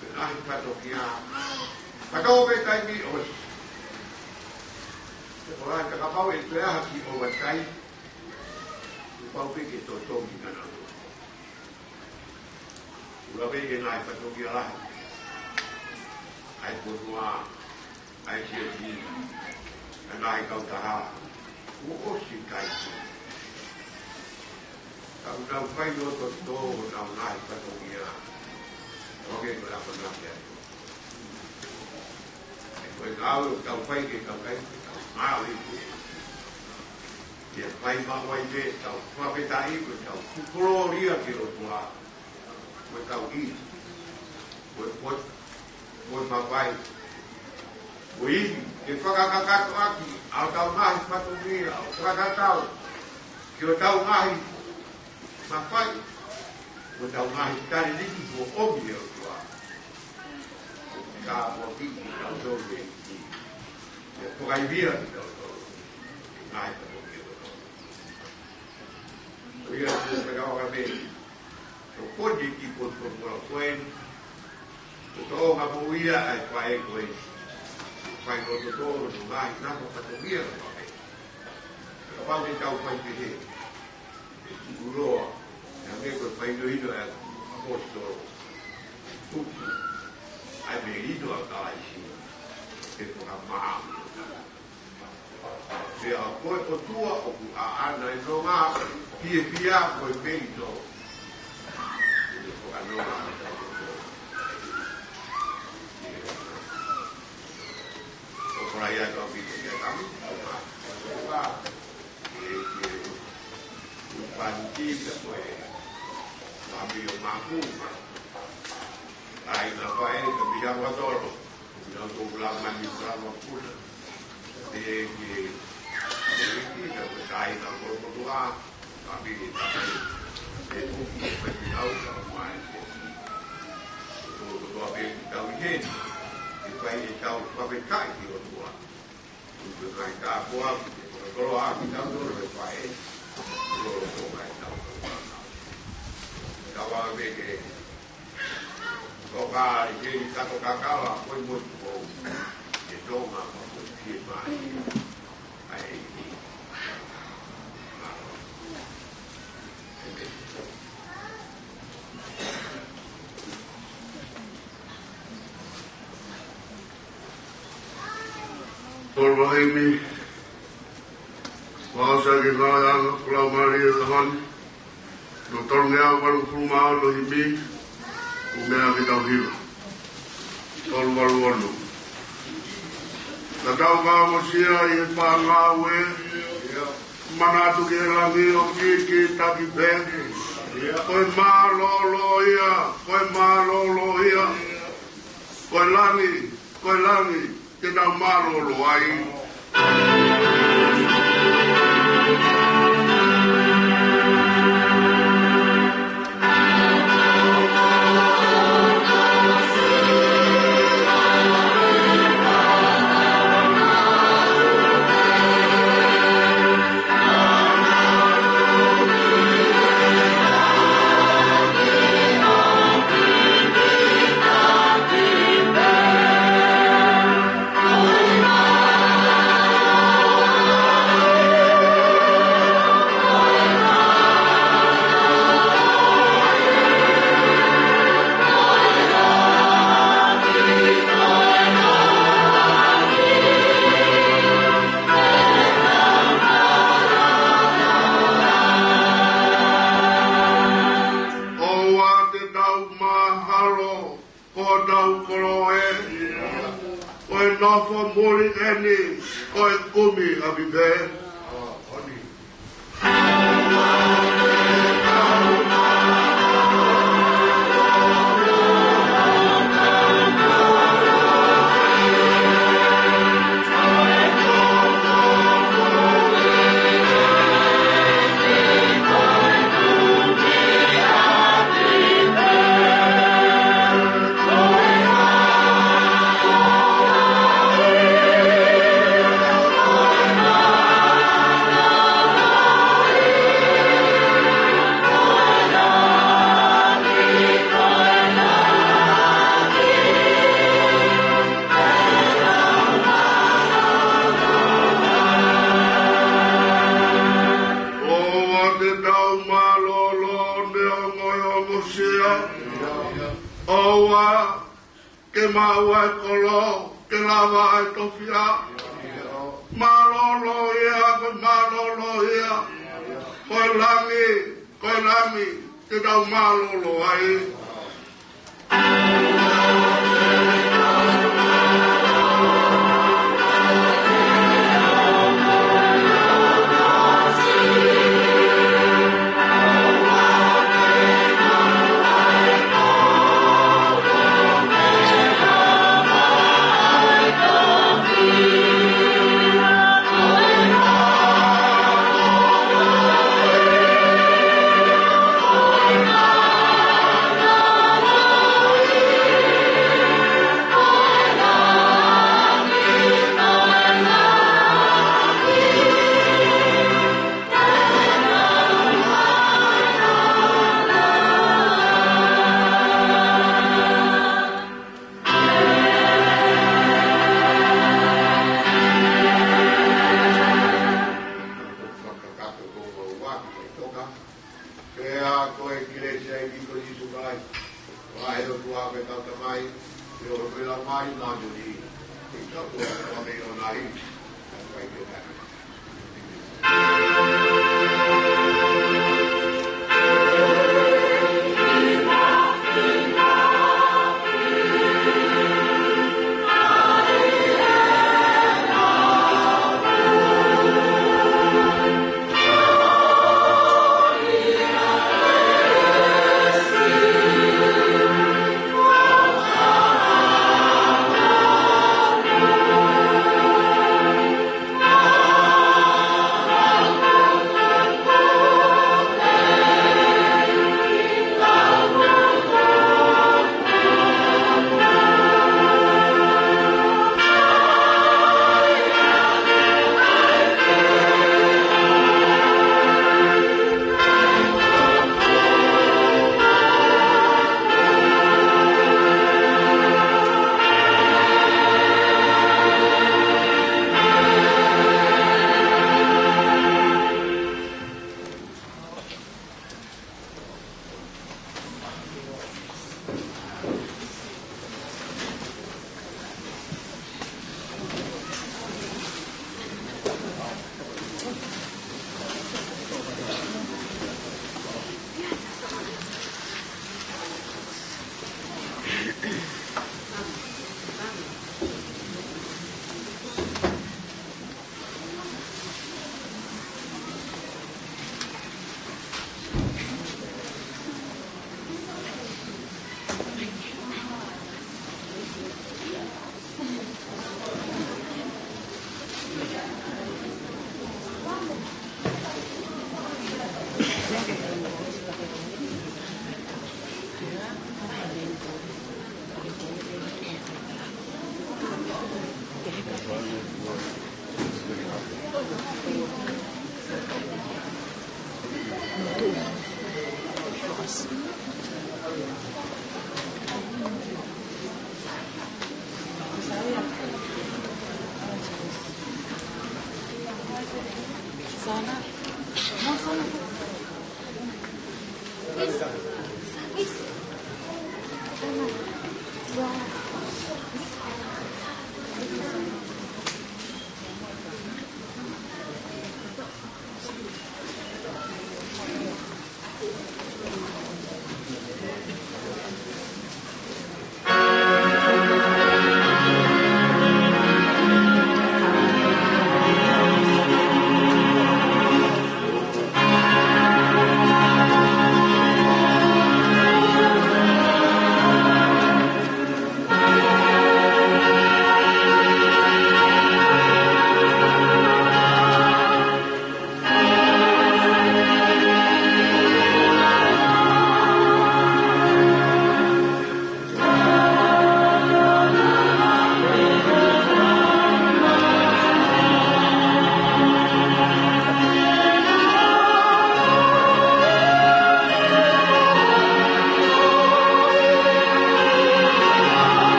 he ngaahi fatongia. Ka tau pē taimi ʻosi. Ko e lahi ka kapau ʻe toe ʻalu ki overtime, kuo pau pē ke totongi kinautolu. ʻOku laveʻi e ngaahi fatongia lahi ʻa e fonua, ʻa e siasi, ʻa e ngaahi kautaha, kuo ʻosi kai. Ka ʻoku nau fai loto tō honau ngaahi fatongia, ʻo hangē ko e ʻamanaki atu. Ko e ngāue ʻoku tau fai ke tau kai, ke tau ngāue ke. Ke fai maʻu ai pē ʻetau fakafetaʻi, ko ʻetau kolōlia ki he ʻOtua. Ko ʻetau ʻi, ko e, ko e, ko e mafai, ko e ʻi, ke fakakakato ʻaki ʻa hotau ngaahi fatongia, ʻo fakatatau ki hotau ngaahi mafai, ko hotau ngaahi talēniti kuo ʻomi ʻe he ʻOtua. Ka ʻoku ʻi kitautolu ʻe ʻi, ʻe fakaivia kitautolu, ʻe ngaahi fatongia kotoa. Ko ia ko e fekau ʻa e tokoni ki he potupotufua ko eni. Ko e tōʻonga moʻui ia ʻa e faʻē ko eni. Fai loto tō hono ngaahi nafa fatongia ʻo e faʻē. Kapau te tau fai pehē, ʻe tuʻuloa, ʻe hangē ko e fakahinohino ʻa e ʻaposetolo. Tuku ʻa e melino ʻa Kalaisi, ʻe fakamaau. Pea ko e ʻOtua ʻoku ʻaʻana e nonga, fiefia ko e melino. Ko e fakanonga ʻa e ʻOtua. ʻOku lahi atu ʻa e pito kia kami, ʻa e ʻOtua. ʻE, ʻe, ʻu panti ka ko e, mami o maku, ma. ʻAi na pae, ka mira watolo. Nau tō pula mani pula makuna. Te ke, te ke ka ko tai na kolokotua. Ka pili takai. Te ke ke pati au ka mai. Kolokotua pē ki tau i heni. Ke fai e tau fakafetaʻi ki he ʻOtua. Ko e ngaahi tāpuaki, ko e koloa ki tau tolo e pae. Kolokotua mai tau. Tau ave ke Ko ka ʻi heni ka ko kakala, ko e motu ko. Ke tonga, ko e motu ki e mai. ʻAi, ʻi. Tolu ʻa e himi. Kuo ʻosi ke ngāueʻanga, ko e lau mālie ʻo e ʻaho ni. Ko e tolungeau valungofulu mā ono himi, ʻoku meʻa ke tau hiva. Tolu valu ono. Naʻa tau kaungaʻia ʻi he fanga ngāue, manatu ki he langi ʻoku kikitaki pē. Ko e mālōlō ia, ko e mālōlō ia. Ko e langi, ko e langi. Te tau mālōlō ai. Ko hotau kolo ē, ko e nofo muli ʻeni, ko e kumi ʻapi pē. ʻOua te tau mālōlō neongo e ongosia. ʻOua ke maʻu ʻa e kolo, ke lava ʻa e tofiʻa. Mālōlō ia, ko e mālōlō ia. Ko e langi, ko e langi, te tau mālōlō ai. Pea ko e kelesi ʻa e ʻEiki ko Sīsū Kalaisi, ʻofa ʻa e ʻOtua ko e Tamai, mo e ʻofa ʻa e Laumālie Māʻoniʻoni, ke tau ʻofa mo e ʻOtua, ʻo ʻai ke tau.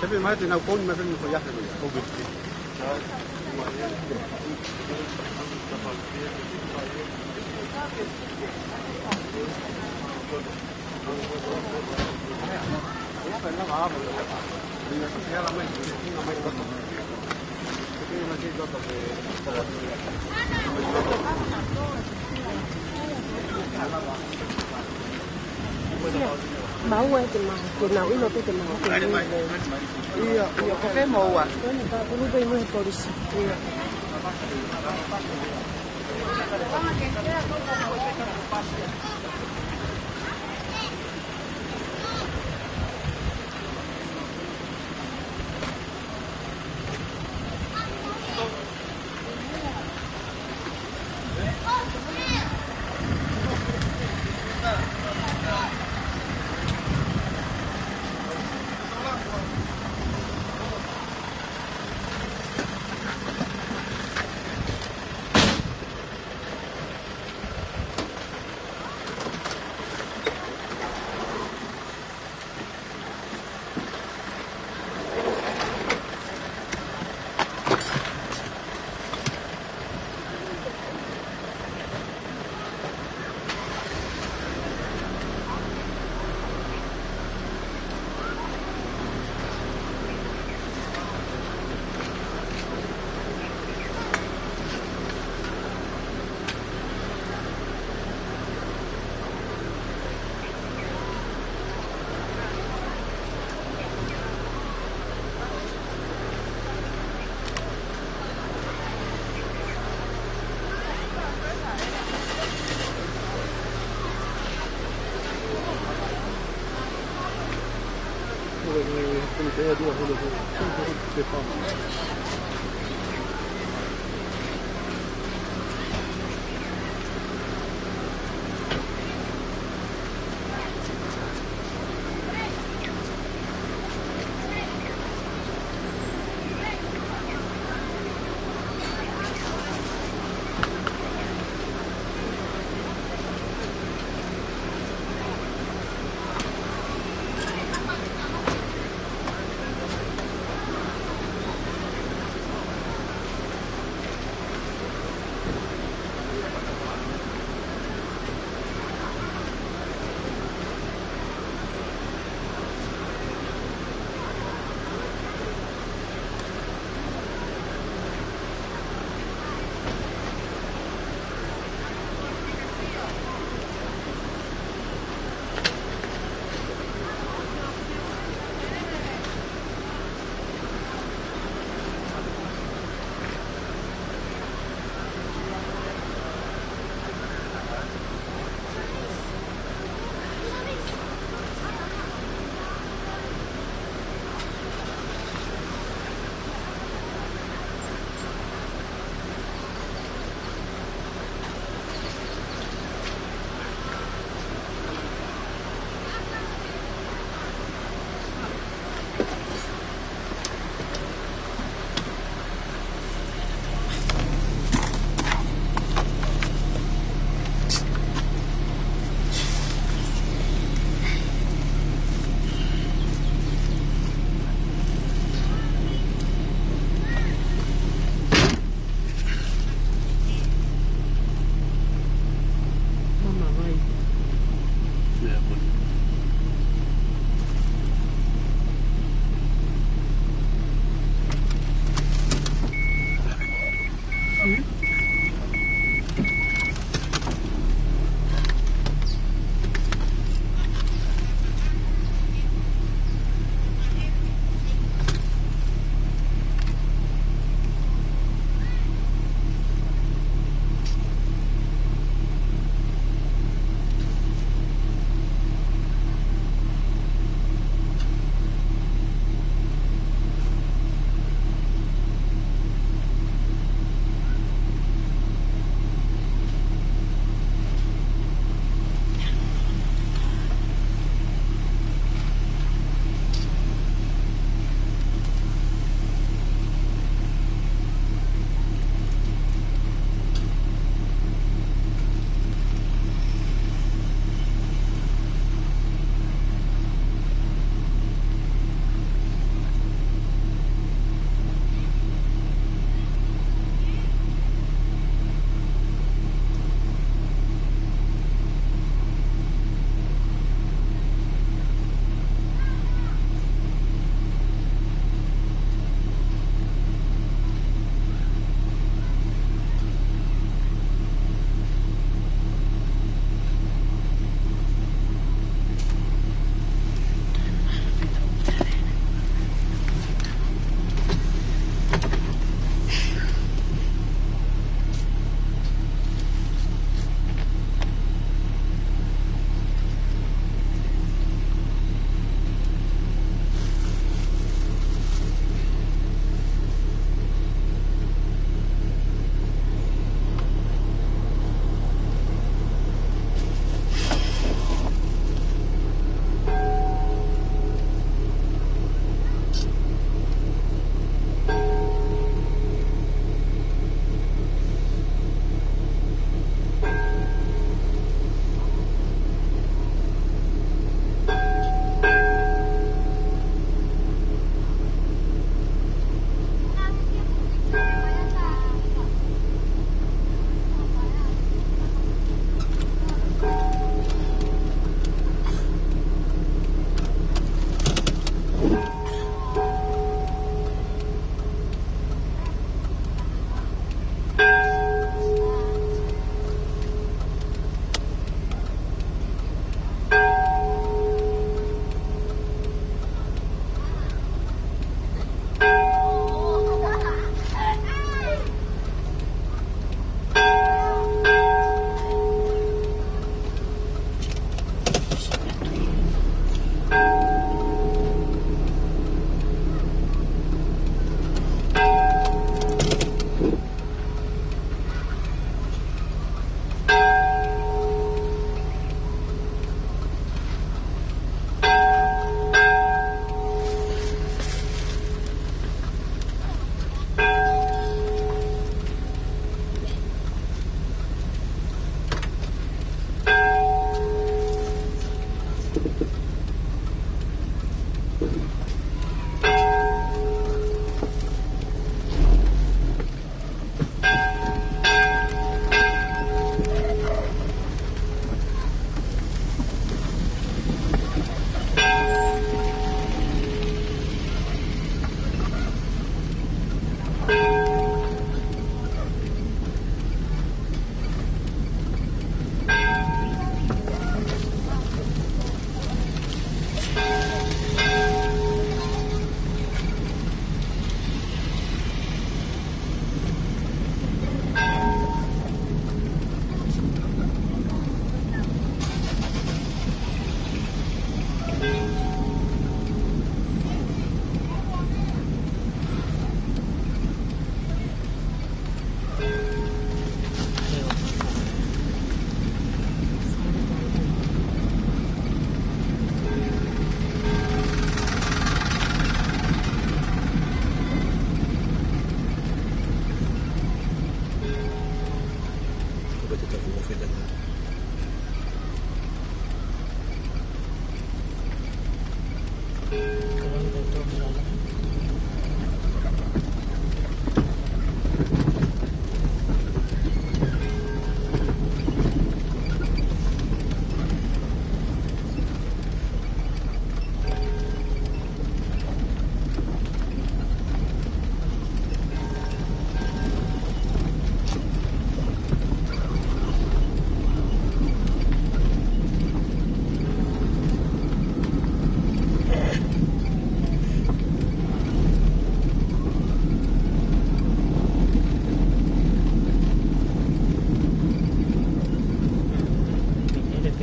Te pe mai te nau koni mai pe mo ko ia pe ko ia. Maua e te mau, te nau ʻilo pe te mau, te mau. Ia, ia, ko fē maua? Ko eni ka pulu pe inu he polisi. Ia.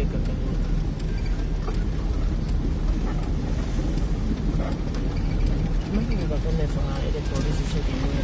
Imagine if I come there for, uh, electoral decision in New York.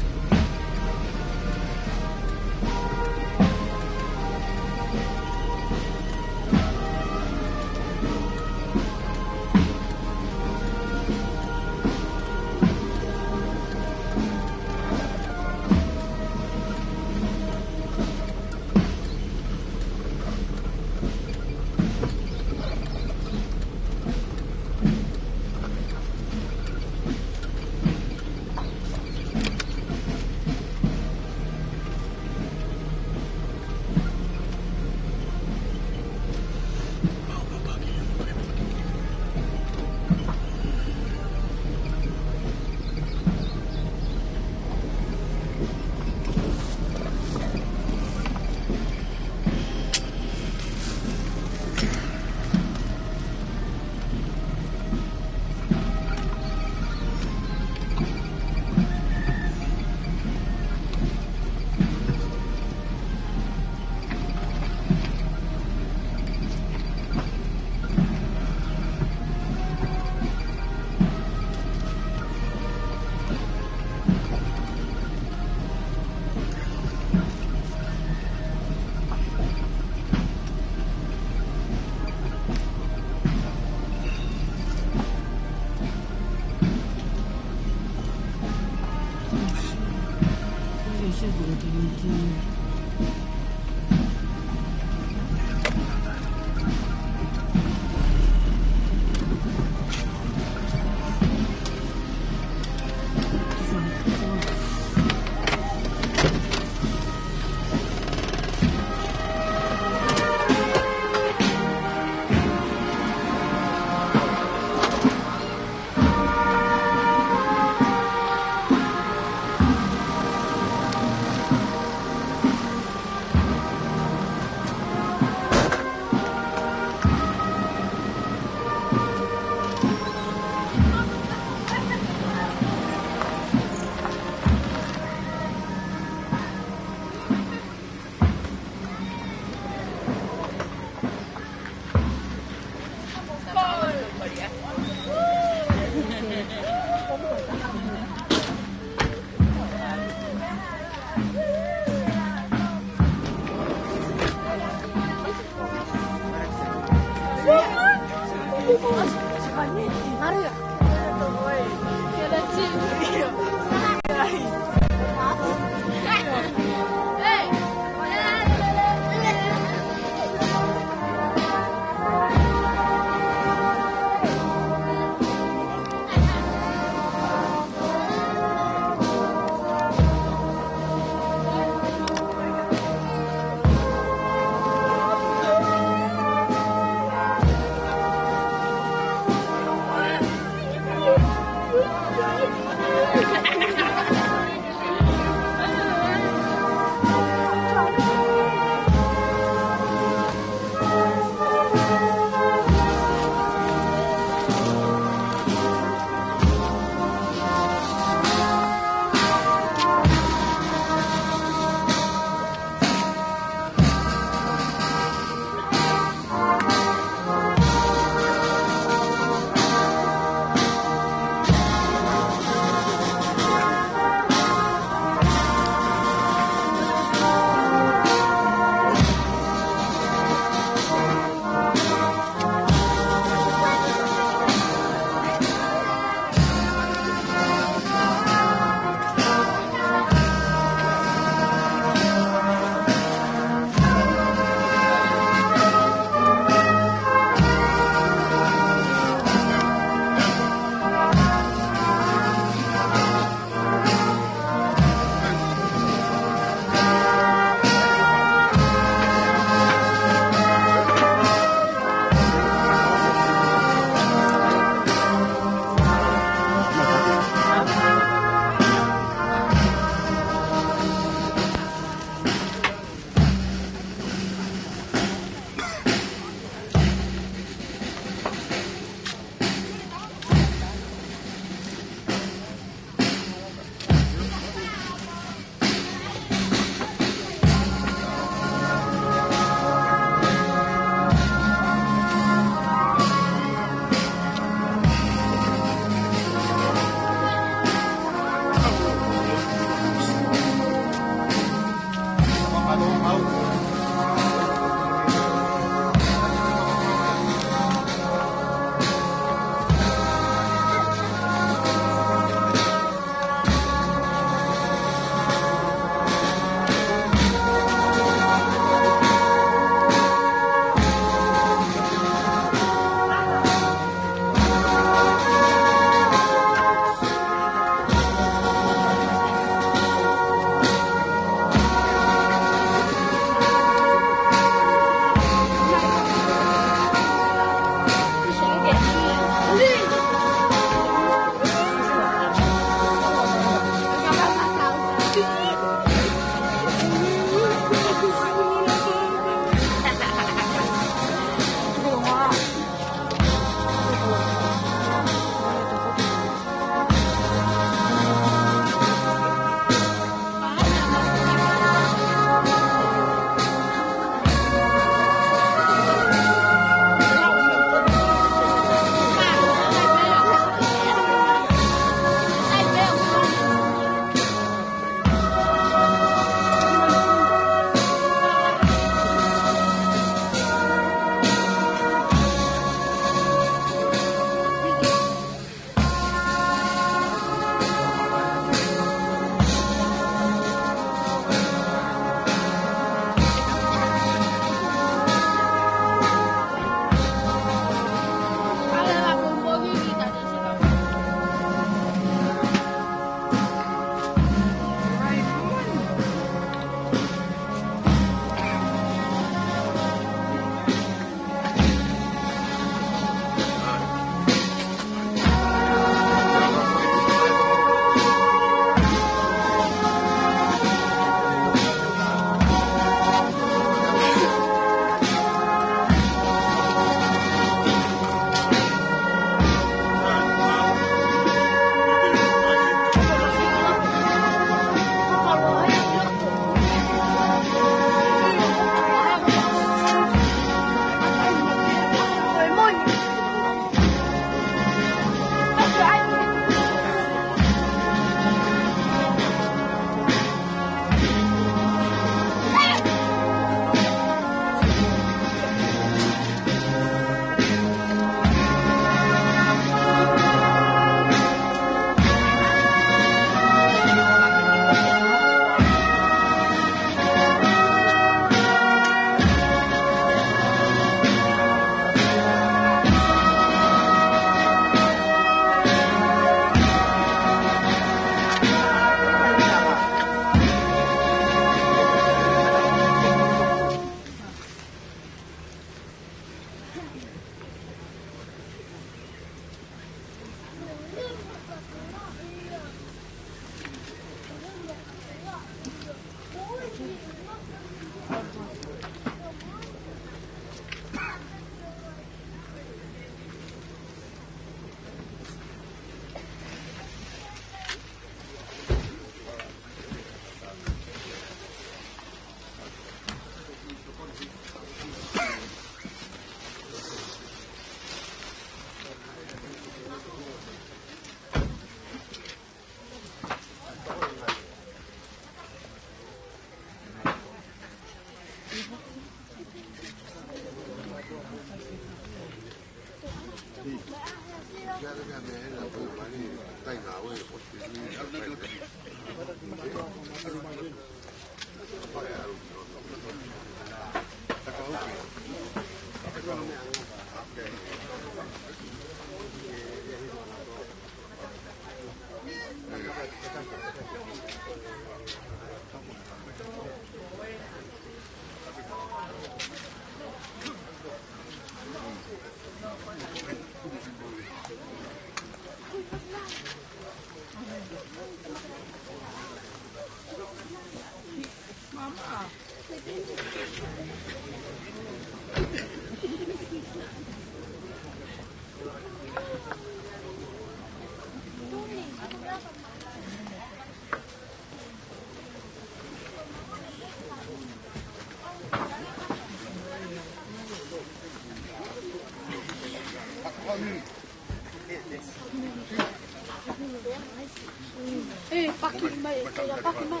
Eh, paki mai, eh, paki mai.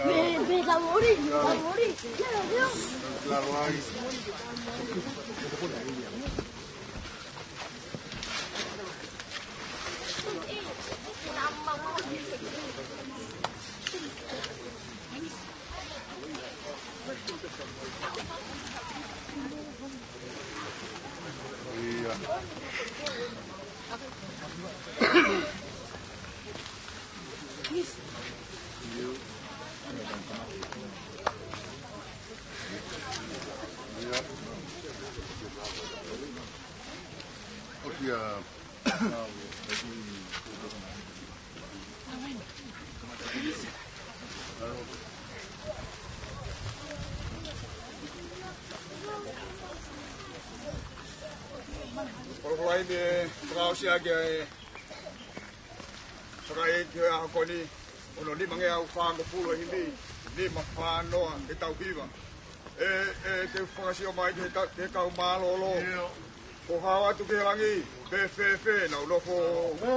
Me, me, la mori, la mori. Ya, ya. Kolokolai me fakaʻosi ake ʻa e fakaʻeiki ʻo e ʻaho ko eni, ono nima ngeau fāngofulu ʻa e himi, nima fā noa ʻetau hiva. ʻE, ʻe, ke fakasio mai ki he ta-, ki he kau mālōlō. ʻIo. Ko e hā atu ki he langi, pe fēfē ʻenau nofo. ʻE,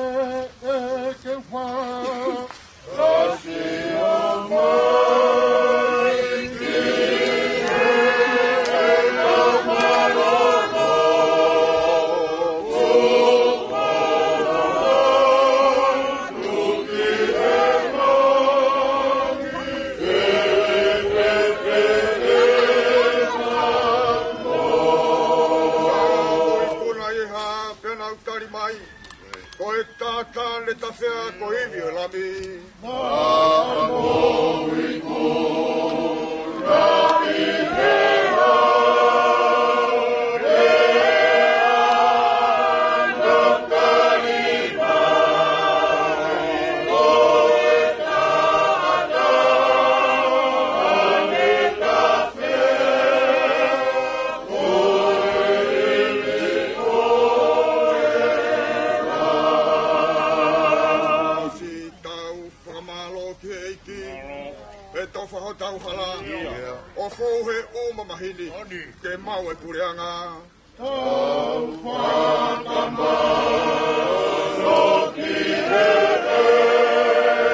ʻe, ke fā. Fakasio mai ki he kau mālōlō. Ikuna ʻi he hā pea nau tali mai. Ko e tātā ne tafea ko e ivi ʻo e Lami. Siʻi tau fakamālō ki he ʻEiki. Pea tofa hotau hala. ʻIo. ʻO fou he ʻū mamahi ni. Oni. Ke maʻu e puleʻanga. Tau fakamālō ki he ʻEiki.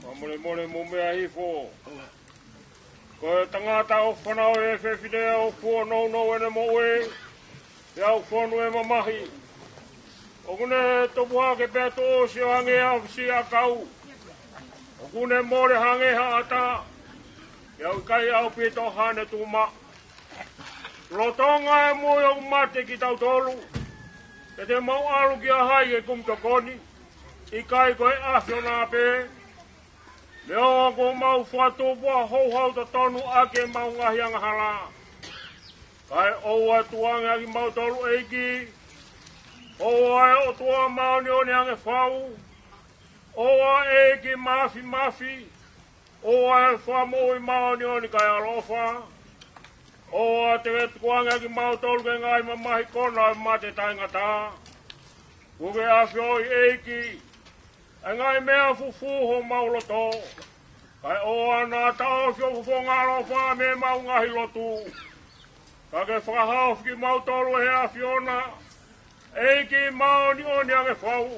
Fakamolemole mou meʻa hifo. Ko e tangata ʻoku fanauʻi ʻe he fefine ʻoku fuʻu nounou ʻene moʻui, pea ʻoku fonu ʻene mamahi. ʻOku ne tupu hake pea tuʻusi ʻo hangē ha siʻi ʻakau. ʻOku ne mole hangē ha ʻata, pea ʻoku ʻikai ʻaupito haʻane tuʻu maʻu. Lolotonga e moʻui ʻoku mate kitautolu, pea te mau ʻalu kia hai ke kumi tokoni? ʻIkai ko e ʻAfiona pē? Neongo kuo mau fakatupu ʻa e houhau totonu ʻaki ʻemau ngaahi angahala, kae ʻoua ʻe tukuange ʻa kimautolu, ʻEiki. ʻOua ʻe ʻOtua māʻoniʻoni ange fau. ʻOua ʻe ʻEiki māfimafi. ʻOua ʻe Fakamoʻui māʻoniʻoni kae ʻaloʻofa. ʻOua te ke tukuange ʻa kimautolu ki he ngaahi mamahi kona ʻo e mate taʻengata. Kuo ke ʻafioʻi, ʻEiki, ʻa e ngaahi meʻa fufū homau loto, kae ʻoua naʻa taʻofi ho fofonga ʻaloʻofa mei heʻemau ngaahi lotu. Ka ke fakahaofi kimautolu ʻe he ʻAfiona, ʻEiki māʻoniʻoni ʻa e fau,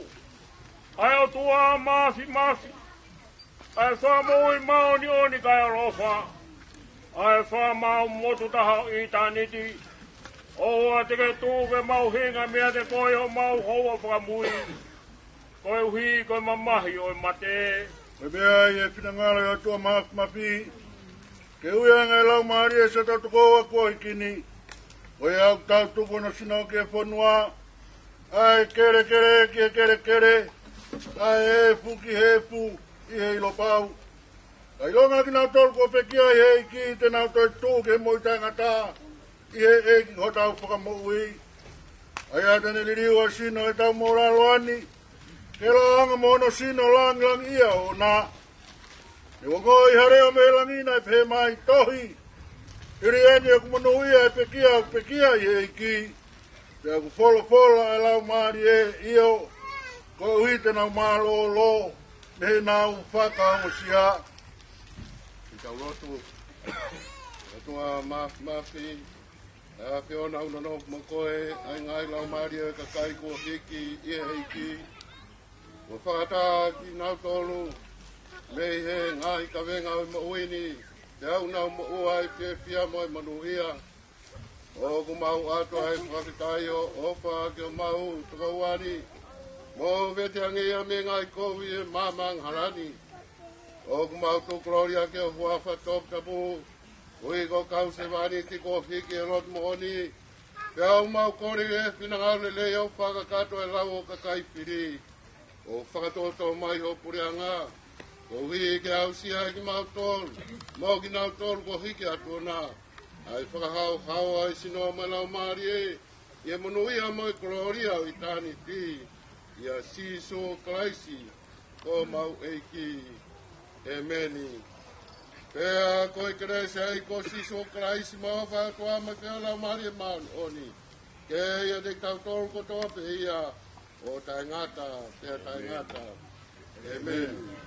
ʻa e ʻOtua Māfimafi, ʻa e Fakamoʻui māʻoniʻoni kae ʻaloʻofa, ʻa e Fakamaau Motu Taha ʻo ʻitāniti. ʻOua te ke tuku ke mau hinga meiate koe ʻi homau houa fakamui, koeʻuhi ko e mamahi ʻo e mate. Ko e meʻa ia ʻa e finangalo ʻo e ʻOtua Māfimafi, ke ui ʻa e ngaahi laumālie siʻotau tokoua kuo hiki ni, ko ia ʻoku tau tuku hono sino ki he fonua, ʻa e kelekele ki he kelekele, ʻa e efu ki he efu, ʻi he ʻilo pau. Kae ʻilonga kinautolu kuo pekia ʻi he ʻEiki, te nau toe tuʻu ki he moʻui taʻengata ʻi he ʻEiki ko hotau Fakamoʻui. ʻA ia te ne liliu ʻa e sino ʻi heʻetau moʻulaloa ni, ke lāunga mo hono sino lāngilangiʻia ʻoʻona. Ne u ongoʻi ha leʻo mei langi naʻe pehē mai, Tohi, hili eni ʻoku monūʻia ʻa e pekia ʻoku pekia ʻi he ʻEiki, pea ʻoku folofola ʻa e Laumālie, ʻio, koeʻuhi te nau mālōlō mei heʻenau fakaongosia. Ke tau lotu. ʻOtua Māfimafi, ʻa e ʻAfiona, ʻoku nonofo mo koe ʻa e ngaahi laumālie ʻo e kakai kuo hiki ʻi he ʻEiki. Kuo fakatā kinautolu mei he ngaahi kavenga ʻo e moʻui ni, pea ʻoku nau moʻua ʻi he fiefia mo e monūʻia. ʻOku mau ʻoatu ʻa e fakafetaʻi ʻofa ki homau tokoua ni, mo veteangeʻi ia mei he ngaahi kovi ʻo e maama angahala ni. ʻOku mau tuku kolōlia ki ho huafa toputapu, koeʻuhi ko e kau sevāniti kuo hiki ʻi he lotu moʻoni. Pea ʻoku mau kole ʻa e finangalo lelei ʻo fakakakato ʻa e lau ʻo e kakai fili, ʻo fakatōtō mai ho puleʻanga, koeʻuhi ke aʻusia ʻe kimautolu mo kinautolu kuo hiki atu na ʻa e fakahaohaoa ʻo e sino mo e laumālie, ʻi he monūʻia mo e kolōlia ʻo ʻitāniti, ʻia Sīsū Kalaisi ko homau ʻEiki. ʻĒmeni. Pea ko e kelesi ʻa e ʻEiki ko Sīsū Kalaisi, mo e ʻofa ʻa e ʻOtua, mo e feohi ʻa e Laumālie Māʻoniʻoni, ke ʻiate kitautolu kotoa pē ia, ʻo taʻengata pea taʻengata. ʻĒmeni.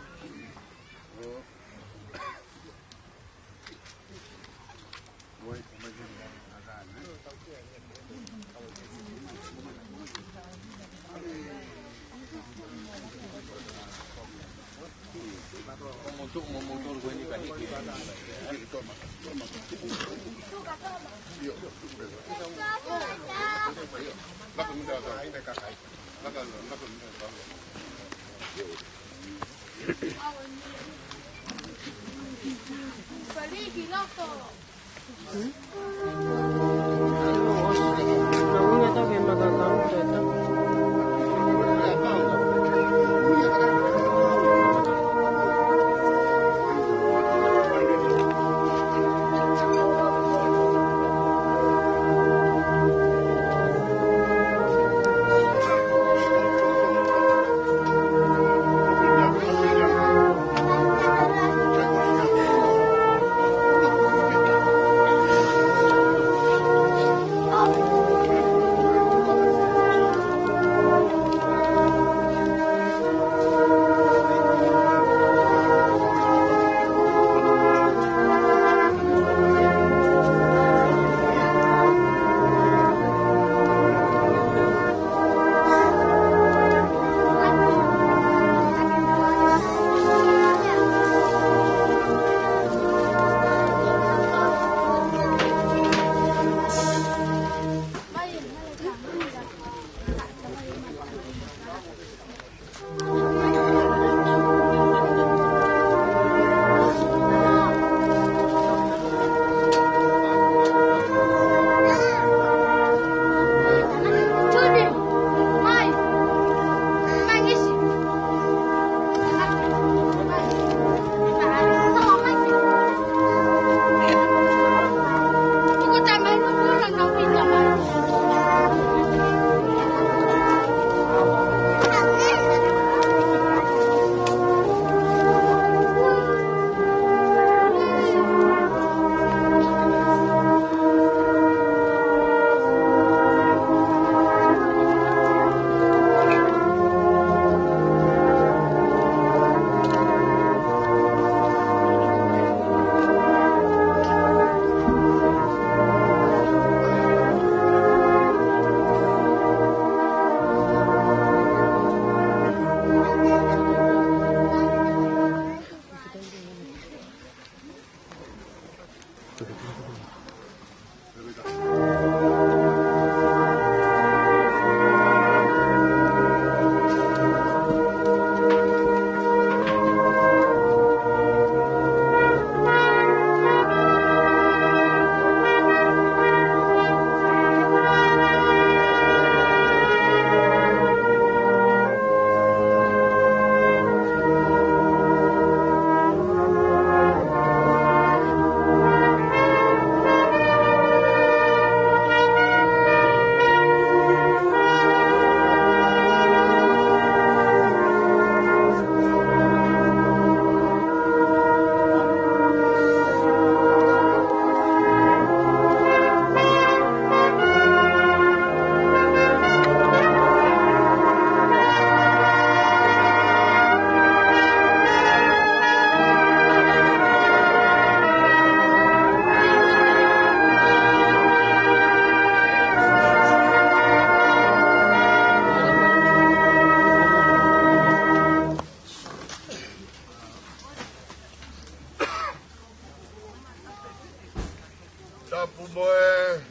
Tapu mo e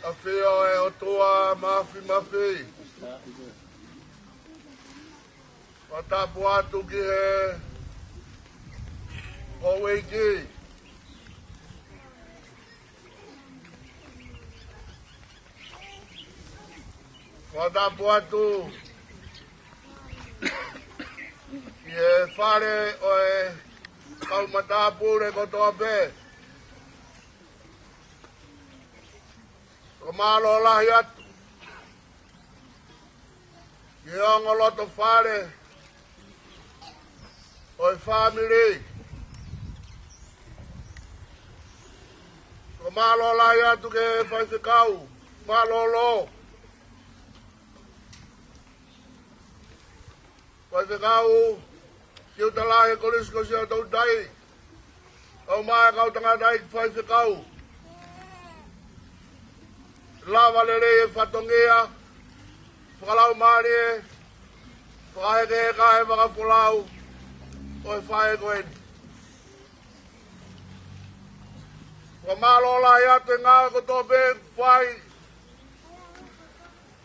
ʻafio ʻa e ʻOtua Mafimafi. Fakatapu atu ki he houʻeiki. Fakatapu atu ki he fale ʻo e kau matāpule kotoa pē. Fakamālō lahi atu ki he ongo loto fale ʻo e fāmili. Fakamālō lahi atu ki he faifekau mālōlō, Faifekau Tiutalahi Kolisi ko Siaʻatoutai, ʻo e kau tangata ʻi he faifekau. Lava lelei e fatongia fakalaumālie, fakahekeheka e vakafolau ʻo e faʻē ko eni. Fakamālō lahi atu e ngāue kotoa pē fai,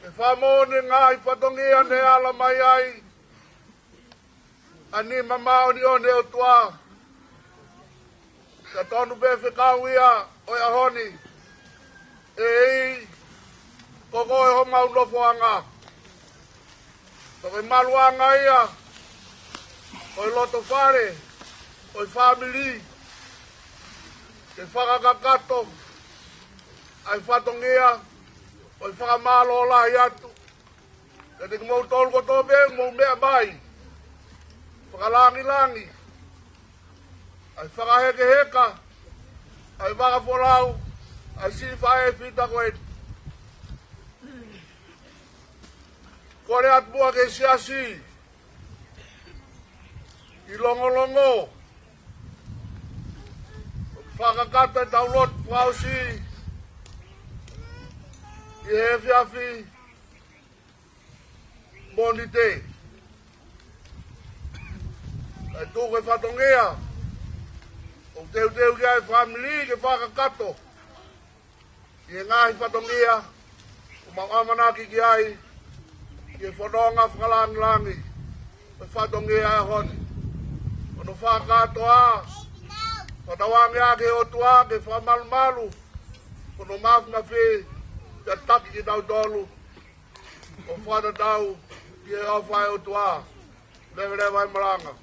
e fakamoʻoni e ngaahi fatongia ne ala mai ai ʻa e nima māʻoniʻoni ʻo e ʻOtua. Ka tonu pē fekau ia ʻo e ʻaho ni, ʻEiki, ko koe homau nofoʻanga. Ko e maluʻanga ia ʻo e loto fale ʻo e fāmili, ke fakakakato ʻa e fatongia ʻo e fakamālō lahi atu kiate kimoutolu kotoa pē mou meʻa mai, fakalāngilangi ʻa e fakahekeheka ʻa e vakafolau ʻa e siʻi faʻē fita ko eni. Kole atu muʻa ki he siasi ʻi Longolongo, fakakakato ʻetau lotu fakaʻosi ʻi he efiafi Mōnite. Kae tuku e fatongia ʻoku teuteu ki ai e fāmili ke fakakakato ʻi he ngaahi fatongia ʻoku mau ʻamanaki ki ai, ki he fononga fakalāngilangi ʻo e fatongia ʻo e ʻaho ni. Ko hono fakakātoa, fakatauange ʻa e ʻOtua ke fakamalumalu, ko hono Mafimafi ke taki kitautolu ʻo fakatatau ki he ʻofa ʻa e ʻOtua. Leveleva e malanga.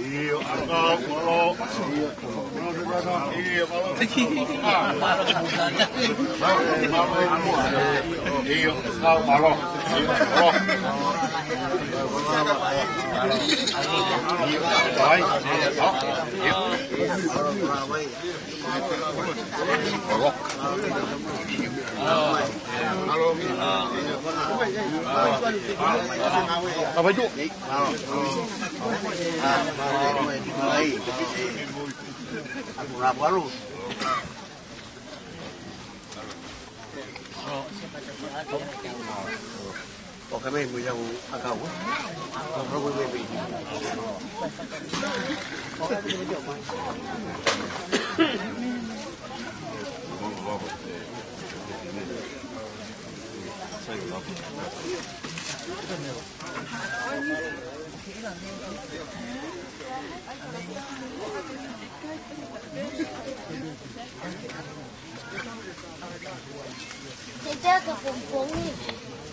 ʻIo, ʻakau, mālō. ʻIo, mālō. ʻIo, ʻakau, mālō. ʻIo, mālō. ʻIo, ʻai. ʻIo. ʻO ka mei mui lau ʻakau, ē? ʻO ka mei mui. Te taka pongpongi.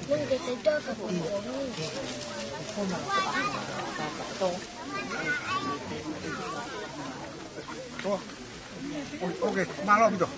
Nung ke te taka pongpongi. Oke, mālō ʻaupito.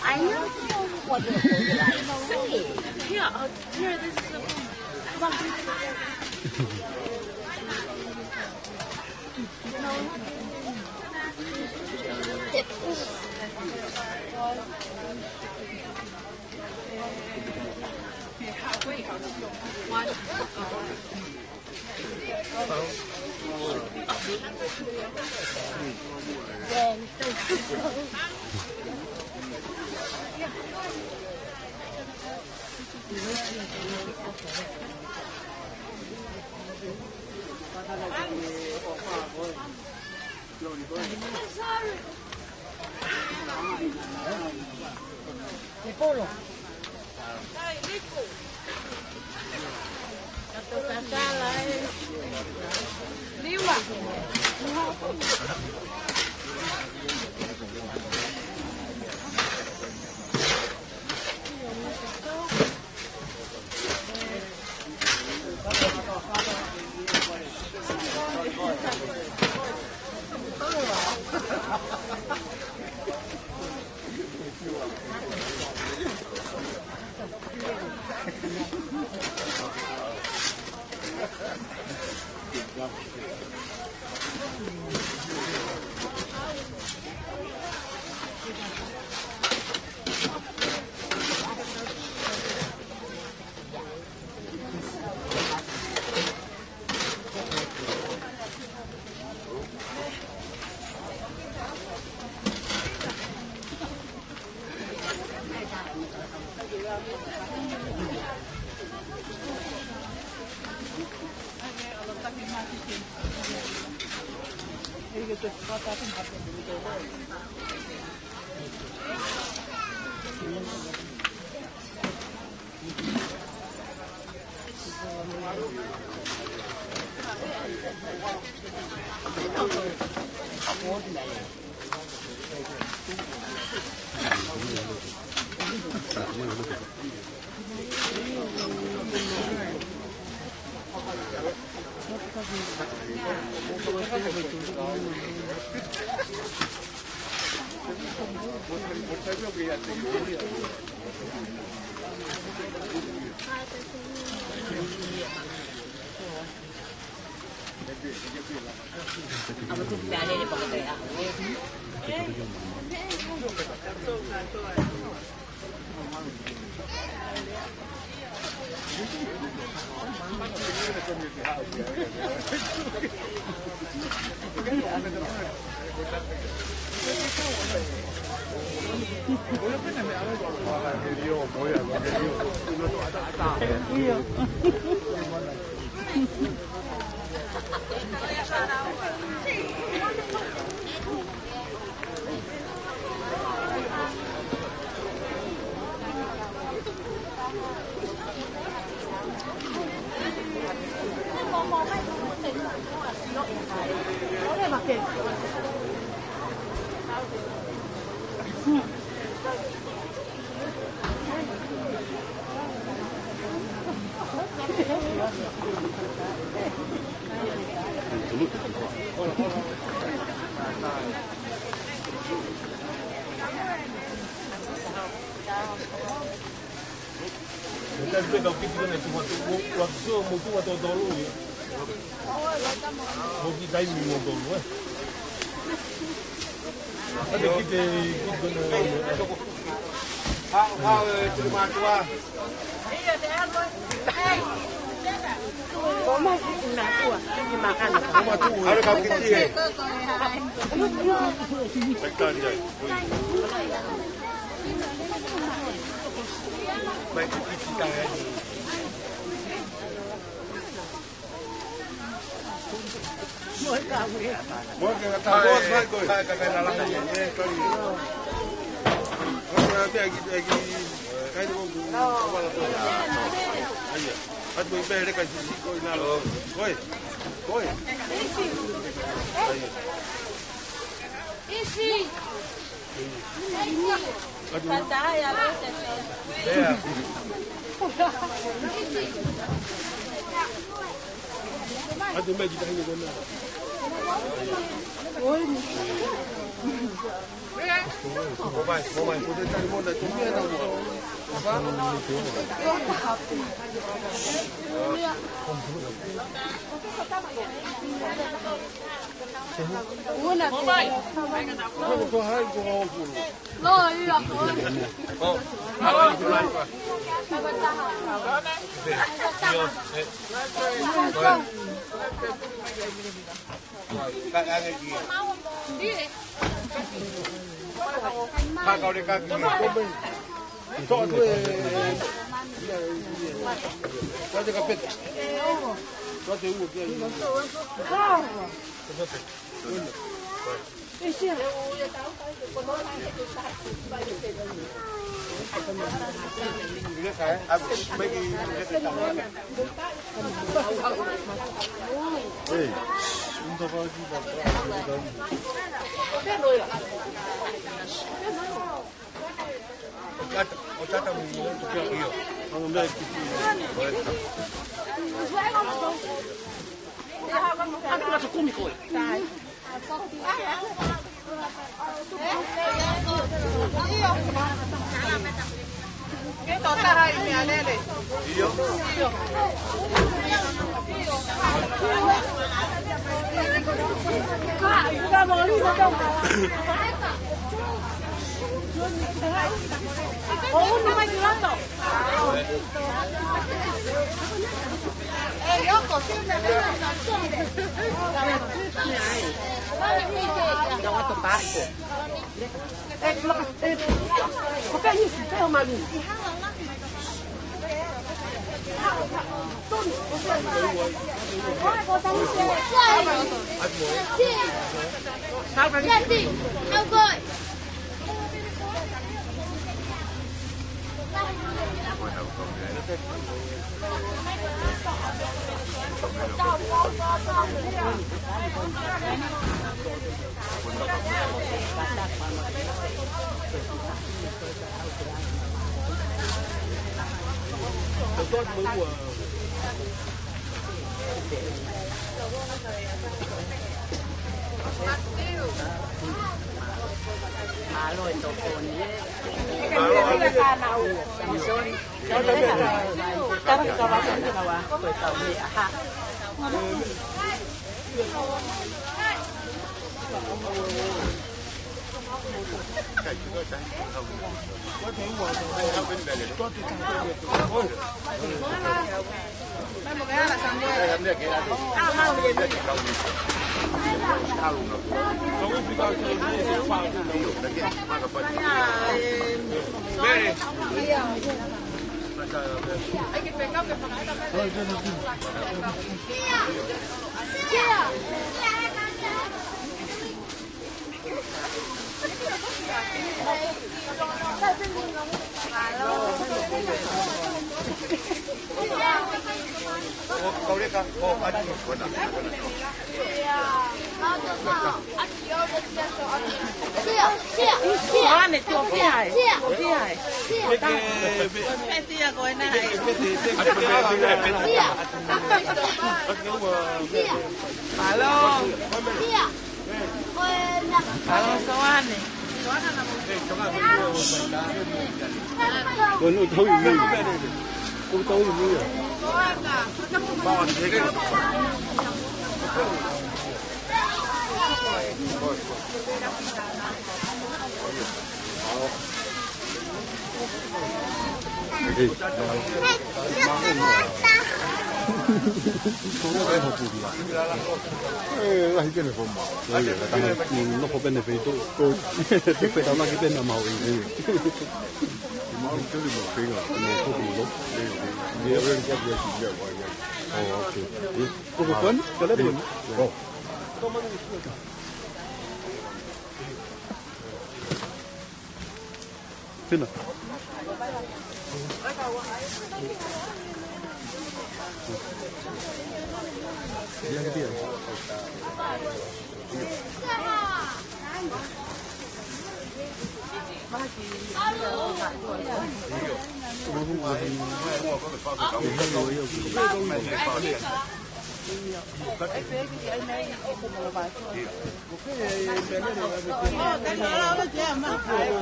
I know what you're going to say. Here, uh, here, this is the room. Ita pē kau kiki kona tu matu, mo, mo tu matu tolu ia. Mo ki taimi mo tolu, eh. Ate kite, kite kona. Hao, hao, eh, tuli matua. Ko matua, kiki makana. Ko matua, eh. Hao kau kiki, eh. Sekali ai. Isi. Mālō e tokoni, ē. Mālō. Mālō, Soane. Ko e tau i mui. Ko e tau i mui. Ē, lahi pē ʻene foma. Lahi pē ʻene foma. Nofo pē ʻene feito. Ko, te fetonaki pē ʻene mau ʻi. Mau tele mo feinga. Nofo pē mo. Ia, ia, ia, ia, ia, ia. Oh, okay. Ko ko kon, kale pun. Oh. Sina. Ia, ia.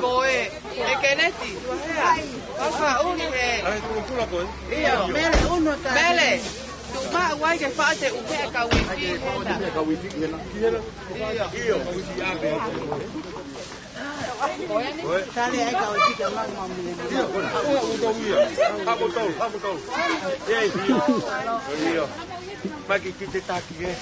Ko e, ʻe Keneti. Papa, uni he. ʻIo. Mele, unu tā. Mele. Tuʻu maʻu ai ke faʻa te uhe e kau ifi hena. ʻIo. Tale ai kau ifi ke mau mau mele. ʻIo, kona. Haʻu, haʻu, haʻu, haʻu. ʻIo. Maki ki te taki, ē.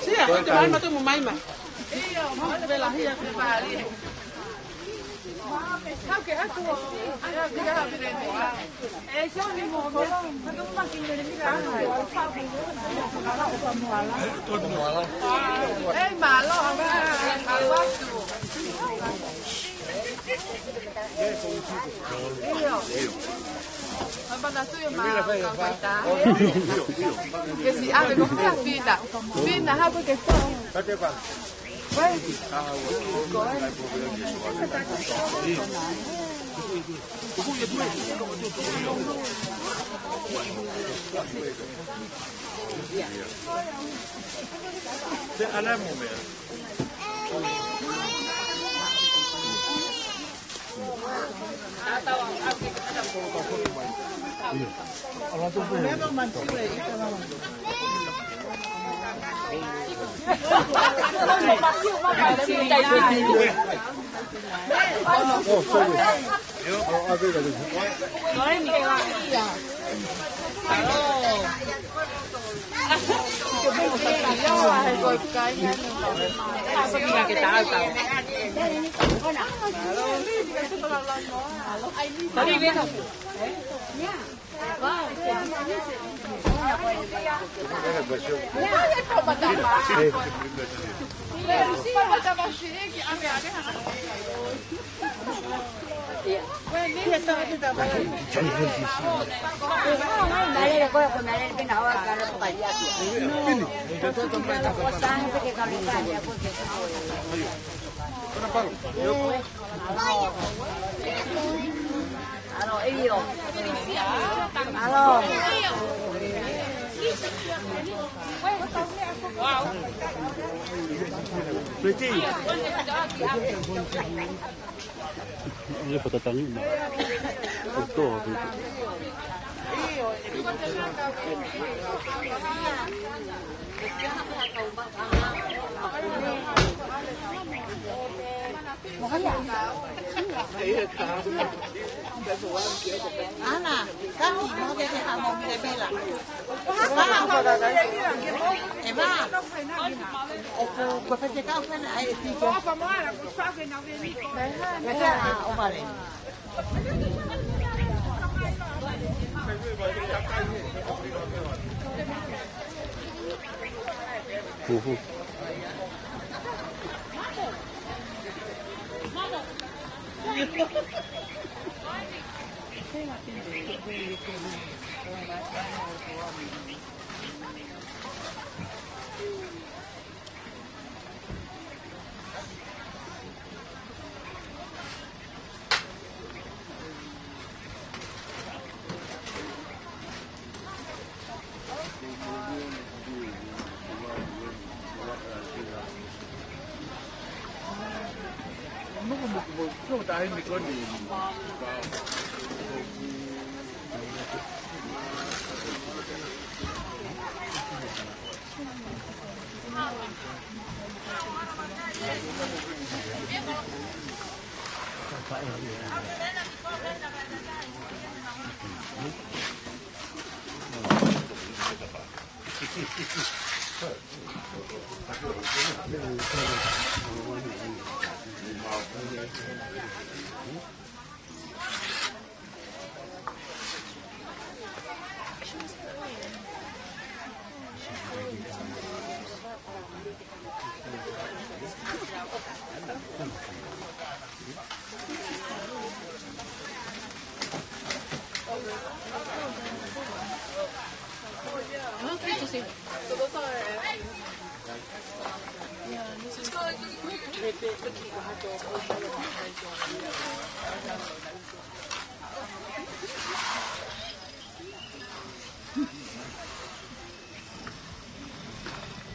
Sia, atu mai ma tu mo mai ma. Ke si ave ko fea fina. Fina hapo ke fau. Ia patatangi ma. Oto. Ana, kaki, mau ke ke hamo mire mila. Eva, ʻoku ke fete kau fena ai e tiko. Mete a o vale. Uhu.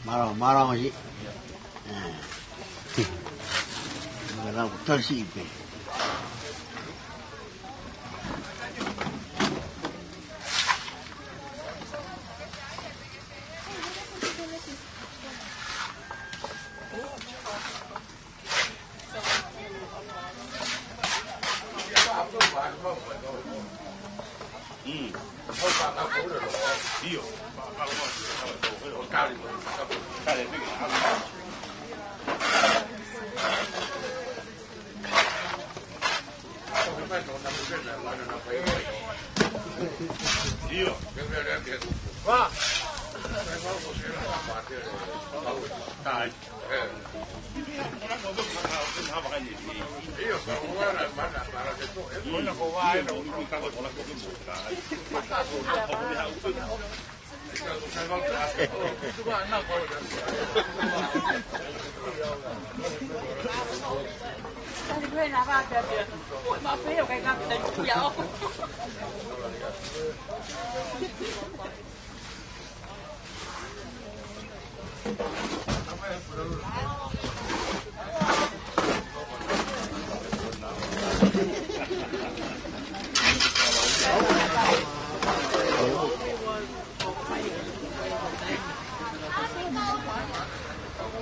Mālō, mālō, ʻi. Mālō, tasi pē.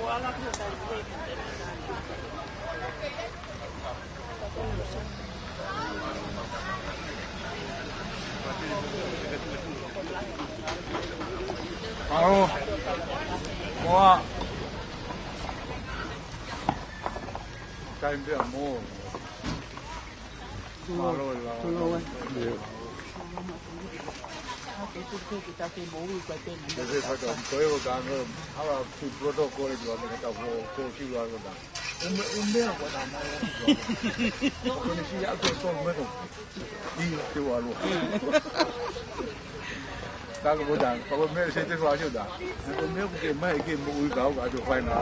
Alo. Moa. Kai mbea mo. Mālō e lau. Mālō e. Ke fai ka, ko e o ka no, hala ki protocol e tua me ka fo, ko si ua ko ta. Ume, ume a ko ta mai. Ko ni si a ko to me ko. I te wa lo. Ta ko ta, ko me se te fa si ta. Ko me ko ke mai ke mo u ka o ka to fai na.